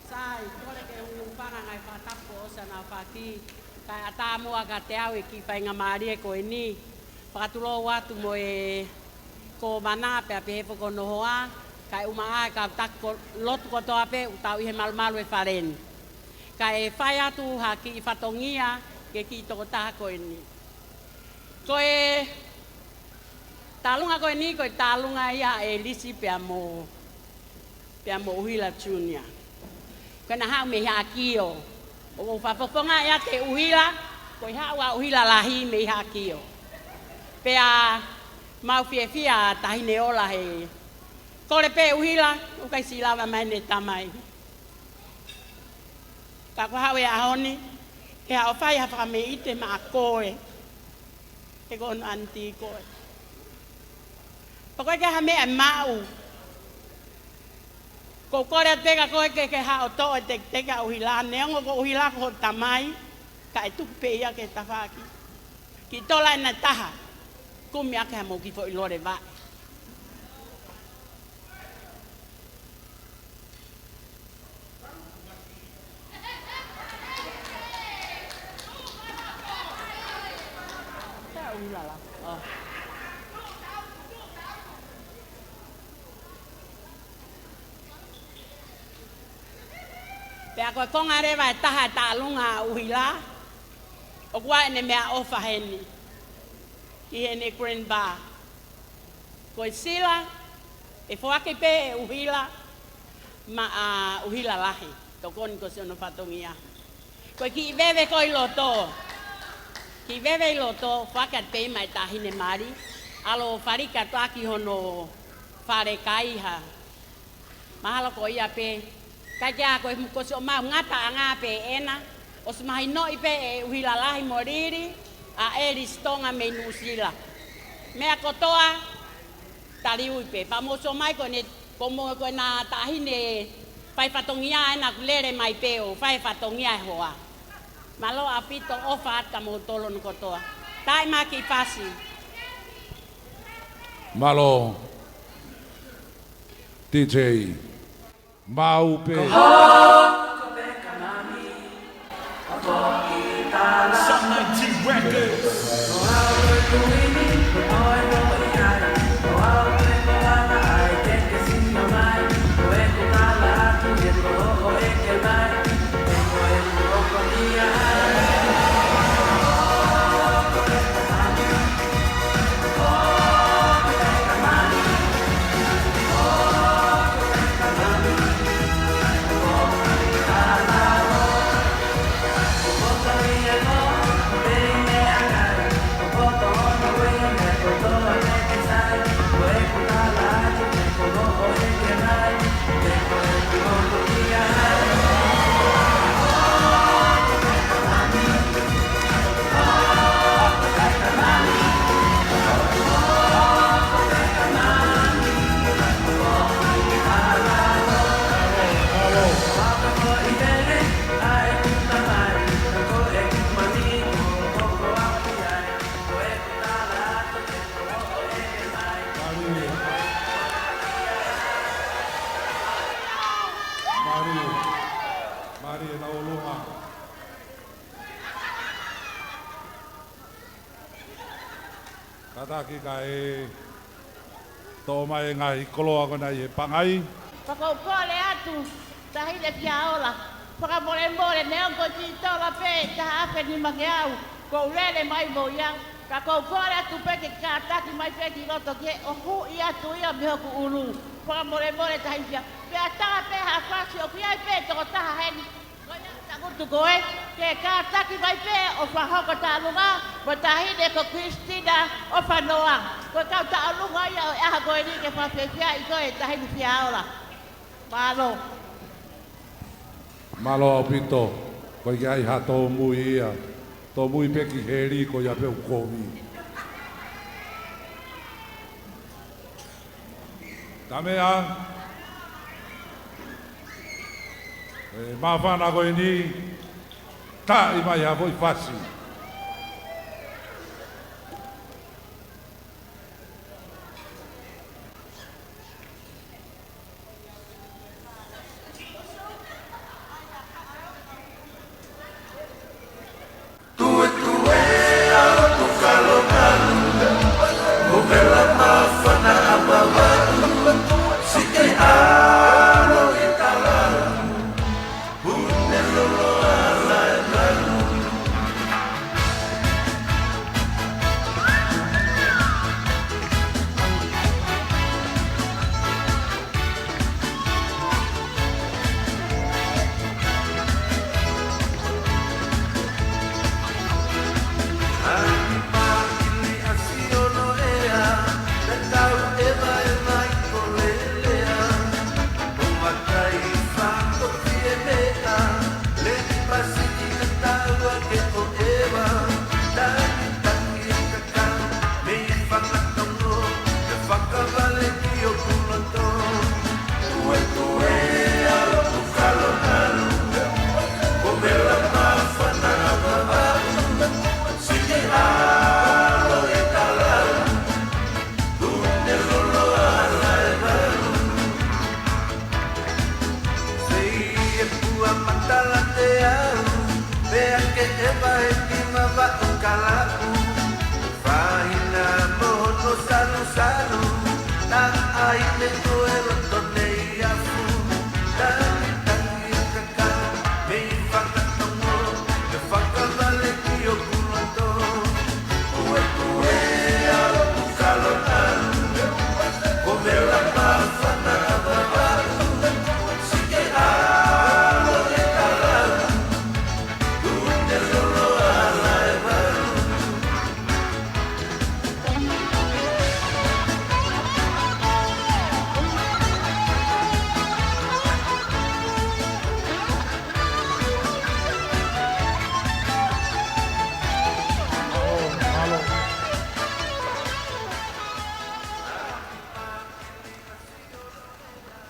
Sai, kole ke u hūfanga he ngaahi fakatapu kuo ʻosi ʻaneafi, kae ʻatā muʻa kiate au e kiʻi faingamālie ko eni. Fakatulou atu mo e kōmana pea pehē foki hono hoa, kae ʻumaʻā e kau taki ko-, lotu kotoa pē ʻoku tau ʻi he malumalu e fale ni. Kae fai atu ha kiʻi fatongia ki he kiʻi tokotaha ko eni. Ko e tauʻolunga ko eni, ko e tauʻolunga ia ʻa ʻElisi pea mo, pea mo ʻUhila Junior. Ko ʻena haʻu mei Haʻakio. ʻOku ou fakafofongaʻi ʻa e ʻUhila, ko e haʻu ʻa ʻUhila Lahi mei Haʻakio. Pea mau fiefia Taʻahine Ola he Kole pē ʻUhila, ʻoku ʻikai siʻi lava mai ʻene tamai. Ka ko e haʻu e ʻaho ni, ke haʻu ʻo fai ha fakameʻite maʻa koe, he ko hono ʻaniti koe. Pea ko e ʻikai ha meʻa ʻe maʻu. Ko e kole atu pē kia koe ke, ke haʻu ʻo toʻo e teketeke ʻa ʻUhila, neongo ko ʻUhila ko hoʻo tamai, kae tuku pē ia ki he tafaʻaki. Kiʻi tola ʻena taha, kumi ake ha mo e kiʻi foʻi lole vaʻe. Pea ko e konga leva ʻe taha ʻe taʻalunga ʻa ʻUhila, ʻoku ʻi ai ʻene meʻaʻofa heni, ʻi heʻene green bar. Ko e sila, ʻe foaki pē ʻe ʻUhila, maʻa ʻUhila Lahi, tokoni ko siʻono fatongia. Ko e kiʻi veve ko ē ʻi loto. Kiʻi veve ʻi loto, foaki atu pē ia maʻa e taʻahine mali, ʻalu ʻo fali kātoa ki hono fale kaihaʻa. Mahalo ko ia pē. Kae kehe ko e, ko siʻomau ngataʻanga pē ʻena, ʻosi mahinoʻi pē ʻe ʻUhila Lahi mo Lili ʻa ʻElisi Tonga mei Nuʻusila. Meʻa kotoa, taliui pē. Pea mou sio mai ko ʻene, ko mo, ko ʻena taʻahine fai fatongia ʻena ʻoku lele mai pē ʻo fai fatongia ʻi he hoa. Mālō ʻaupito, ʻofa atu kia moutolu hono kotoa. Taaʻi mai kiʻi fasi. Mālō. D J. Mau pē. Song nineteen Records. Mālie. Mālie. Mālie, nau ʻolunga. Kātaki kae toʻo mai e ngaahi koloa ko ena ʻi he pangai. Pea ʻoku ou kole atu, Taʻahine Fiaola, fakamolemole, neongo ko e kiʻi tola pē ʻe taha afe nima ke au, ʻoku ou lele mai mo ia, ka ʻoku ou kole atu pē ke kātaki mai pē ki loto ke ʻohuʻi atu ia mei hoku ʻulu. Fakamolemole Taʻahine Fiaola. Pea tā pē ha fasi ʻoku ʻi ai pē tokotaha heni. Ko ia, tangutu koe, ke kātaki mai pē ʻo fakahoko taʻalunga, mo e taʻahine ko Christina ʻOfanoa. Ko e kau taʻalunga ia ʻo e ʻaho ko eni ke fakafiefia ai koe Taʻahine Fiaola. Mālō. Mālō ʻaupito, ko e ʻikai ha tōmui ia. Tōmui pē ki heli ko ia pē ʻoku kovi. Tamea, e, māfana ko eni, taaʻi mai ha foʻi fasi.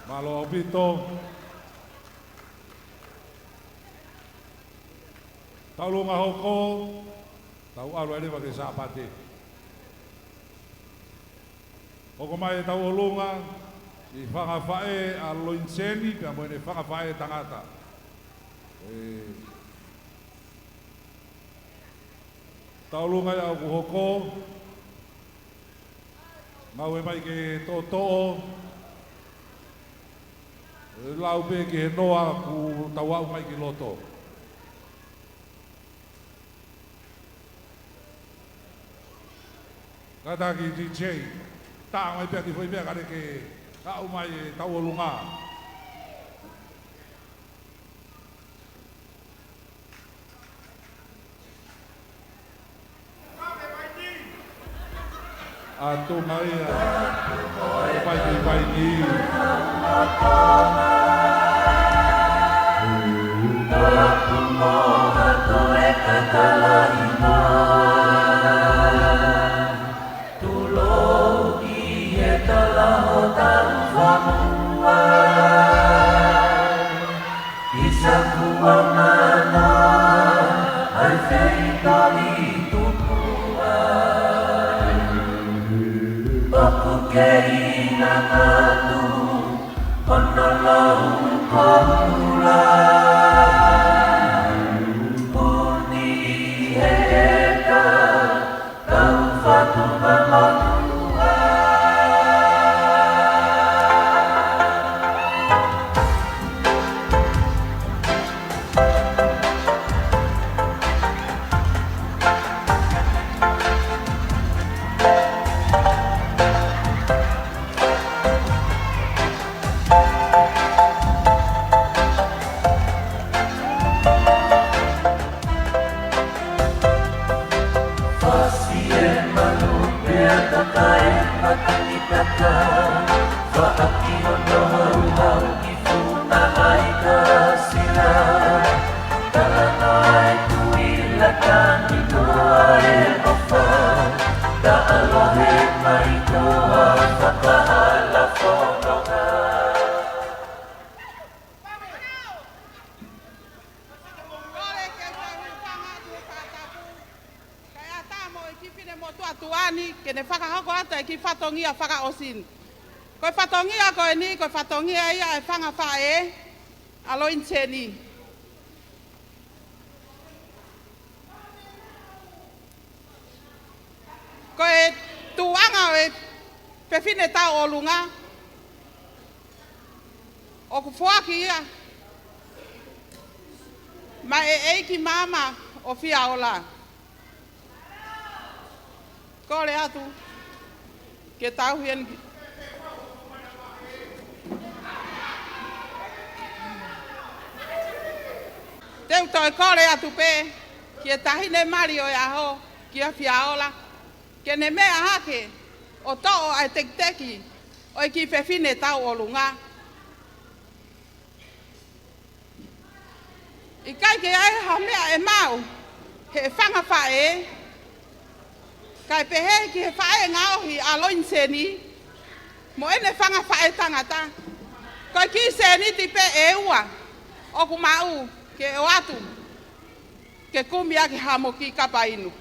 Mālō ʻaupito. Tauʻolunga hoko, tau ʻalu ai leva ki he Sāpate. Hoko mai e tauʻolunga ʻi he fanga faʻē ʻa Loiniseni, pea mo ʻene fanga faʻē tangata. ʻE, tauʻolunga ia ʻoku hoko, ngāue mai ki he toʻotoʻo, ʻe lau pē ki he noa kuo tau aʻu mai ki loto. Kātaki D J, tā mai pē ki foʻi meʻa kae lele ke aʻu mai e tauʻolunga. ʻA Tonga ia, ʻe Paiki Paiki. Tulou ki he talaʻofa muʻa. ʻI Sakuamana, ʻa e feitoli tupua. ʻOku kei ngangatu hono lau kōpula. Puni ʻi he ʻeka, kau fatu mamatua. Fasi e manu pea toka e matangi kaka. Faʻaki hono hauhau ki Funa mai Kasila. Talanoa e kui lakani noa e ʻofa. Taʻalo he mai toa fakahala fononga. Kole ke u fai hūfanga atu he fakatapu. Kae ʻatā mo e kiʻi finemotuʻa tuʻa ni, ke ne fakahoko atu e kiʻi fatongia fakaʻosi ni. Ko e fatongia ko eni, ko e fatongia ia e fanga faʻē ʻa Loiniseni. Ko e tuʻuʻanga ʻo e fefine tauʻolunga, ʻoku foaki ia maʻá e ʻeiki maama ʻo Fiaola. Kole atu ke tauhi eni. Te u toe kole atu pē ki he taʻahine mali ʻo e ʻaho, kia Fiaola, ke ne meʻa hake ʻo toʻo ʻa e tekiteki ʻo e kiʻi fefine tauʻolunga. ʻIkai ke ʻi ai ha meʻa ʻe maʻu ʻe he fanga faʻē, kae pehē ki he faʻē ngaohi ʻa Loiniseni mo ʻene fanga faʻē tangata. Ko e kiʻi sēniti pē ʻe ua ʻoku maʻu ke ʻoatu ke kumi ʻaki ha moki kapa inu.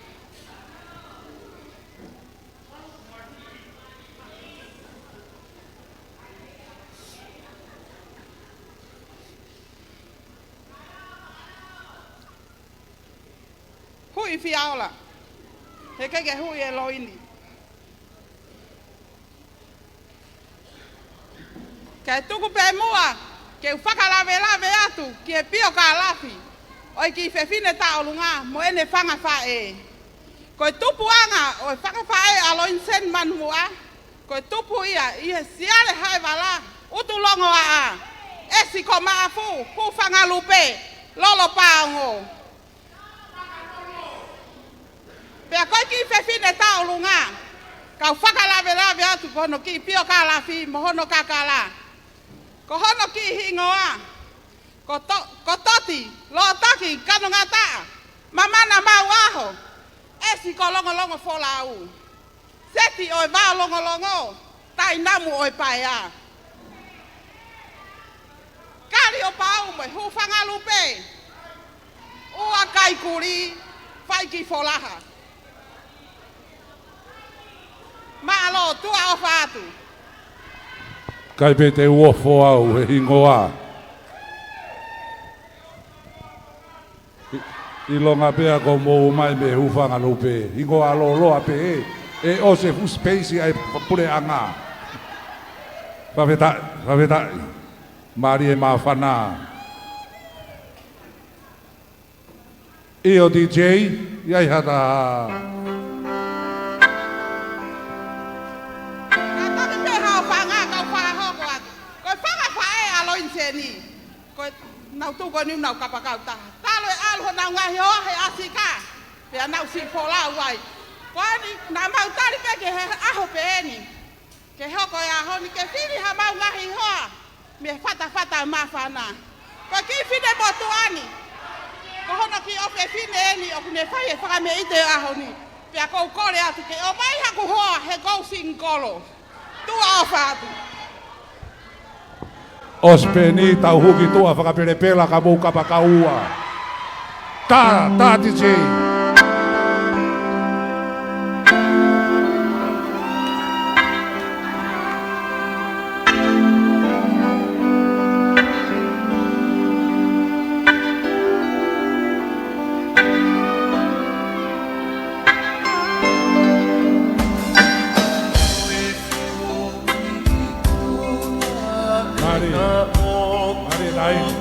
Huʻi Fiaola. He ʻikai ke huʻi ʻe Loini. Kae tuku pē muʻa ke u fakalavelave atu ki he piokālafi ʻo e kiʻi fefine Taʻolunga mo ʻene fanga faʻē. Ko e tupuʻanga ʻo e fanga faʻē ʻa Loiniseni Manumaʻa, ko e tupu ia ʻi he Siale Haevala, ʻUtulongoaʻa, ʻEsi ko Maʻafu, Hūfangalupe, Lolopaongo. Pea ko e kiʻi fefine Taʻolunga, kau fakalavelave atu ko hono kiʻi piokālafi mo hono kakala. Ko hono kiʻi hingoa, ko To-, ko Toti Lotaki Kanongataʻa, Mamana Mauʻaho, ʻEsi ko Longolongofolau, Seti ʻo e Vao Longolongo, Tainamu ʻo e Paea. Kali ʻo Pau mo e Hūfangalupe, ua kai kuli, fai ki folaha. Mālō, tuʻa ʻofa atu. ʻIkai pē te u ofo au he hingoa. ʻI-, ʻilonga pē ʻoku mou ō mai mei Hūfangalupe, hingoa lōloa pē ē, ʻe ʻosi e fuʻu sipeisi ʻa e puleʻanga. Fakafetaʻi, fakafetaʻi. Mālie māfana. ʻIo, D J, ʻi ai ha taha? Kātaki pē haʻo fanga, kau fakahoko atu. Ko e fanga faʻē ʻa Loiniseni. Ko ʻenau tuʻu ko eni ʻoku nau kapakau taha. Talu e ʻalu honau ngaahi hoa he ʻasi ka, pea nau siʻi folau ai. Ko eni, naʻa mau tali pē ki he ʻaho pē eni ke hoko e ʻaho ni ke fili haʻamau ngaahi hoa mei he fatafata māfana. Ko e kiʻi finemotuʻa ni, ko hono kiʻi ʻofefine eni ʻoku ne fai e fakameʻite ʻo e ʻaho ni. Pea ʻoku ou kole atu ke ʻomai haku hoa he ʻoku ou singikolo. Tuʻa ʻofa atu. ʻOsi pē eni, tau hū ki tuʻa fakapelepela ka mou kapakau ua. Tā, tā, D J. Mālie, mālie laine.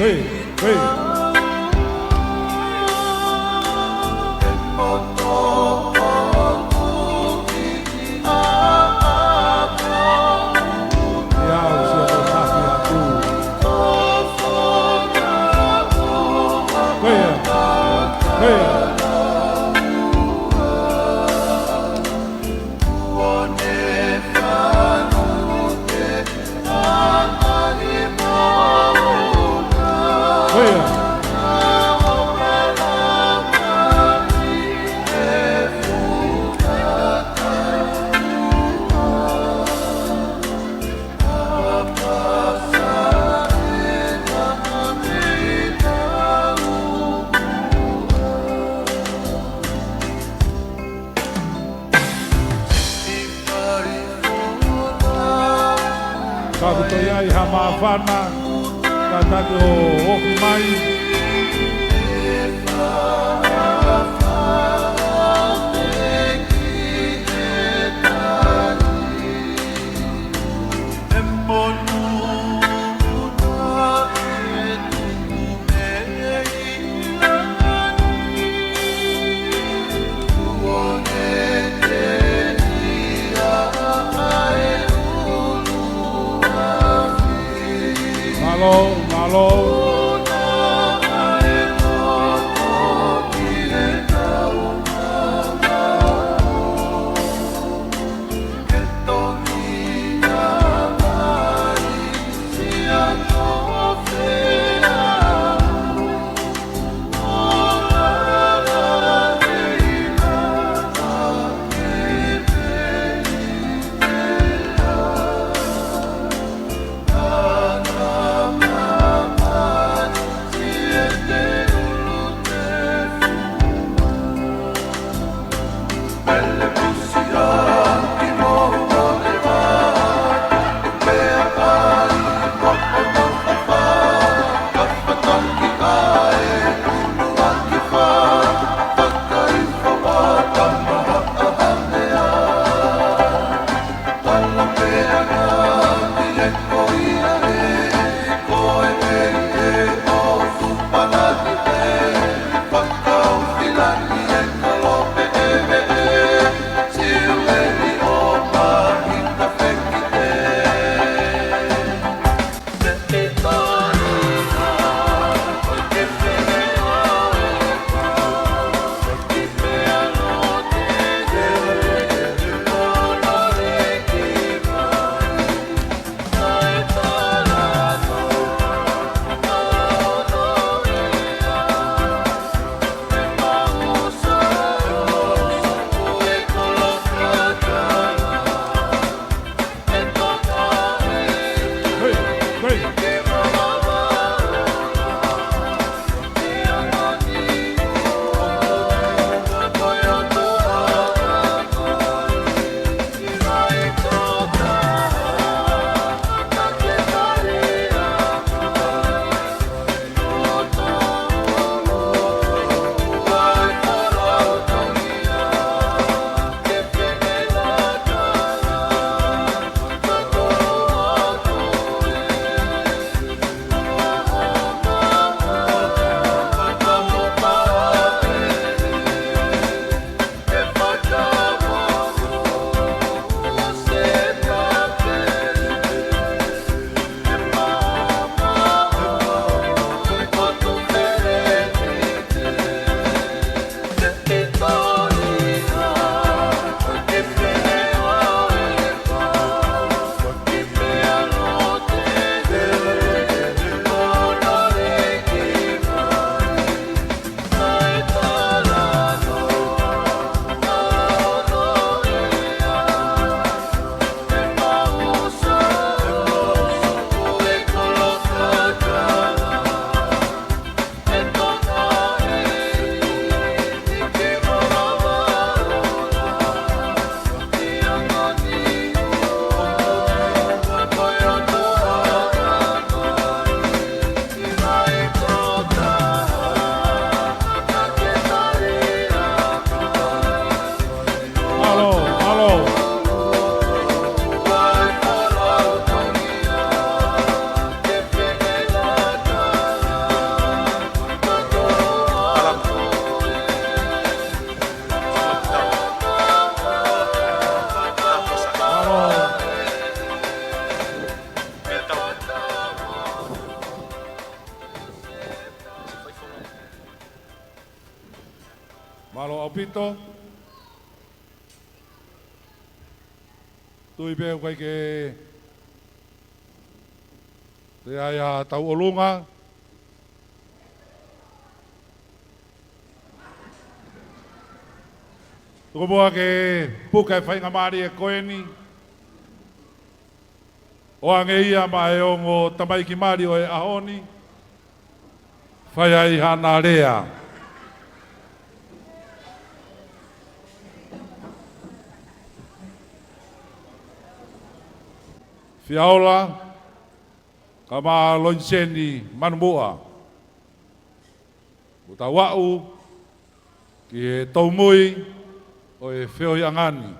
Hei, hei. Ka ʻoku toe ʻi ai ha māfana, kātaki ʻo ofi mai. Mālō, mālō. Tui pē ʻoku ʻikai ke toe ʻi ai ha tauʻolunga. Tuku muʻa ke puke e faingamālie ko eni ʻo ʻoange ia maʻa e ongo tamaiki mali ʻo e ʻaho ni. Fai ai haʻana lea. Fiaola, kae ʻumaʻā Loiniseni Manumuʻa. Kuo tau aʻu ki he tōmui ʻo e feohiʻanga ni.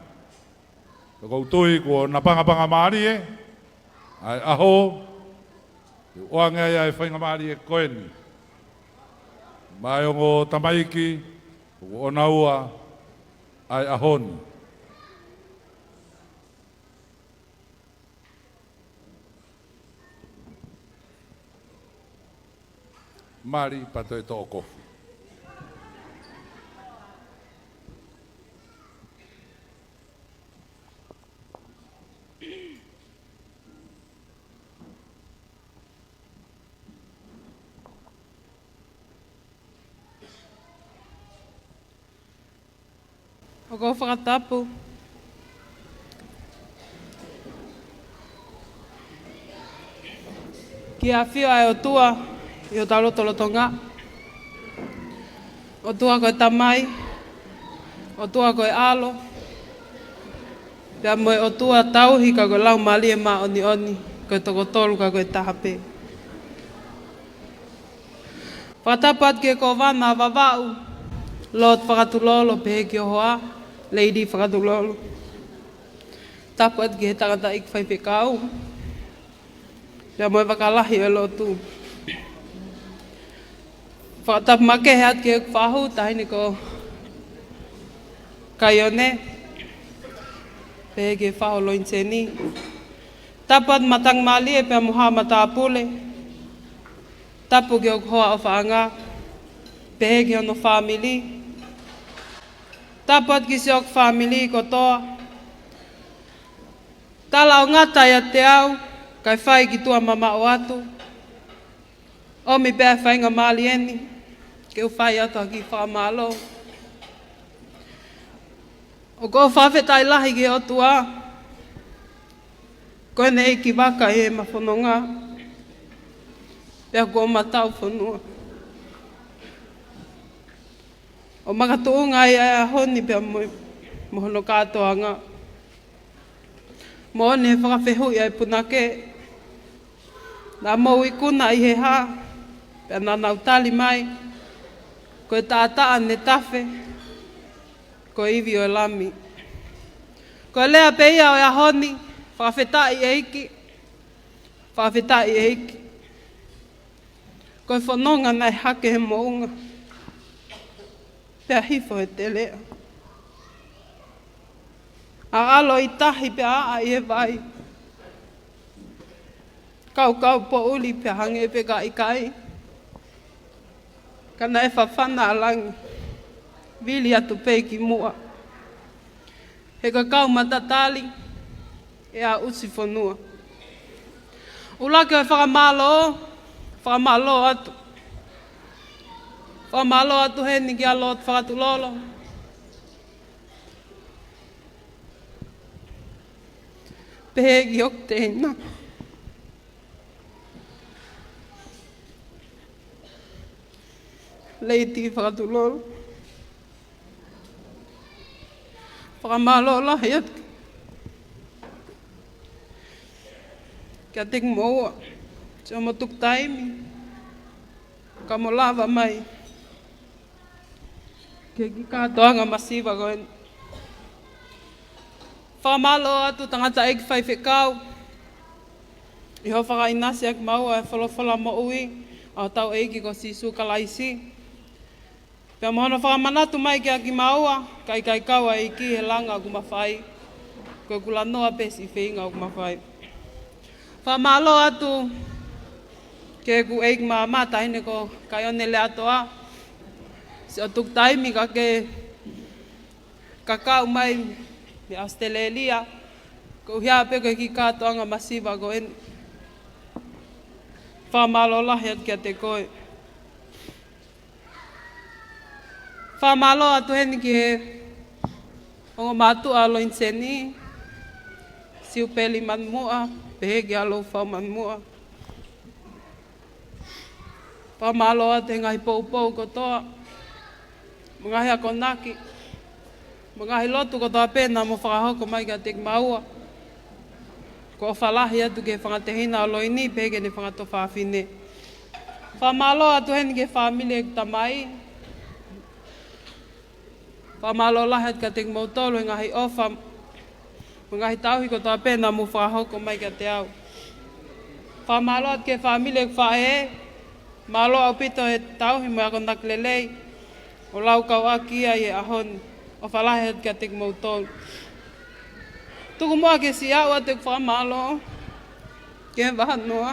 ʻOku ou tui kuo napangapanga mālie ʻa e ʻaho, ke ʻoange ai ʻa e faingamālie ko eni maʻa e ongo tamaiki ʻoku ʻonaua ʻa e ʻaho ni. Mali pea toe toʻo kofu. ʻOku ou fakatapu ki he ʻafio ʻa e ʻOtua ʻi hotau lotolotonga. ʻOtua ko e Tamai, ʻOtua ko e ʻAlo, pea mo e ʻOtua tauhi ka ko e Laumālie Māʻoniʻoni, ko e toko tolu ka ko e taha pē. Fakatapu atu ki he Kōvana Vavaʻu, Lord Fakatulolo, pehē ki ho hoa, Lady Fakatulolo. Tapu atu ki he tangataʻeiki faifekau, pea mo e fakalahi ʻo e lotu. Fakatapu makehe atu ki heʻeku fahu, taʻahine ko Kaione, pehē ki he fahu Loiniseni. Tapu atu matangi mālie pea mo haʻa matāpule. Tapu ki hoku hoa ʻofaʻanga, pehē ki hono fāmili. Tapu atu ki siʻoku fāmili kotoa. Tala ʻo ngata ʻiate au, kae fai ki tuʻa mamaʻo atu. ʻOmi pē ʻa e faingamālie ni ke u fai atu ha kiʻi fakamālō. ʻOku ou fakafetaʻi lahi ki he ʻOtua, ko ʻene ʻeikivaka ʻi heʻema fononga, pea kuo ma taufonua ʻo makatuʻunga ai ʻa e ʻaho ni pea mo, mo hono kātoanga. Moʻoni he fakafehuʻi ʻa e punake, naʻa mou ikuna ʻi he hā, pea naʻa nau tali mai, ko e taʻataʻa ne tafe, ko e ivi ʻo e Lami. Ko e lea pē ia ʻo e ʻaho ni, fakafetaʻi ʻEiki, fakafetaʻi ʻEiki. Ko e fononga naʻe hake he moʻunga, pea hifo he teleʻa. ʻAʻalo ʻi tahi pea ʻaʻa ʻi he vai. Kaukau poʻuli pea hangē pē ka ʻikai. Ka naʻe fafana ʻa langi, vili atu pē ki muʻa. He ko e kau matatali, ʻe aʻusi fonua. ʻUluaki ʻo e fakamālō, fakamālō atu. Fakamālō atu heni kia Lord Fakatulolo. Pehē ki hoku teina, Lady Fakatulolo. Fakamālō lahi atu kiate kimoua, siʻomo tuku taimi ka mo lava mai ki he kiʻi kātoanga masiva ko eni. Fakamālō atu tangataʻeiki faifekau, ʻi hoʻo fakaʻinasi ʻaki kimaua e folofola moʻui ʻa hotau ʻEiki ko Sīsū Kalaisi. Pea mo hono fakamanatu mai kiate kimaua, ka ʻikai kau ʻa e ʻEiki he langa ʻoku ma fai, ko e kulanoa pē siʻi feinga ʻoku ma fai. Fakamālō atu ki heʻeku ʻeiki māmā, taʻahine ko Kaione Leatoa, siʻo tuku taimi ka ke kakau mai mei ʻAositelēlia, koeʻuhi pē ko e kiʻi kātoanga masiva ko eni. Fakamālō lahi atu kiate koe. Fakamālō atu heni ki he ongo mātuʻa Loiniseni, Siupeli Manuʻa, pehē kia Loufau Manuʻa. Fakamālō atu he ngaahi poupou kotoa, mo e ngaahi akonaki, mo e ngaahi lotu kotoa pē naʻa mou fakahoko mai kiate kimaua. Ko e ʻofa lahi atu ki he fanga tehina ʻo Loini, pehē ki heʻene fanga tuofāfine. Fakamālō atu heni ki he fāmili ʻeku tamai. Fakamālō lahi atu kiate kimoutolu he ngaahi ʻofa mo e ngaahi tauhi kotoa pē naʻa mou fakahoko mai kiate au. Fakamālō atu ki he fāmili ʻeku faʻē. Mālō ʻaupito he tauhi mo e akonaki lelei ʻo laukau ʻaki ia ʻi he ʻaho ni. ʻOfa lahi atu kiate kimoutolu. Tuku muʻa ke siʻi aʻu atu ʻeku fakamālō ki he vahanoa.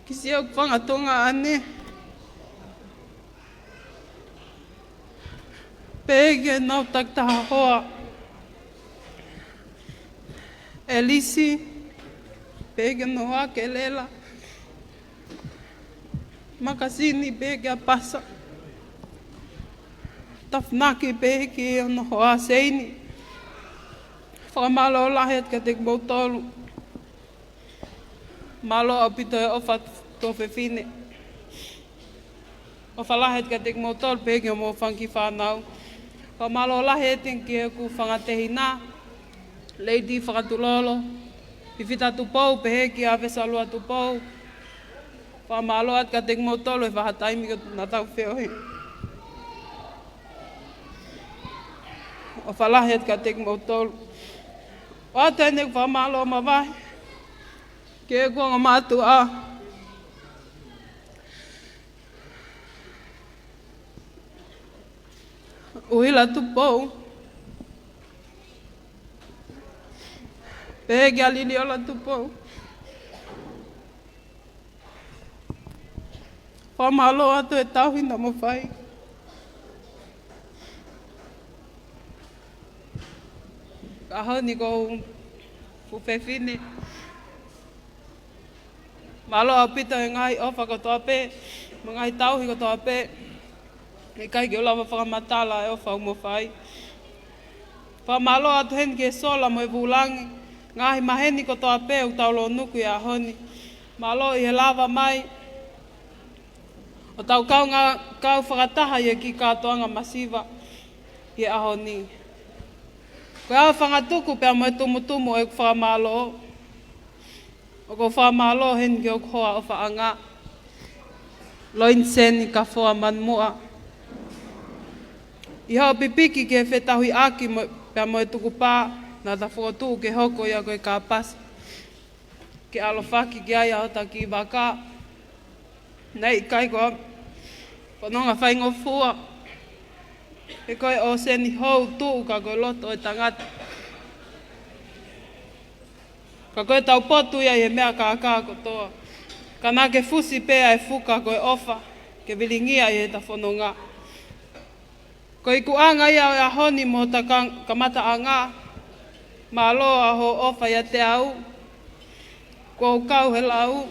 Ki siʻoku fanga tuongaʻane, pehē ki heʻenau takitaha hoa, ʻElisi, pehē ki hono hoa Kelela, Makasini, pehē kia Pasa, Tafunaki, pehē ki hono hoa Seini. Fakamālō lahi atu kiate kimoutolu. Mālō ʻaupito he ʻofa tuofefine. ʻOfa lahi atu kiate kimoutolu pehē ki hoʻomou fanga kiʻi fānau. Fakamālō lahi atu ki heʻeku fanga tehina, Lady Fakatulolo, Pifita Tupou, pehē kia Vesalua Tupou. Fakamālō atu kiate kimoutolu he vahaʻa taimi ko ē naʻa tau feohi. ʻOfa lahi atu kiate kimoutolu. ʻOatu eni ʻeku fakamālō mavahe ki heʻeku ongo mātuʻa, ʻUhila Tupou, pehē kia Liliola Tupou. Fakamālō atu he tauhi naʻa mou fai. ʻAho ni ko e fuʻu fefine. Mālō ʻaupito he ngaahi ʻofa kotoa pē, mo e ngaahi tauhi kotoa pē. ʻIkai ke u lava fakamatala e ʻofa ʻoku mou fai. Fakamālō atu heni ki he sola mo e vūlangi, ngaahi maheni kotoa pē ʻoku tau lōnuku ʻi he ʻaho ni. Mālō ʻi he lava mai ʻo tau kaungā, kau fakataha ʻi he kiʻi kātoanga masiva ʻi he ʻaho ni. Ko e ʻaho fangatuku pea mo e tumutumu ʻeku fakamālō. ʻOku ou fakamālō heni ki hoku hoa ʻofaʻanga, Loiniseni Kafoa Manuʻa, ʻi hoʻo pipiki ki he fetauhiʻaki mo, pea mo e tukupā naʻa ta fokotuʻu ke hoko ia ko e kāpasa ke ʻalofaki ki ai ʻa hota kiʻi vaka. Naʻe ʻikai ko ha fononga faingofua, he ko e ʻōseni hou tuʻu ka ko e loto ʻo e tangata. Ka ko e taupotu ia ʻi he meʻa kākā kotoa. Ka naʻa ke fusi pē ʻa e fuka ko e ʻofa ke vilingia ʻi heʻeta fononga. Ko e ikuʻanga ia ʻo e ʻaho ni mo hota ka-, kamataʻanga. Mālō ʻa hoʻo ʻofa ʻiate au. Kuo u kau he lau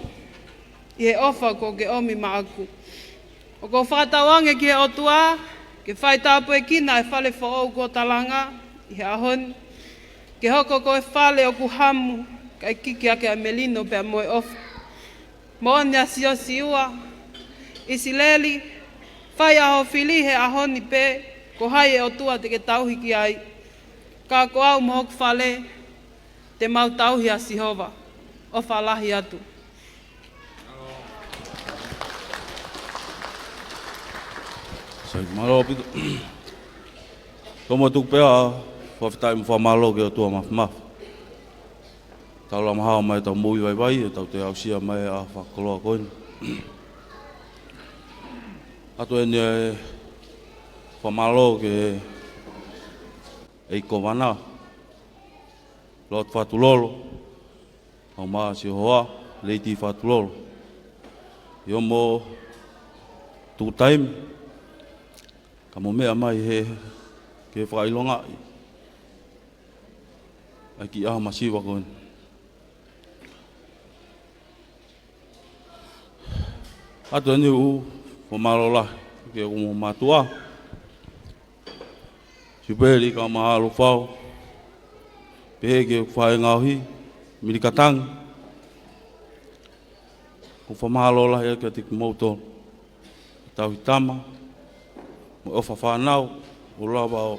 ʻi he ʻofa kuo ke ʻomi maʻaku. ʻOku ou fakatauange ki he ʻOtua ke fai tāpuekina e fale foʻou kuo ta langa ʻi he ʻaho ni, ke hoko ko e fale ʻoku hamu kae kiki ʻaki ʻa e melino pea mo e ʻofa. Moʻoni ʻa Siosiua, ʻIsileli, fai ʻa hoʻo fili he ʻaho ni pē, ko hai e ʻOtua te ke tauhi ki ai. Ka ko au mo hoku fale, te mau tauhi ʻa Sihova. ʻOfa lahi atu. Sai, mālō ʻaupito. Tau mo tuku pē ʻa e fakafetaʻi mo e fakamālō ki he ʻOtua Māfimafi. Tau lava mahalo mai ʻetau moʻui vaivai, ʻetau toe aʻusia mai ʻa e fakakoloa ko eni. ʻOatu eni e fakamālō ki he ʻEiki Kōvana, Lord Fakatulolo, ʻa e ʻumaʻā siʻi hoa, Lady Fakatulolo. ʻIo mo Tuku taimi, ka mou meʻa mai he, ke fakaʻilongaʻi ʻa e kiʻi ʻaho masiva ko eni. ʻOatu eni ʻeku fakamālō lahi ki hoku mātuʻa, Sipeli Kamahalo Fau, pehē ki hoku faʻēngaohi, Milikatangi. ʻOku ou fakamālō lahi atu kiate kimoutolu, tauhi tama, mo e ʻofa fānau, ʻo lava ʻo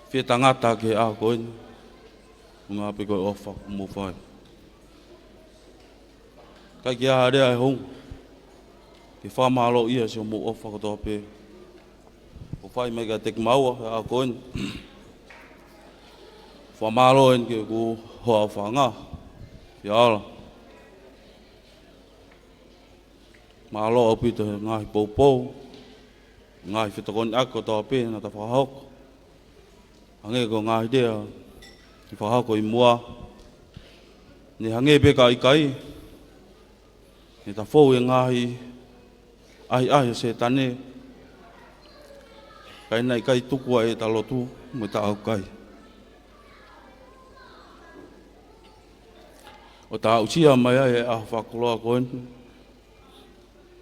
fie tangata ki he ʻaho ko eni, ʻuhinga pē ko e ʻofa kuo mou fai. ʻIkai ke ʻi ai ha lea ʻe hounga ke fakamālōʻia siʻomou ʻofa kotoa pē kuo fai mai kiate kimaua he ʻaho ko eni. Fakamālō eni ki hoku hoa ʻofaʻanga, Fiala. Mālō ʻaupito he ngaahi poupou, ngaahi fetokoniʻaki kotoa pē naʻa ta fakahoko. Hangē ko e ngaahi lea naʻe fakahoko ʻi muʻa, ne hangē pē ka ʻikai, ne ta fou he ngaahi ʻahiʻahi ʻo Sētane, kae naʻe ʻikai tuku ai ʻeta lotu mo ʻeta ʻaukai, ʻo ta aʻusia mai ai e ʻaho fakakoloa ko eni,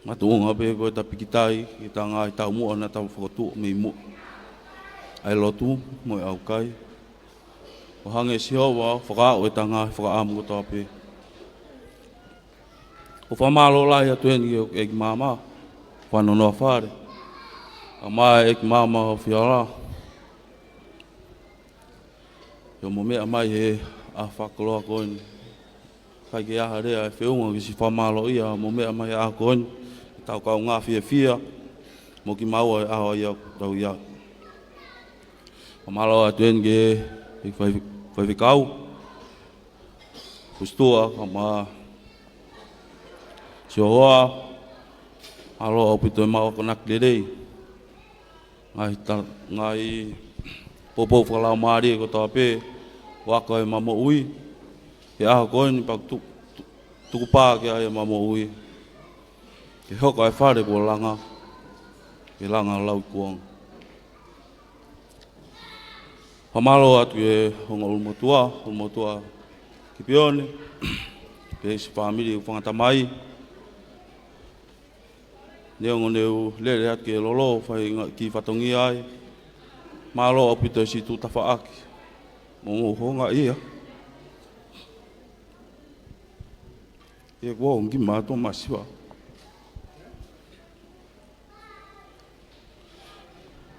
makatuʻunga pē ko ʻeta pikitai ki heʻeta ngaahi taumuʻa naʻa tau fokotuʻu mei muʻa, ʻa e lotu mo e ʻaukai, ʻo hangē ʻe Sihova ʻo fakaaʻu ʻeta ngaahi fakaʻamu kotoa pē. ʻOku ou fakamālō lahi atu eni ki he ʻEiki Maama, Fanonoa Fale, kae ʻumaʻā e ʻEiki Maama ʻo Fiala, ʻi hoʻomou meʻa mai he ʻaho fakakoloa ko eni. ʻIkai ke ʻi ai ha lea ʻe feʻunga ke siʻi fakamālōʻia hoʻomou meʻa mai he ʻaho ko eni, ʻetau kaungā fiefia mo kimaua he ʻaho ia ʻoku tau ʻi ai. Fakamālō atu eni ki he fai-, faifekau, Fusituʻa, kae ʻumaʻā siʻi hoa, mālō ʻaupito e maʻu akonaki lelei. Ngaahi ta-, ngaahi poupou fakalaumālie kotoa pē ʻoku ako ai ʻema moʻui he ʻaho ko eni, pea tu-, tu-, tukupā ki ai ʻema moʻui ke hoko ai e fale kuo langa, ke langa ʻo lauikuonga. Fakamālō atu ki he ongo ʻulumotuʻa, ʻulumotuʻa Kipione, pea siʻi fāmili ʻo e fanga tamai. Neongo ne u lele atu ki he lolo, fai ngaahi kiʻi fatongia ai. Mālō ʻaupito e siʻi tuʻu tafaʻaki mo hoʻomou houngaʻia. ʻIa kuo ongi mātou masiva.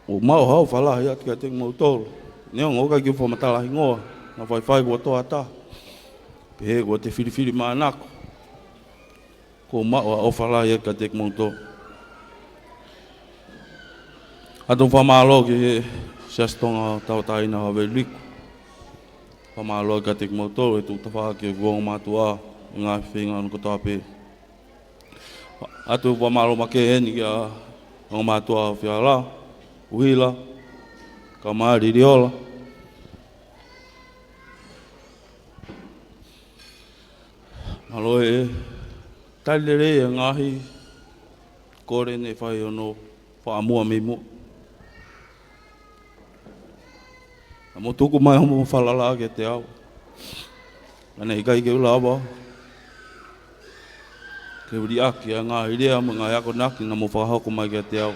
ʻOku ou maʻu ha ʻofa lahi atu kiate kimoutolu. Neongo ʻoku ʻikai ke u fakamatala hingoa, naʻa faifai kuo toʻa taha, pehē kuo te filifilimānako. ʻOku ou maʻu ha ʻofa lahi atu kiate kimoutolu. ʻOatu e fakamālō ki he Siasi Tonga Tauʻatāina Haveliku. Fakamālō kiate kimoutolu e tuʻu tafaʻaki ʻo e ongo mātuʻa he ngaahi feinga ʻana kotoa pē. ʻOatu e fakamālō makehe eni kia ongo mātuʻa Fiala, ʻUhila, kae ʻumaʻā Liliola. Mālō e tali lelei e ngaahi kole ne fai hono fakamuʻa mei muʻa. Naʻa mou tuku mai hoʻomou falala kiate au. Naʻe ʻikai ke u lava ke u liʻaki ʻa e ngaahi lea mo e ngaahi akonaki naʻa mou fakahoko mai kiate au.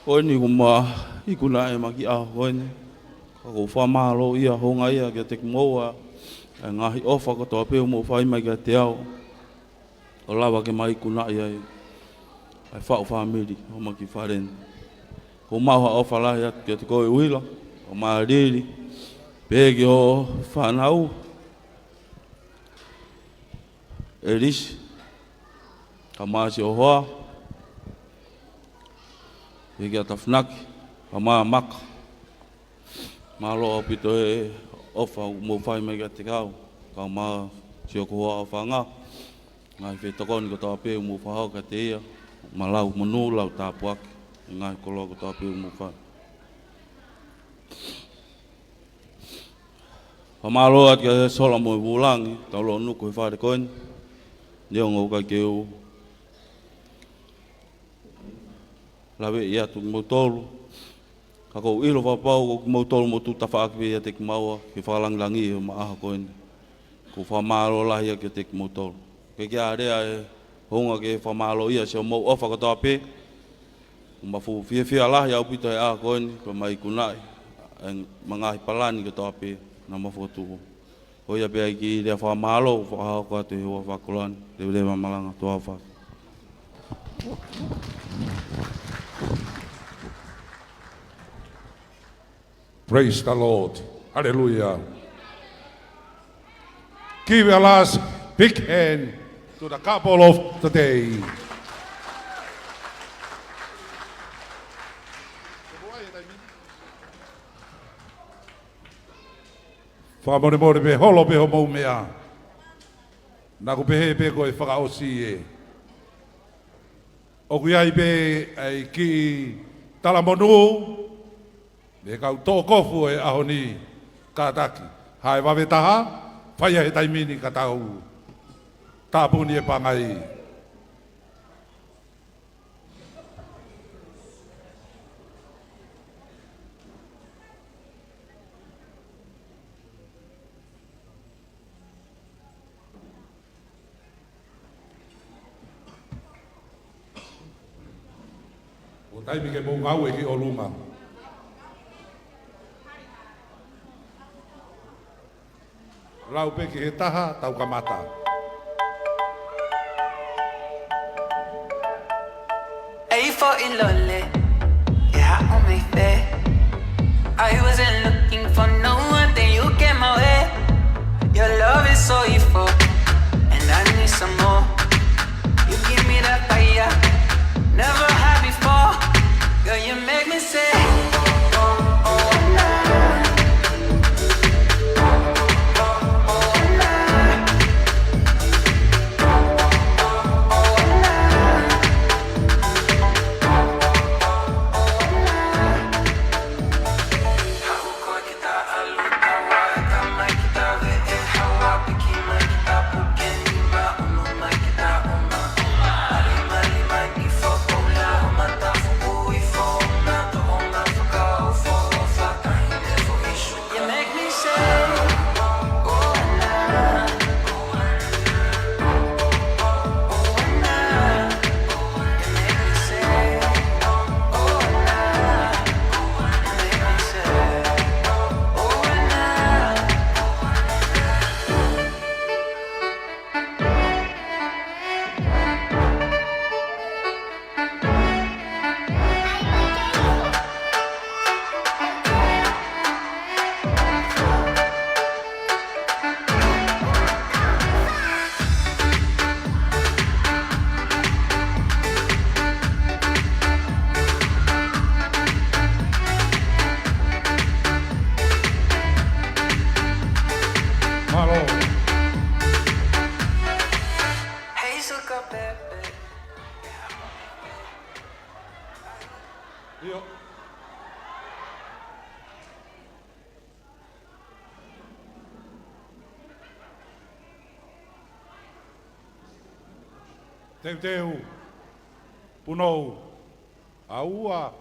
Ko eni kuo ma ikuna ʻema kiʻi ʻaho ko eni. Ka ʻoku ou fakamālōʻia houngaʻia kiate kimoua ʻa e ngaahi ʻofa kotoa pē ʻoku mou fai mai kiate au, ʻo lava ke ma ikunaʻi ai ʻa e faʻu fāmili ʻo ʻema kiʻi fale ni. ʻOku ou maʻu ha ʻofa lahi atu kiate koe ʻUhila, kae ʻumaʻā Lili, pehē ki hoʻo fānau, ʻElisi, kae ʻumaʻā siʻo hoa, pehē kia Tafunaki, kae ʻumaʻā Maka. Mālō ʻaupito e ʻofa ʻoku mou fai mai kiate au, kae ʻumaʻā siʻoku hoa ʻofaʻanga, ngaahi fetokoniʻaki kotoa pē ʻoku mou fakahoko kiate ia, ma lau monū, lau tāpuaki, ngaahi koloa kotoa pē ʻoku mou fai. Fakamālō atu kia Sola mo e Vulangi, tau lōnuku he fale ko eni. Neongo ʻoku ʻikai ke u lave ʻi atu kimoutolu, ka ʻoku ou ʻilo fakapapau ko kimoutolu mo tuʻu tafaʻaki pē ʻiate kimaua ke fakalangilangiʻi ʻemau ʻaho ko eni. ʻOku ou fakamālō lahi ʻiate kimoutolu. Ke ke alea e hounga ke fakamālō ia siʻomou ʻofa kotoa pē. ʻOku mau fuʻu fiefia lahi ʻaupito he ʻaho ko eni, ko e ʻomai ikunaʻi ʻemau ngaahi palani kotoa pē naʻa mau fokotuʻu. Ko ia pē ʻa e kiʻi lea fakamālō, fakahoko atu he huafa ʻo Kalauni, leveleva malanga tuafa. Praise the Lord. Hallelujah. Give a last big hand to the couple of the day. Fakamolemole pē, holo pē hoʻomou meʻa. Naʻa ku pehē pē ko e fakaʻosi ē. ʻOku ʻi ai pē ʻa e kiʻi talamonū mei he kau toʻokofu ʻo e ʻaho ni, kātaki. Hae vave taha, fai ia he taimi ni ka tau tāpuni e pangai. ʻO taimi ke mou ngāue ki ʻolunga. Lau pē ki he taha, tau kamata. Ei foʻi lole, ke haʻu mei fē? I wasn't looking for no one, then you came my way. Your love is so evil, and I need some more. You give me that fire, never had before. Girl, you make me say, oh, oh, oh, nah. You make me say, oh, oh, nah. Oh, nah. You make me say, oh, nah. You make me say, oh, nah. Mālō. Hey, sugar baby. ʻIo. Teuteu. Punou. ʻAua.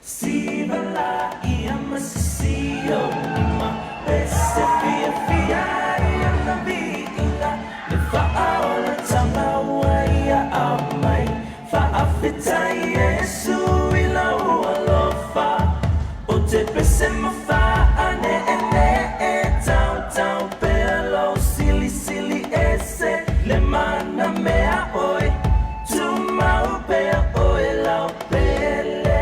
Siva laʻi ʻa Masisio, ma pese fiefia ʻi ana viʻia, ne faʻa ola tamaua ia ʻa mai. Fakafetaʻi Sīsū ʻi lau ʻaloʻofa, ʻo te pese mafaʻa neʻeneʻe tautau pea lau silisili ʻese, le mana meʻa ʻoe, tumau pea ʻoe lau pele.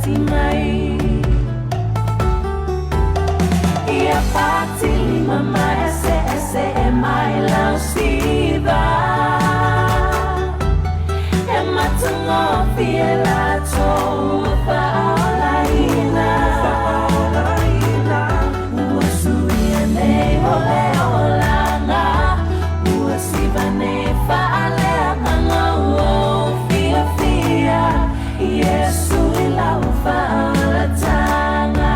Mai. ʻIa pāti lima maʻeseʻese ʻe mai lau siva. ʻE matangofi e lato ua faʻaolaina. Ua sui ʻene ʻi ho leʻo langa. Ua siva ʻene faʻaleʻanga ua fiefia. Sīsū ʻi lau faʻalatanga.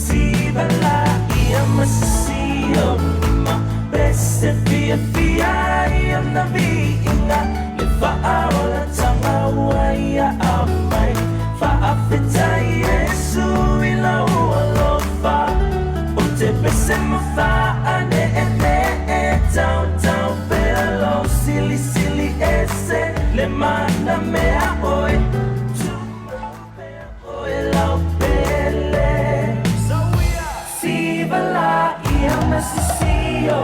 Siva lahi ʻa Masiasi ʻo ma pese fiefia ʻi hona viʻinga. ʻE faʻaolatanga ua ia ʻomai. Fakafetaʻi Sīsū ʻi lau ʻaloʻofa. ʻO te pese mo faʻa neʻeneʻe tautau pea lau silisili ʻese. Le mana meʻa ʻoe. Tumau pea ʻoe lau pele. Siva lahi ʻa Masiasi ʻo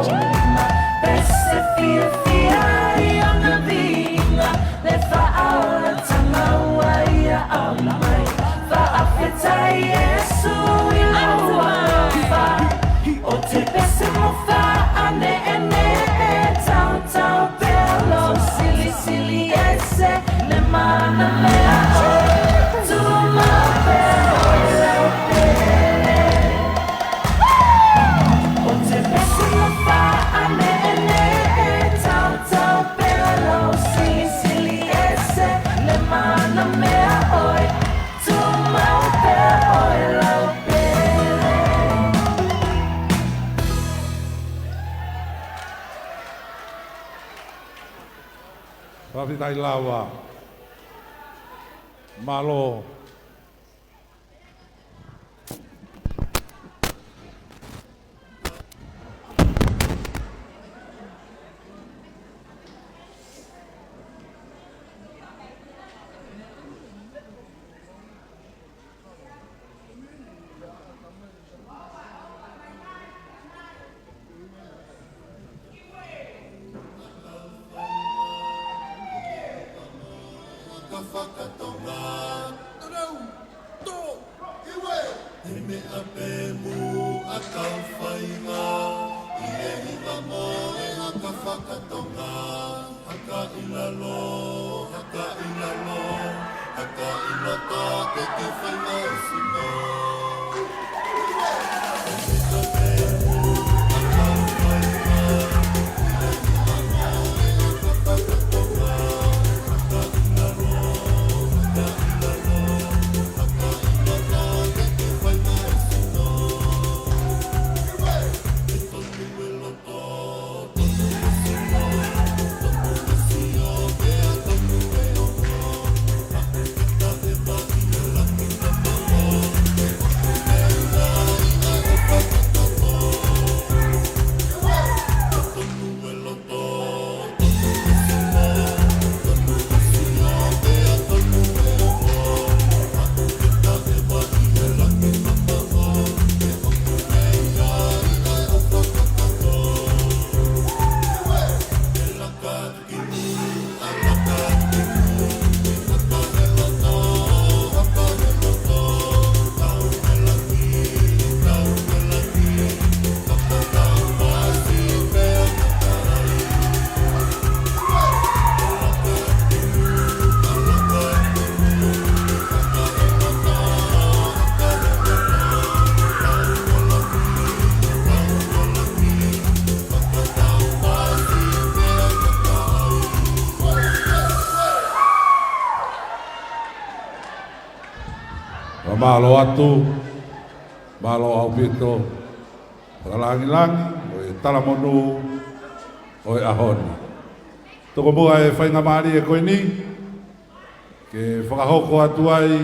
ma pese fiefia ʻi hona viʻinga. ʻE faʻaolatanga ua ia ʻomai. Fakafetaʻi Sīsū ʻi lau ʻaloʻofa. ʻO te pese mo faʻa neʻeneʻe tautau pea lau silisili ʻese. Le mana meʻa ʻoe. Tumau pea ʻoe lau pele. ʻO te pese mo faʻa neʻeneʻe tautau pea lau silisili ʻese. Le mana meʻa ʻoe. Tumau pea ʻoe lau pele. Fakafetaʻi lava. Mālō. Ka fakatonga. Tau, tau, iwe. He meʻa pē mou ʻa kau fainga, ʻi he hiva mo e aka fakatonga. Haka ʻi lalo, haka ʻi lalo, haka ʻi loto ke ke fai mai sino. Mālō atu, mālō ʻaupito, fakalangilangi ʻo e talamonū ʻo e ʻaho ni. Tokomuʻa e faingamālie ko eni, ke fakahoko atu ai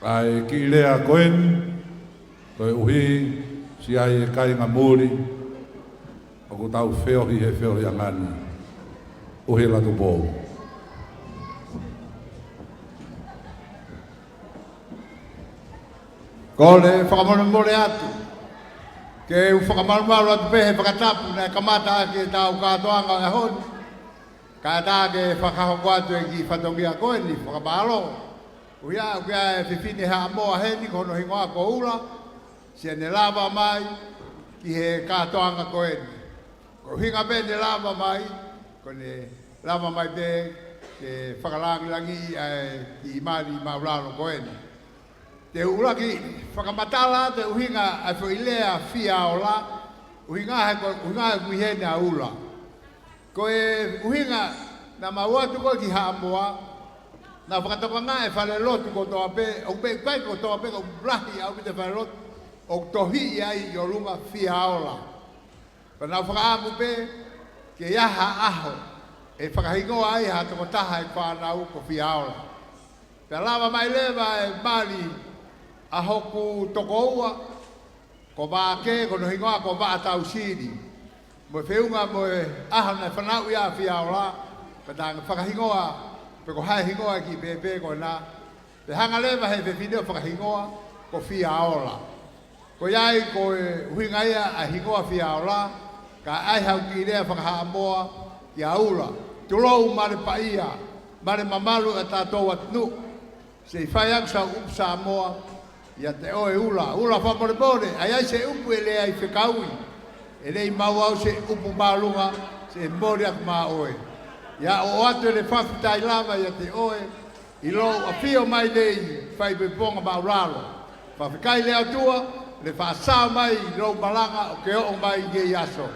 ʻa e kiʻi lea ko eni, koeʻuhi siʻi kāinga muli, ʻoku tau feohi he feohiʻanga ni ʻo e Lātū Pou. Kole fakamolemole atu, ke u fakamalumalu atu pē he fakatapu naʻe kamata ʻaki ʻetau kātoanga ʻo e ʻaho ni. Kae ʻatā ke fakahoko atu e kiʻi fatongia ko eni, fakamālō. ʻOku ʻi ai, ʻoku ʻi ai e fefine Haʻamoa heni, ko hono hingoa ko Ula, ʻosi ne lava mai ki he kātoanga ko eni. Ko e ʻuhinga pē ne lava mai, ko ʻene lava mai pē ke fakalāngilangiʻi ʻa e kiʻi mali māʻulalo ko eni. Te u ʻuluaki fakamatala atu e ʻuhinga ʻa e foʻi lea Fiaola, ʻuhinga he ko, ʻuhinga he ʻoku ʻi heni ʻa Ula. Ko e ʻuhinga naʻa mau ō atu ko ē ki Haʻamoa, naʻa fakatokangaʻi e falelotu kotoa pē, ʻoku pē kai kotoa pē, ʻoku lahi ʻaupito e falelotu, ʻoku tohiʻi ai ʻi ʻolunga Fiaola. Pea naʻa ku fakaʻamu pē ke ʻi ai ha ʻaho ʻe fakahingoa ai ha tokotaha ʻeku fānau ko Fiaola. Pea lava mai leva e mali ʻa hoku tokoua, ko Vaʻake, ko hono hingoa ko Vaʻatausili. Mo e feʻunga mo e ʻaho naʻe fanauʻi ai ʻa Fiaola, pea naʻa ne fakahingoa, pe ko hai hingoa e kiʻi pēpē ko ena. Pea hanga leva he fefine ʻo fakahingoa ko Fiaola. Ko ia ai ko e ʻuhinga ia ʻa e hingoa Fiaola, ka ʻai haʻaku kiʻi lea fakahaʻamoa kia Ula. Tulou male paʻia, male mamalu ʻa e tātou atunuʻu. Seʻi fai ʻeku sau ʻupu Samoa, ʻiate ʻoe Ula, Ula fakamolemole, ʻai ai se ʻupu ʻe lelei fekauʻi, ʻe lelei maʻau se ʻupu māʻolunga, seʻi mole ʻaku maʻoe. ʻIo, ʻoatu e lea fakafetaʻi lava ʻiate ʻoe, ʻi loʻu ʻafio mai nei, fai pē ponga māʻulalo. Fakafetaʻi lelei ʻOtua, lea fakasao mai, ʻi loʻu malanga, ʻo ke ʻoʻo mai ʻi he ʻaho.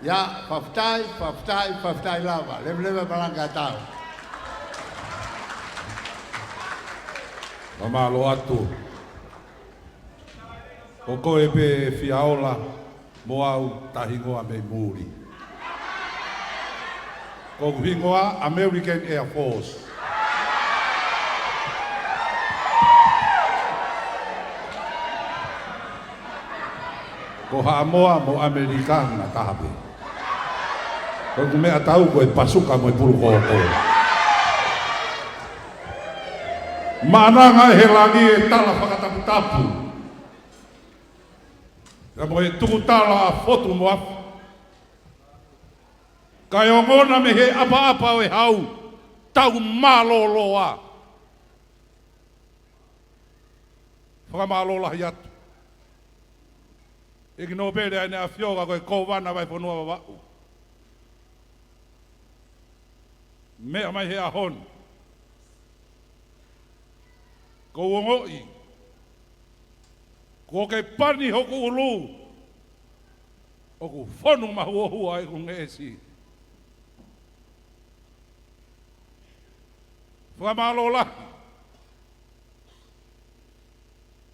ʻIo, fakafetaʻi, fakafetaʻi, fakafetaʻi lava. Leveleva e malanga ʻa e tau. Fakamālō atu. Ko koe pē Fiaola, mo au ta hingoa mei muli. Ko hoku hingoa American Air Force. Ko Haʻamoa mo ʻAmelika na taha pē. Ko hoku meʻatau ko e pasuka mo e pulukōkō. Maʻananga ʻe he langi e tala fakataputapu. Ka mo e tukutala ʻa Fotu mo Afi. Kae ongona mei he ʻapaʻapa ʻo e hau, tau mālōlō ā. Fakamālō lahi atu. ʻEiki Nōpele ʻa ʻEne ʻAfio ka ko e Kōvana Vahefonua Vavaʻu. Meʻa mai he ʻaho ni. Ko u ongoʻi. Kuo ke pani hoku ʻulu. ʻOku fonu mahuohua ʻeku ngeʻesi. Fakamālō lahi.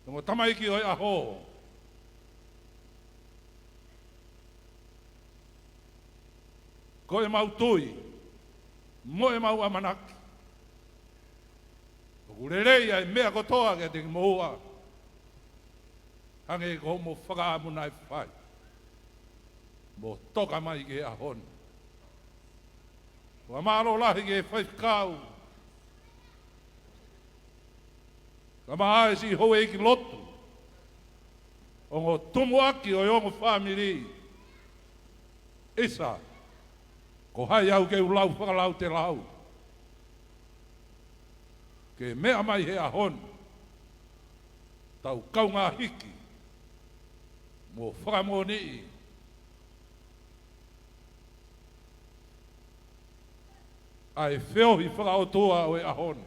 Ongo tamaiki ʻo e ʻaho. Ko ʻemau tui, mo ʻemau ʻamanaki. ʻOku lelei ʻa e meʻa kotoa kiate kimoua. Hangē ko hoʻomo fakaʻamu naʻe fai. Mo toka mai ki he ʻaho ni. Fakamālō lahi ki he faifekau. Kae ʻumaʻā e siʻi houʻeiki lotu. Ongo tumuʻaki ʻo e ongo fāmili. ʻIsa, ko hai au ke u lau fakalautelau. Ke meʻa mai he ʻaho ni. Tau kaungā hiki. Mo fakamoʻoniʻi. ʻA e feohi fakaʻotua ʻo e ʻaho ni.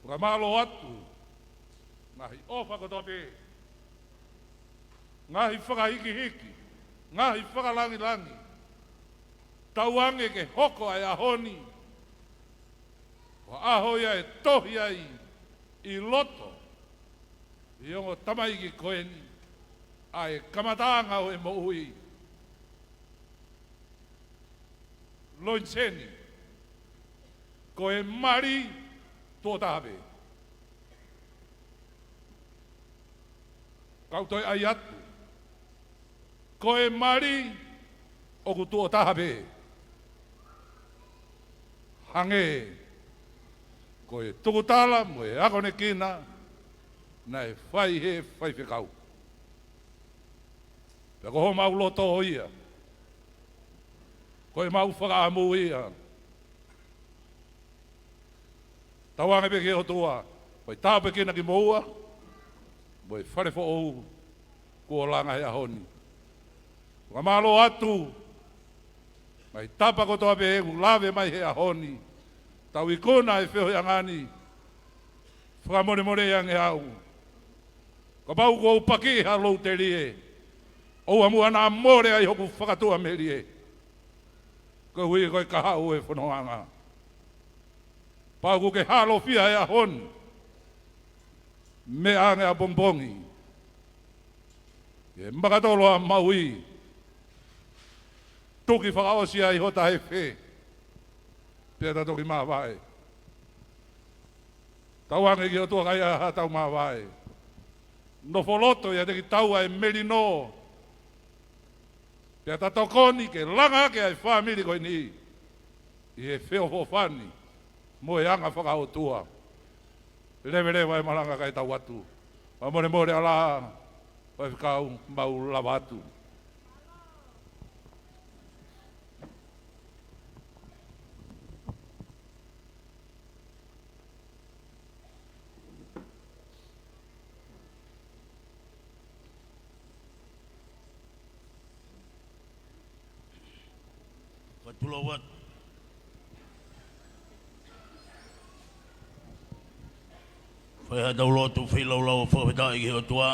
Fakamālō atu, ngaahi ʻofa kotoa pē, ngaahi fakahikihiki, ngaahi fakalangilangi, tauange ke hoko ʻa e ʻaho ni, ko e ʻaho ia ʻe tohi ai ʻi loto, ʻi he ongo tamaiki ko eni, ʻa e kamataʻanga ʻo e moʻui. Loinaseni, ko e mali tuʻo taha pē. Kau toe ʻai atu, ko e mali ʻoku tuʻo taha pē. Hangē, ko e tukutala mo e akonekina, naʻe fai he faifekau. Pea ko homau loto ia. Ko ʻemau fakaʻamu ia. Tauange pē ki he ʻOtua, ko e tāpuekina kimoua mo e fale foʻou kuo langa he ʻaho ni. Fakamālō atu mai tapa kotoa pē ʻoku lave mai he ʻaho ni. Tau ikuna e feohiʻanga ni. Fakamolemole ange au kapau kuo u pakiʻi ha lou telie, ʻoua muʻa naʻa mole ai hoku fakatuʻamelie. Koeʻuhi ko e kahaʻu e fonongaʻanga. Pau ʻoku ke halofia he ʻaho ni. Meʻa ange ʻapongipongi, ʻe makatolo ʻa maui. Tuki fakaʻosi ai hota hefe, pea ta toki māvae. Tauange ki he ʻOtua, ʻikai ha tau māvae. Nofo loto ʻiate kitaua e melino, pea ta tokoni ke langa hake ʻa e fāmili ko eni ʻi he feʻofoʻofani mo e anga fakaʻotua. Leveleva e malanga kae tau atu. Fakamolemole ʻa e Faifekau, mau lava atu. Fakatulou atu. Fai haʻatau lotu feilaulau ʻo fakafetaʻi ki he ʻOtua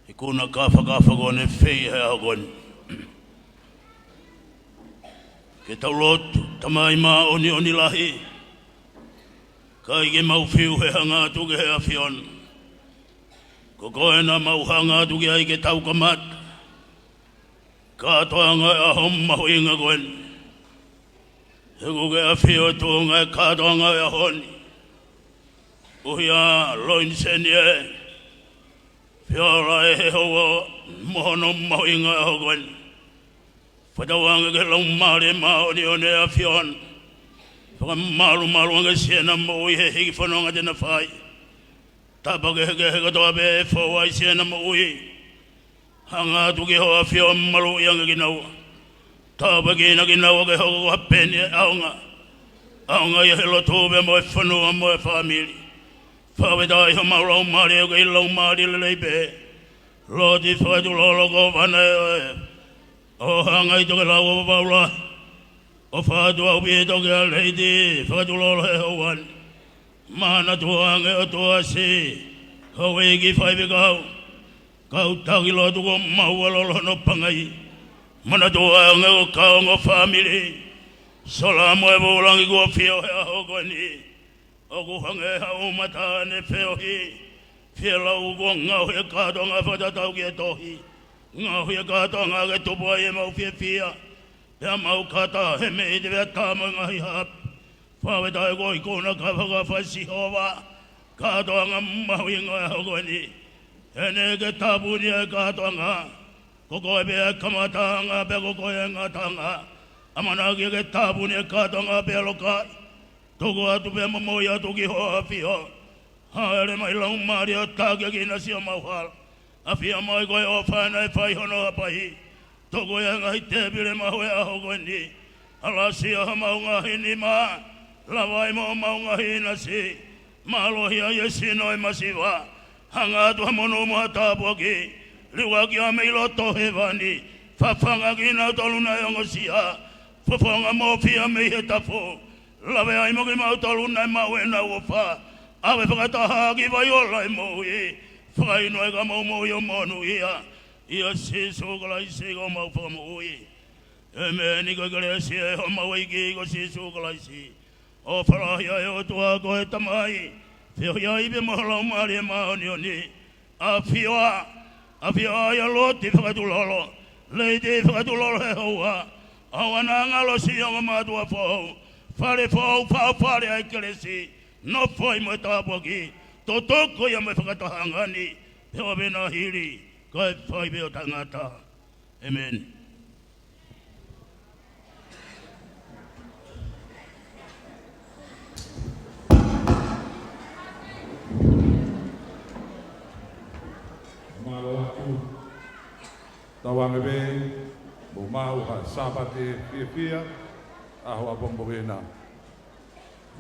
he ikuna kāfakafa kuo ne fai he ʻaho ko eni. Ke tau lotu. Tamai māʻoniʻoni lahi, ʻikai ke mau fiu he hanga atu ki he ʻAfiona. Ko koe naʻa mau hanga atu ki ai ke tau kamata kātoanga e ʻaho mahuʻinga ko eni. He ʻoku ke ʻafio ʻi tuʻunga e kātoanga e ʻaho ni. ʻUhia Loini Seni ē, Fiola ē, he houa mo hono mahuʻinga e ʻaho ko eni. Fakatauange ki he Laumālie Māʻoniʻoni ʻo e ʻAfiona. Fakamalumalu ange siʻena moʻui he hiki fononga te na fai. Tapa kehekehe kotoa pē ʻe fou ai siʻena moʻui. Hanga atu ki hoʻo ʻAfio ʻo maluʻi ange kinaua. Tāpuekina kinaua ke hoko ko ha peni ʻo e ʻaonga. ʻAonga ia he lotu pea mo e fonua mo e fāmili. Fakafetaʻi homau laumālie ʻoku kei laumālie lelei pē. Loti Fakatulolo, Kōvana ē, ʻo hanga ʻi he tokelau ʻo Paula, ʻo fakatuʻu ʻaupito kia Lady Fakatulolo he houa ni. Manatua ange ʻOtua siʻi houʻeiki faifekau, kau taki lotu kuo maua lolo hono pangai. Manatua ange ʻo ka ongo fāmili, sola mo e vūlangi kuo fio he ʻaho ko eni. ʻOku hangē ha ʻū mata ne feohi, fielau kuo ngaohi e kātoanga fakatatau ki he tohi. Ngaohi e kātoanga ke tupu ai ʻemau fiefia, pea mau kata he meʻi te pea tā mo e ngaahi haʻapi. Fakafetaʻi ko e ikuna kāfakafa ʻa Sihova, kātoanga mahuʻinga e ʻaho ko eni. He neʻe ke tāpuni e kātoanga. Ko koe pē ʻa e kamataʻanga pea ko koe ʻa e ngataʻanga. ʻAmanaki ke tāpuni e kātoanga pea lokaʻi. Tuku atu pea momoi atu ki hoʻo ʻAfio. Hāʻele mai Laumālie ʻo takiekina siʻomau hala. ʻAfio mai ko e ʻofa naʻe fai hono hapai. Tuku e ngaahi tēpile mahu e ʻaho ko eni. ʻAlasia homau ngaahi nima. Lava ai mo homau ngaahi ʻinasi. Mālohi ai e sino ʻo e masiva. Hanga atu ha monū mo ha tāpuaki. Liuaki ā mei loto hēvani. Fafanga kinautolu naʻe ongosia. Fofonga mo fia mei he tafu. Lave ai mo kimautolu naʻe maʻu ʻenau ʻofa. ʻAve fakataha ki vai ola e moʻui. Fakainu ai ka mau moʻui ʻo monūʻia. ʻIa Sīsū Kalaisi ko homau Fakamoʻui. ʻĒmeni. Ko e kelesi ʻa homau ʻEiki ko Sīsū Kalaisi, ʻofa lahi ʻa e ʻOtua ko e Tamai, feohi ai pea mo e Laumālie Māʻoniʻoni. ʻAfioʻi, ʻafioʻi ʻa Loti Fakatulolo, Lady Fakatulolo he houa. ʻOua naʻa ngalo siʻi ongo mātuʻa foʻou, fale foʻou, faʻu fale ʻa e kelesi. Nofo ai mo e tāpuaki, totoko ia mo e fakatahaʻanga ni, pea ʻoua pē naʻa hili, kae fai pē ʻo taʻengata. ʻĒmeni. Mālō atu. Tauange pē, mou maʻu ha Sāpate fiefia, ʻaho ʻapongipongi na.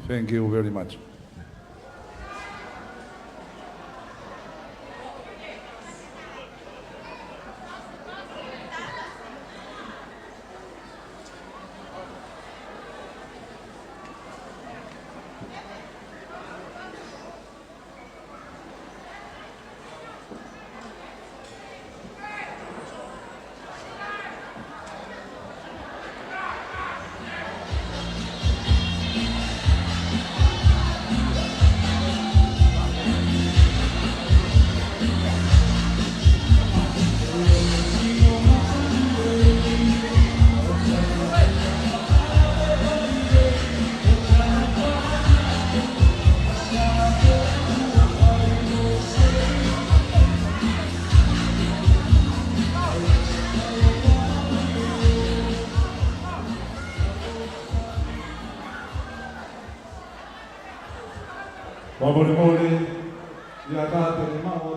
Thank you very much. Molemole, ia ka te ne maʻu